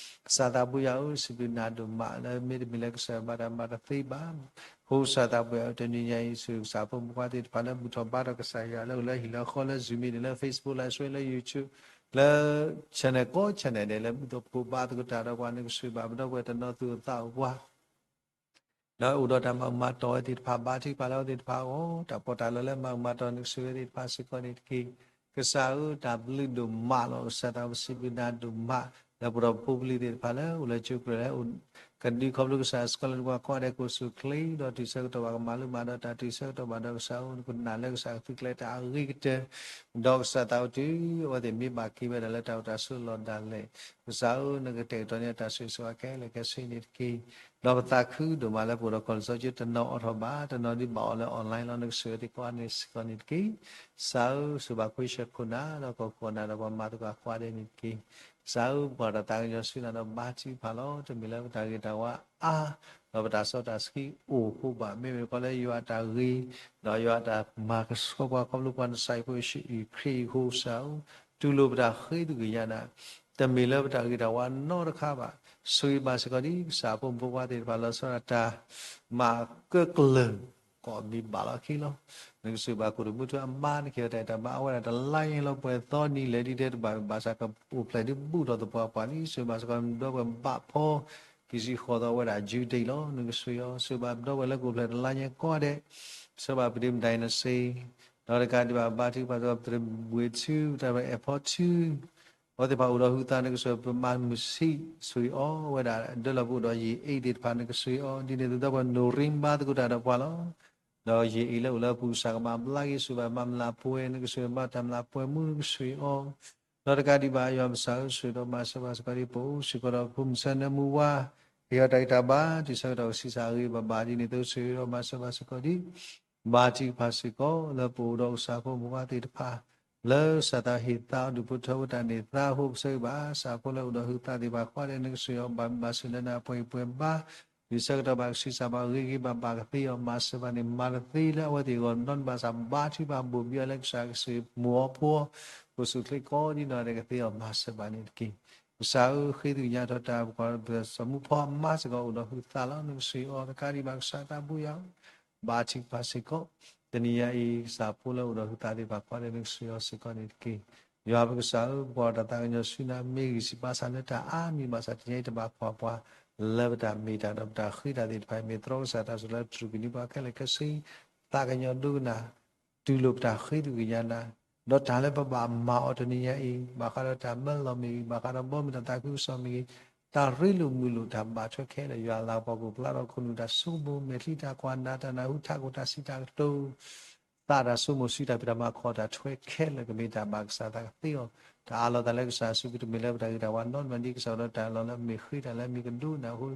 ကစၢ်သးပှဲၤယၤဧၢ, စံးဘျုးနၤဒိၣ်မးလၢမ့တမ့ၢ်လၢကစၢ်ယွၤဘၣ်တၢ်မၤတသ့ဘၣ်. အဃိကစၢ်သးပှဲၤယၤဧၢ, တနံၤညါအံၤ ဆိၣ်ဂ့ၤကစၢ်ဖိမုၣ်ဖိခွါသ့ၣ်တဖၣ်လၢဘူၣ်ထီၣ်ဘါထီၣ်ကစၢ်ယွၤလၢအိၣ်လၢဟံၣ်လၢဃီလၢ Zoom meeting လၢ Facebook လၢ Zoom လၢ YouTube လၢ channel ကိး channel ဒဲးလၢဘူၣ်ထီၣ်ဘါသကိးတၢ်ဒီးပှၤနုၢ်ကဆှီဘၣ် ပဒီပုၢ်ဝဲၢ်တနီၤသူၣ်အိၣ်သးအိၣ်ပှၤ ဒီးအိၣ်ဒီးတၢ်မၤအုၣ်မၤတီၢ်ဝဲသ့ၣ်တဖၣ် ဘါထုကဖၣ်လၢအဝဲသ့ၣ်တဖၣ်အဂီၢ် တၢ်ပီးတၢ်လီလၢမၤအုၣ်မၤတီၢ်နုၢ်ကဆှီဝဲသ့ၣ်တဖၣ်စ့ၢ်ကီးန့ၣ်တက့ၢ်. ကစၢ်ဧၢ တၢ်ဘျုးဒိၣ်မးလီၤ. ကစၢ်သးဝဲစံးဘျုးနၤဒိၣ်မး လၢပဒီပုၢ်ဝဲၢ်သ့ၣ်တဖၣ်လၢအိၣ်လၢကၠိပူၤလၢ ကဒုးခီဖျိကစၢ် scholar ပှၤကိးဂၤဒဲးကိးဆူၣ်ချ့ ဒီးတုၤဆၢကတီၢ်ဘၣ်ကမၤလိမၤဒိးတၢ် တုၤဆၢကတီၢ်ဘၣ်ဒီးကစၢ်ဧၢ နကနာ်လၢကစၢ်ကသုးကျဲၤတၢ်အဂ့ၤကတၢၢ် ဒီးကစၢ်သးဝဲတုၤ အဝဲသ့ၣ်မ့ၢ်ဘၣ်က့ၤဝဲဒၣ်လၢတၢ်အိၣ်တၢ်ဆိးလီၢ်ဒၣ်လဲာ် ကစၢ်ဧၢ နကတဲာ်ကတီၤန့ၢ်တၢ်ဆိၣ်ဂ့ၤဆိၣ်ဝါခဲလၢာ်ခဲဆ့န့ၣ်တက့ၢ်. ဒီးပသးခုဒိၣ်မးလၢပအိၣ်ဒီးကီၢ်လံာ်စီဆှံတနီၤအိးထီၣ်ဘၣ် တနီၤဒုးဘၣ်အီၤလၢ online လီၤ နကဆိၣ်ဂ့ၤသ့ၣ်ကိးဂၤဒဲးစ့ၢ်ကီးန့ၣ်တက့ၢ်. ကစၢ်ဧၢ ဆိၣ်ဘၣ်ခွံဆၢခိၣ်နၢ် ဒီးကီၢ်ခိၣ်နၢ်ဒီးပှၤမၤသကိးအဃိဒဲးန့ၣ်တက့ၢ်. ကစၢ်ဧၢ ပှၤဒီးသးကညီၤဆူနၤဒီးဘါထုကဖၣ်လီၤ. တမ့ၢ်လၢပတၢ်ဂ့ၤတၢ်ဝါအါ ဒီးပတၢ်စီတၢ်ဆှံအိၣ်အဃိဘၣ်. မ့မ့ၢ်တခီလၢယွၤအတၢ်ဂ့ၤ ဒီးယွၤအတၢ်မၤကဆှီပှၤခီဖျိပှၤနစၢ်အံၤဖိယ့ၣ်ၡူးခရံာ်အံၤအဃိ ကစၢ်ဧၢ တူၢ်လိာ်ပတၢ်ဃ့သကွံာ်ညါနၤ, တမ့ၢ်လၢပတၢ်ဂ့ၤတၢ်ဝါနီတခါဘၣ်. ဆိၣ်ဂ့ၤဘၣ်စ့ၢ်ကီးဒ်ကစၢ်ဖိမုၣ်ဖိခွါသ့ၣ်တဖၣ်လီၤဆီဒၣ်တၢ် မၤကၢၣ်ကျၢၤ ကိးမံၤဘၣ်လီၤခံလီၤ. နကဆိၣ်ဘၣ်ကိၣ်တမူထူအမါ နကဟ့ၣ်အီၤတၢ်အံၤတၢ်ဘါ အဝဲဒၣ်တလါညါလီၤ ပှဲၤသီနံၤလဲၤဒ်တဲတဘၣ်ဘၣ်ဆၣ်ကအိၣ်ဖျဲၣ်ဒ်ဘူၣ်ထီၣ်သပှၢ်ပှၢ်လံ ဆိၣ်ဂ့ၤဘၣ်စ့ၢ်ကီး ဒီပုၢ်ဝဲၢ်ဘၣ်ဖီ ခံဆံဃိးသီအဝဲဒၣ်ယုၢ်တ့ၢ်လီၤ. နကဆိၣ်ဂ့ၤအီၤ ဆိၣ်ဂ့ၤဘၣ်ဒီပုၢ်ဝဲၢ်လၢကအိၣ်ဖျဲၣ်တလါညါကိးဂၤဒဲး ဆိၣ်ဂ့ၤဘၣ်ပဒ့မတၤအံၤနစ့ ဒီးတကးဒံးဘၣ်ဘါထုကဖၣ်စ့ၢ်ကီး ပတရံးဘှံးထူ တၢ်အဲၣ်ဖီထူ အဝဲသ့ၣ်တဖၣ်အိၣ်ဒီးဟုသး နကဆိၣ်ဂ့ၤ ပမၤမုၢ်ဆံး ဆိၣ်ဂ့ၤအီၤ အဝဲဒၣ်ဒၢလီၤပအိၣ်ဒီးယ့ၢ်အ့သ့ၣ်တဖၣ် နကဆိၣ်ဂ့ၤအီၤ ဒ်န့ၣ်သတးဒီး ပနီၢ်ရံဘါသကိးတၢ်ဒီးပှၤလီၤ. ဒီးယ့ၢ်အ့လၢအိၣ်လၢပူၤကစၢ်ကမၤဘျါက့ၤ ဆိၣ်ဂ့ၤဘၣ်မၤမုၢ်လၢ်ပှဲၤ နကဆိၣ်ဂ့ၤဘၣ်တၢ်မုၢ်လၢ်ပှဲၤမူ နကဆိၣ်ဂ့ၤအီၤ ဒီးတကးဒံးဘၣ် ယွၤပကစၢ်ဧၢ ဆိၣ်ဂ့ၤဒီးမၤစၢၤဘၣ်စ့ၢ်ကီးဒ်ပအိၣ်စ့ၢ်ကီးဒီး ဖိမုၣ်ဆၢနၢမူဝါ ကဟ့ၣ်အီၤတၢ်ဂံၢ်တၢ်ဘါ တုၤဆၢကတီၢ်ကဆံးစၢ်အဂ့ၤဘၣ်ဘၣ်ဒ်န့ၣ် သုဆိၣ်ဂ့ၤဒီးမၤစၢၤဘၣ်စ့ၢ်ကီးဒ် ဘါထုကဖၣ်စ့ၢ်ကီး လၢပအိၣ်ဒီးကစၢ်ဖိမုၣ်ဖိခွါသ့ၣ်တဖၣ် လၢကစၢ်သးဟ့ၣ်သါအီၤဒုၣ်ဖိထၢဖိတၢ်န့ၢ်သါအဃိ ကဆိၣ်ဂ့ၤဘၣ် ကစၢ်ဖိလၢအိၣ်ဒီးဟုသးသ့ၣ်တဖၣ် ကိးဂၤဒဲး နကဆိၣ်ဂ့ၤအီၤ ဘၣ်မုာ်ဘၣ်စူၤလၢနၤ ပှဲၤဟံၣ်ပှဲၤဘါ ဒုးဆၢကတီၢ်ဘၣ်ကဆံးစၢ်ဘၣ်ဂ့ၤဂ့ၤဘၣ်ဘၣ်ကသ့အီၤမၤစၢၤဘၣ်န့ၣ် မၤတသ့လၢအဝဲသ့ၣ်အဂီၢ်နီတဘျီဘၣ်ဆၣ် ဘါထုကဖၣ်ဘိၣ်ဘံအီၤလၢကစၢ်ကဆိၣ်မိၢ်အီၤဖိအီၤ အိၣ်ဆူၣ်အိၣ်ချ့ကိးဒ်နီၢ်ဂၤဒဲးကသ့အီၤမၤစၢၤဘၣ်န့ၣ်တက့ၢ်. ကစၢ်ဧၢ ဃ့သကွံၢ်ကညးထီၣ်တၢ်ပကီၢ်ပစီၤမူဖီအမါစ့ၢ်ကီးအိၣ်ဒီးဟုးသးလီၤ နကဆိၣ်အီၤတကးဒံးဘၣ် ကစၢ်သးဘိယွၤဧၢ ဘါထုကဖၣ်စ့ၢ်ကီး တနံၤညါအံၤ ကစၢ်ဖိလၢအိၣ်ဒီးဟုးသးသ့ၣ်တဖၣ်ကိးဂၤဒဲး နကဆိၣ်အီၤစ့ၢ်ကီးန့ၣ်တက့ၢ်. ယွၤပကစၢ်ဧၢ ပကွၢ်တၢ်သးကညီၤဆူနၤ မ့ၢ်ဂံၢ်စၢ်ဘါစၢ်လၢတၢ်အါမံၤဘၣ်ဆၣ် တနံၤညါအံၤတဘၣ်ကွၢ်ပှၤ လၢပတၢ်မ့ၢ်တၢ်ဒီးပတၢ်ဃ့တၢ်သ့ၣ်တဖၣ် မ့ၢ်သြီကစၢ်တၢ်ဆိၣ်လၢတြူၢ်ကနံၤပှၤခဲလၢာ်ခဲဆ့ သးကညီၤဒိကနၣ် တူၢ်လိာ်ပတၢ်ဃ့သကွံၢ်ကညးနၤ ဒီးတၢ်လၢပဘၣ်မၤအီၤတနံၤညါအံၤ ဘၣ်ဃးဒီးတၢ်မၢလီၤမ့ၢ်ဂ့ၤ ဘၣ်ဃးဒီးဘီမုၢ်တၢ်သးခုကစီၣ်မ့ၢ်ဂ့ၤ တၢ်ရ့လိာ်မုာ်လိာ်တၢ်ဘၣ်ထွဲခဲလၢာ် ယွၤလၤကပီၤကအိၣ်ဖျါထီၣ်ခိၣ်နူာ်တၢ်ဆိကမိၣ် မဲာ်ချံတၢ်ကွၢ် နးတၢ်နၢ်ဟူ ထးခိၣ်တၢ်စံးတၢ်ကတိၤ သးတၢ်ဆိကမိၣ်ဆူတၢ်ဖံးတၢ်မၤ ခီၣ်တၢ်ထွဲခဲလၢာ် ကမ့ၢ်တၢ်ဘၣ်ကစၢ်သးကသ့အီၤ တၢ်အးလီၤသးလၢကစၢ်အစုပူၤ တမ့ၢ်လၢပတၢ်ဂ့ၤတၢ်ဝါနီတမံၤ ဒ်ကစၢ်ဒီးတၢ်လီၢ်လၢအမ့ၢ်ဃ့တၢ်လၢအမ့ၢ်ကဒိကနၣ်အဃိ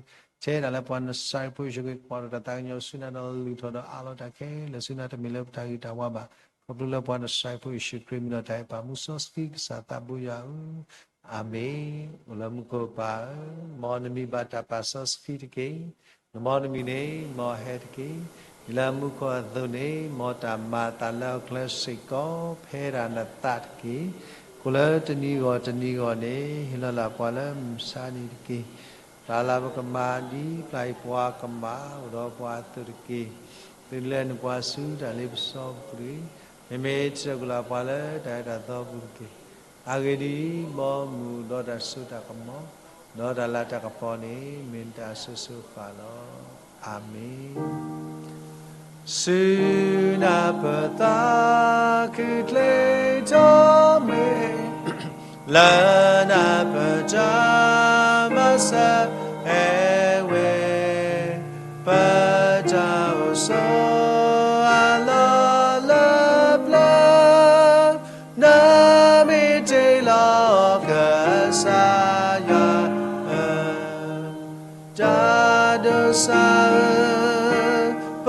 ဆဲးဒၣ်လၢပှၤနစၤရ့းဖိယ့ၣ်ၡူးခရံာ် ကွၢ်ထီၣ်တၢ်သးကညီၤဆူနၤဒီးလုၢ်ထီၣ်ဒီးအးလီၤတၢ်ခဲလၢာ်ဆူနၤ တမ့ၢ်လၢပတၢ်ဂ့ၤတၢ်ဝါဘၣ် ခီဖျိလၢပှၤနစၤရ့းဖိယ့ၣ်ၡူးခရံာ်မံၤဒီးတၢ်အဲၣ်ပၢ်မူစီဆှံကစၢ်သးဘိယွၤဧၢ အၤမ့ၣ်. အိၣ်လၢမူခိၣ်ပၢ်ဧၢ, မ်နမံၤဘၣ်တၢ်ပာ်စီဆှံတက့ၢ်. နမ်နမံၤန့ၣ် မ်ဟဲတက့ၢ်. ဒ်လၢမူခိၣ်အသိးန့ၣ် မ်တၢ်မၤအသးလၢဟီၣ်ခိၣ်ချၢစ့ၢ်ကီး ဖဲဒၣ်နသးတက့ၢ်. ကိၣ်လၢတနံၤဂီၢ်တနံၤဂီၢ်န့ၣ် ဟ့ၣ်လီၤလၢပှၤလၢမုၢ်ဆါနံၤတက့ၢ်. တၢ်လၢပကမၤဒ်ပျၢ်ယပှၤကမၤ အိၣ်ဒီးပှၤအသိးတက့ၢ်. သုလဲၤနုာ်ပှၤဆူတၢ်လ့ပစီပူၤတဂ့ၤ. မ့မ့ၢ်တၢ်ကူၣ်လၢပှၤလၢတၢ်အဲၣ်တၢ်သီပူၤတက့ၢ်. အဂ့ၢ်ဒ်အံၤ, ဘီမုၢ်ဒီးတၢ်စိတၢ်ကမီၤ, ဒီးတၢ်လၤတၢ်ကပီၤန့ၣ် မ့ၢ်နတၢ်အစိၤစိၤဃၣ်ဃၣ်လီၤ. အၤမ့ၣ်. ဆူနၢ်ပၢၢ်သးခုချ့ထီၣ်မ့ၢ် လၢနၢ်ပၢၢ်တၢ်မၤစၢၤဟဲဝဲ, ပတၢ်အိၣ်ဆိးအလီၢ်လၢပျၢၤ, နမ့ၢ်တ့လီၤကစၢ်ယွၤဧၢ, တၢ်ဒိးစၢ်ဧၢ, ပ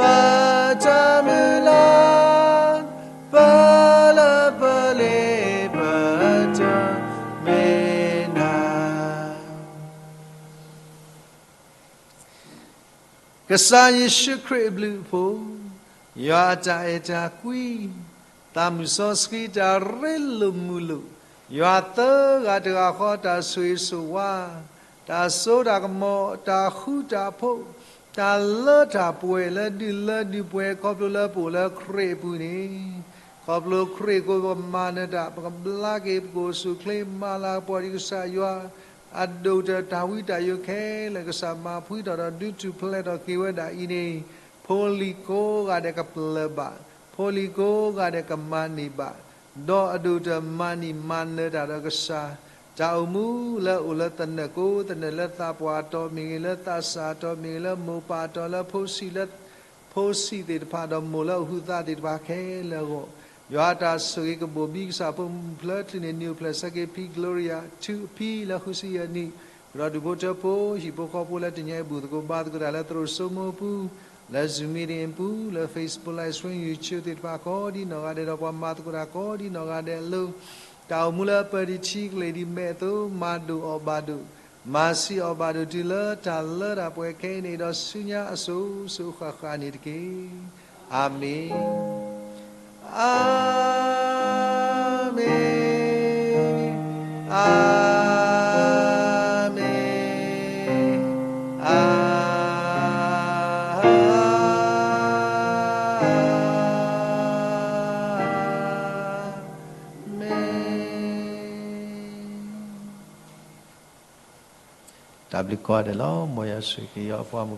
တၢ်မုၢ်လၢ်, ပလၢပလ့ပတၢ်မ့ၢ်နၤ ကစၢ်ယ့ၣ်ၡူးခရံာ်အဘျုးအဖှိၣ်, ယွၤအတၢ်အဲၣ်တၢ်ကွံ, သးမုၢ်စီဆှံတၢ်ရ့လိာ်မုာ်လိာ်, ယွၤသၢဂၤတဂၤဃီတၢ်ဆိၣ်ဂ့ၤဆိၣ်ဝါ, တၢ်စိတၢ်ကမီၤ, တၢ်ဃူတၢ်ဖိး, တၢ်လၢတၢ်ပှဲၤလၢဒုၣ်လၢဒုၣ်ပှဲၤခီဖျိလၢပအိၣ်လၢခရံာ်အပူၤန့ၣ်, ခီဖျိခရံာ်အဃိပကမၤနၢၤတၢ် ပကဘျါက့ၤ ပကအိၣ်ဆူၣ်အိၣ်ချ့မၤလၤကပီၤဒံးကစၢ်ယွၤ အဒိၣ်တၢ်တၢ်ဝံတၢ်ယိးခဲလၢာ် ကစၢ်မၤဖှံထီၣ်ဒီးဒုးထူၣ်ဖျဲးထီၣ်က့ၤဝဲဒၣ်အံၤန့ၣ်, ဖိလံၤကိးဂၤဒဲးကပျၢၤဘၣ်, ဖိလံၤကိးဂၤဒဲးကမၤန့ၢ်ဘၣ်, ဒီးအဒိၣ်တၢ်မၤန့ၢ်မၤနၢၤတၢ်ဒီးကစၢ်, တၢ်အိၣ်မူလၢအိၣ်လၢသနၢၣ်ကိးသနၢၣ် လၢသးပှၢ်အတီၤမ့ၢ်ဂ့ၤ, လၢသးစၢ်အတီၤမ့ၢ်ဂ့ၤ, လၢမိၢ်ပၢ်အတီၤ, လၢဖိဆံး, လၢ ဖိဆံးသ့ၣ်တဖၣ် ဒီးမိၢ်လၢအဟူးသးသ့ၣ်တဖၣ်ခဲလၢာ်အဂီၢ်, ယွၤအတၢ်ဆိၣ်ဂ့ၤကဘိၣ်ဘံကစၢ်ဖိမုၢ်ဖျၢၣ်ထူၣ်န့ၣ် နံၣ်အိၣ်ဖျဲၣ်ဆၢက့ၤဖံ Gloria ထူၣ်အဖံလၢဃုဆံယဲၢ်နံၣ်, ကဒီးဒူၣ်ဖိထၢဖိဟံၣ်ဖိဃီဖိလၢတညါအံၤဘူၣ်သကိးဘါသကိးတၢ်လၢသရိာ်စိမိၢ်ပူၤ, လၢ Zoom meeting ပူၤ, လၢ Facebook Live Stream, YouTube သ့ၣ်တဖၣ်ကိးဒ်နီၢ်ဂၤဒဲး ဒီးပှၤမၤသကိးတၢ်ကိးဒ်နီၢ်ဂၤဒဲးအလိၤ, တၢ်အိၣ်မူလၢပၢၤဒံးထံကလ့ၢ်ဒံးမဲာ်အသိး မၤဒိၣ်အီၣ်ဘၣ်ဒိၣ် မၤဆံးအီၣ်ဘၣ်ဒိၣ်တုၤလၢတၢ်လၢတၢ်ပှဲၤခဲအံၤန့ၣ်ဒီးဆူညါအစိၤစိၤဃၣ်ဃၣ်န့ၣ်တက့ၢ်. အၤမ့ၣ်, အၤမ့ၣ်, အၤမ့ၣ်, အၤမ့ၣ်. တၢ်ဘျုးကိးဂၤဒဲးလီၤ. မ်ယွၤဆိၣ်ဂ့ၤက့ၤယွၤအပှၤမုၣ်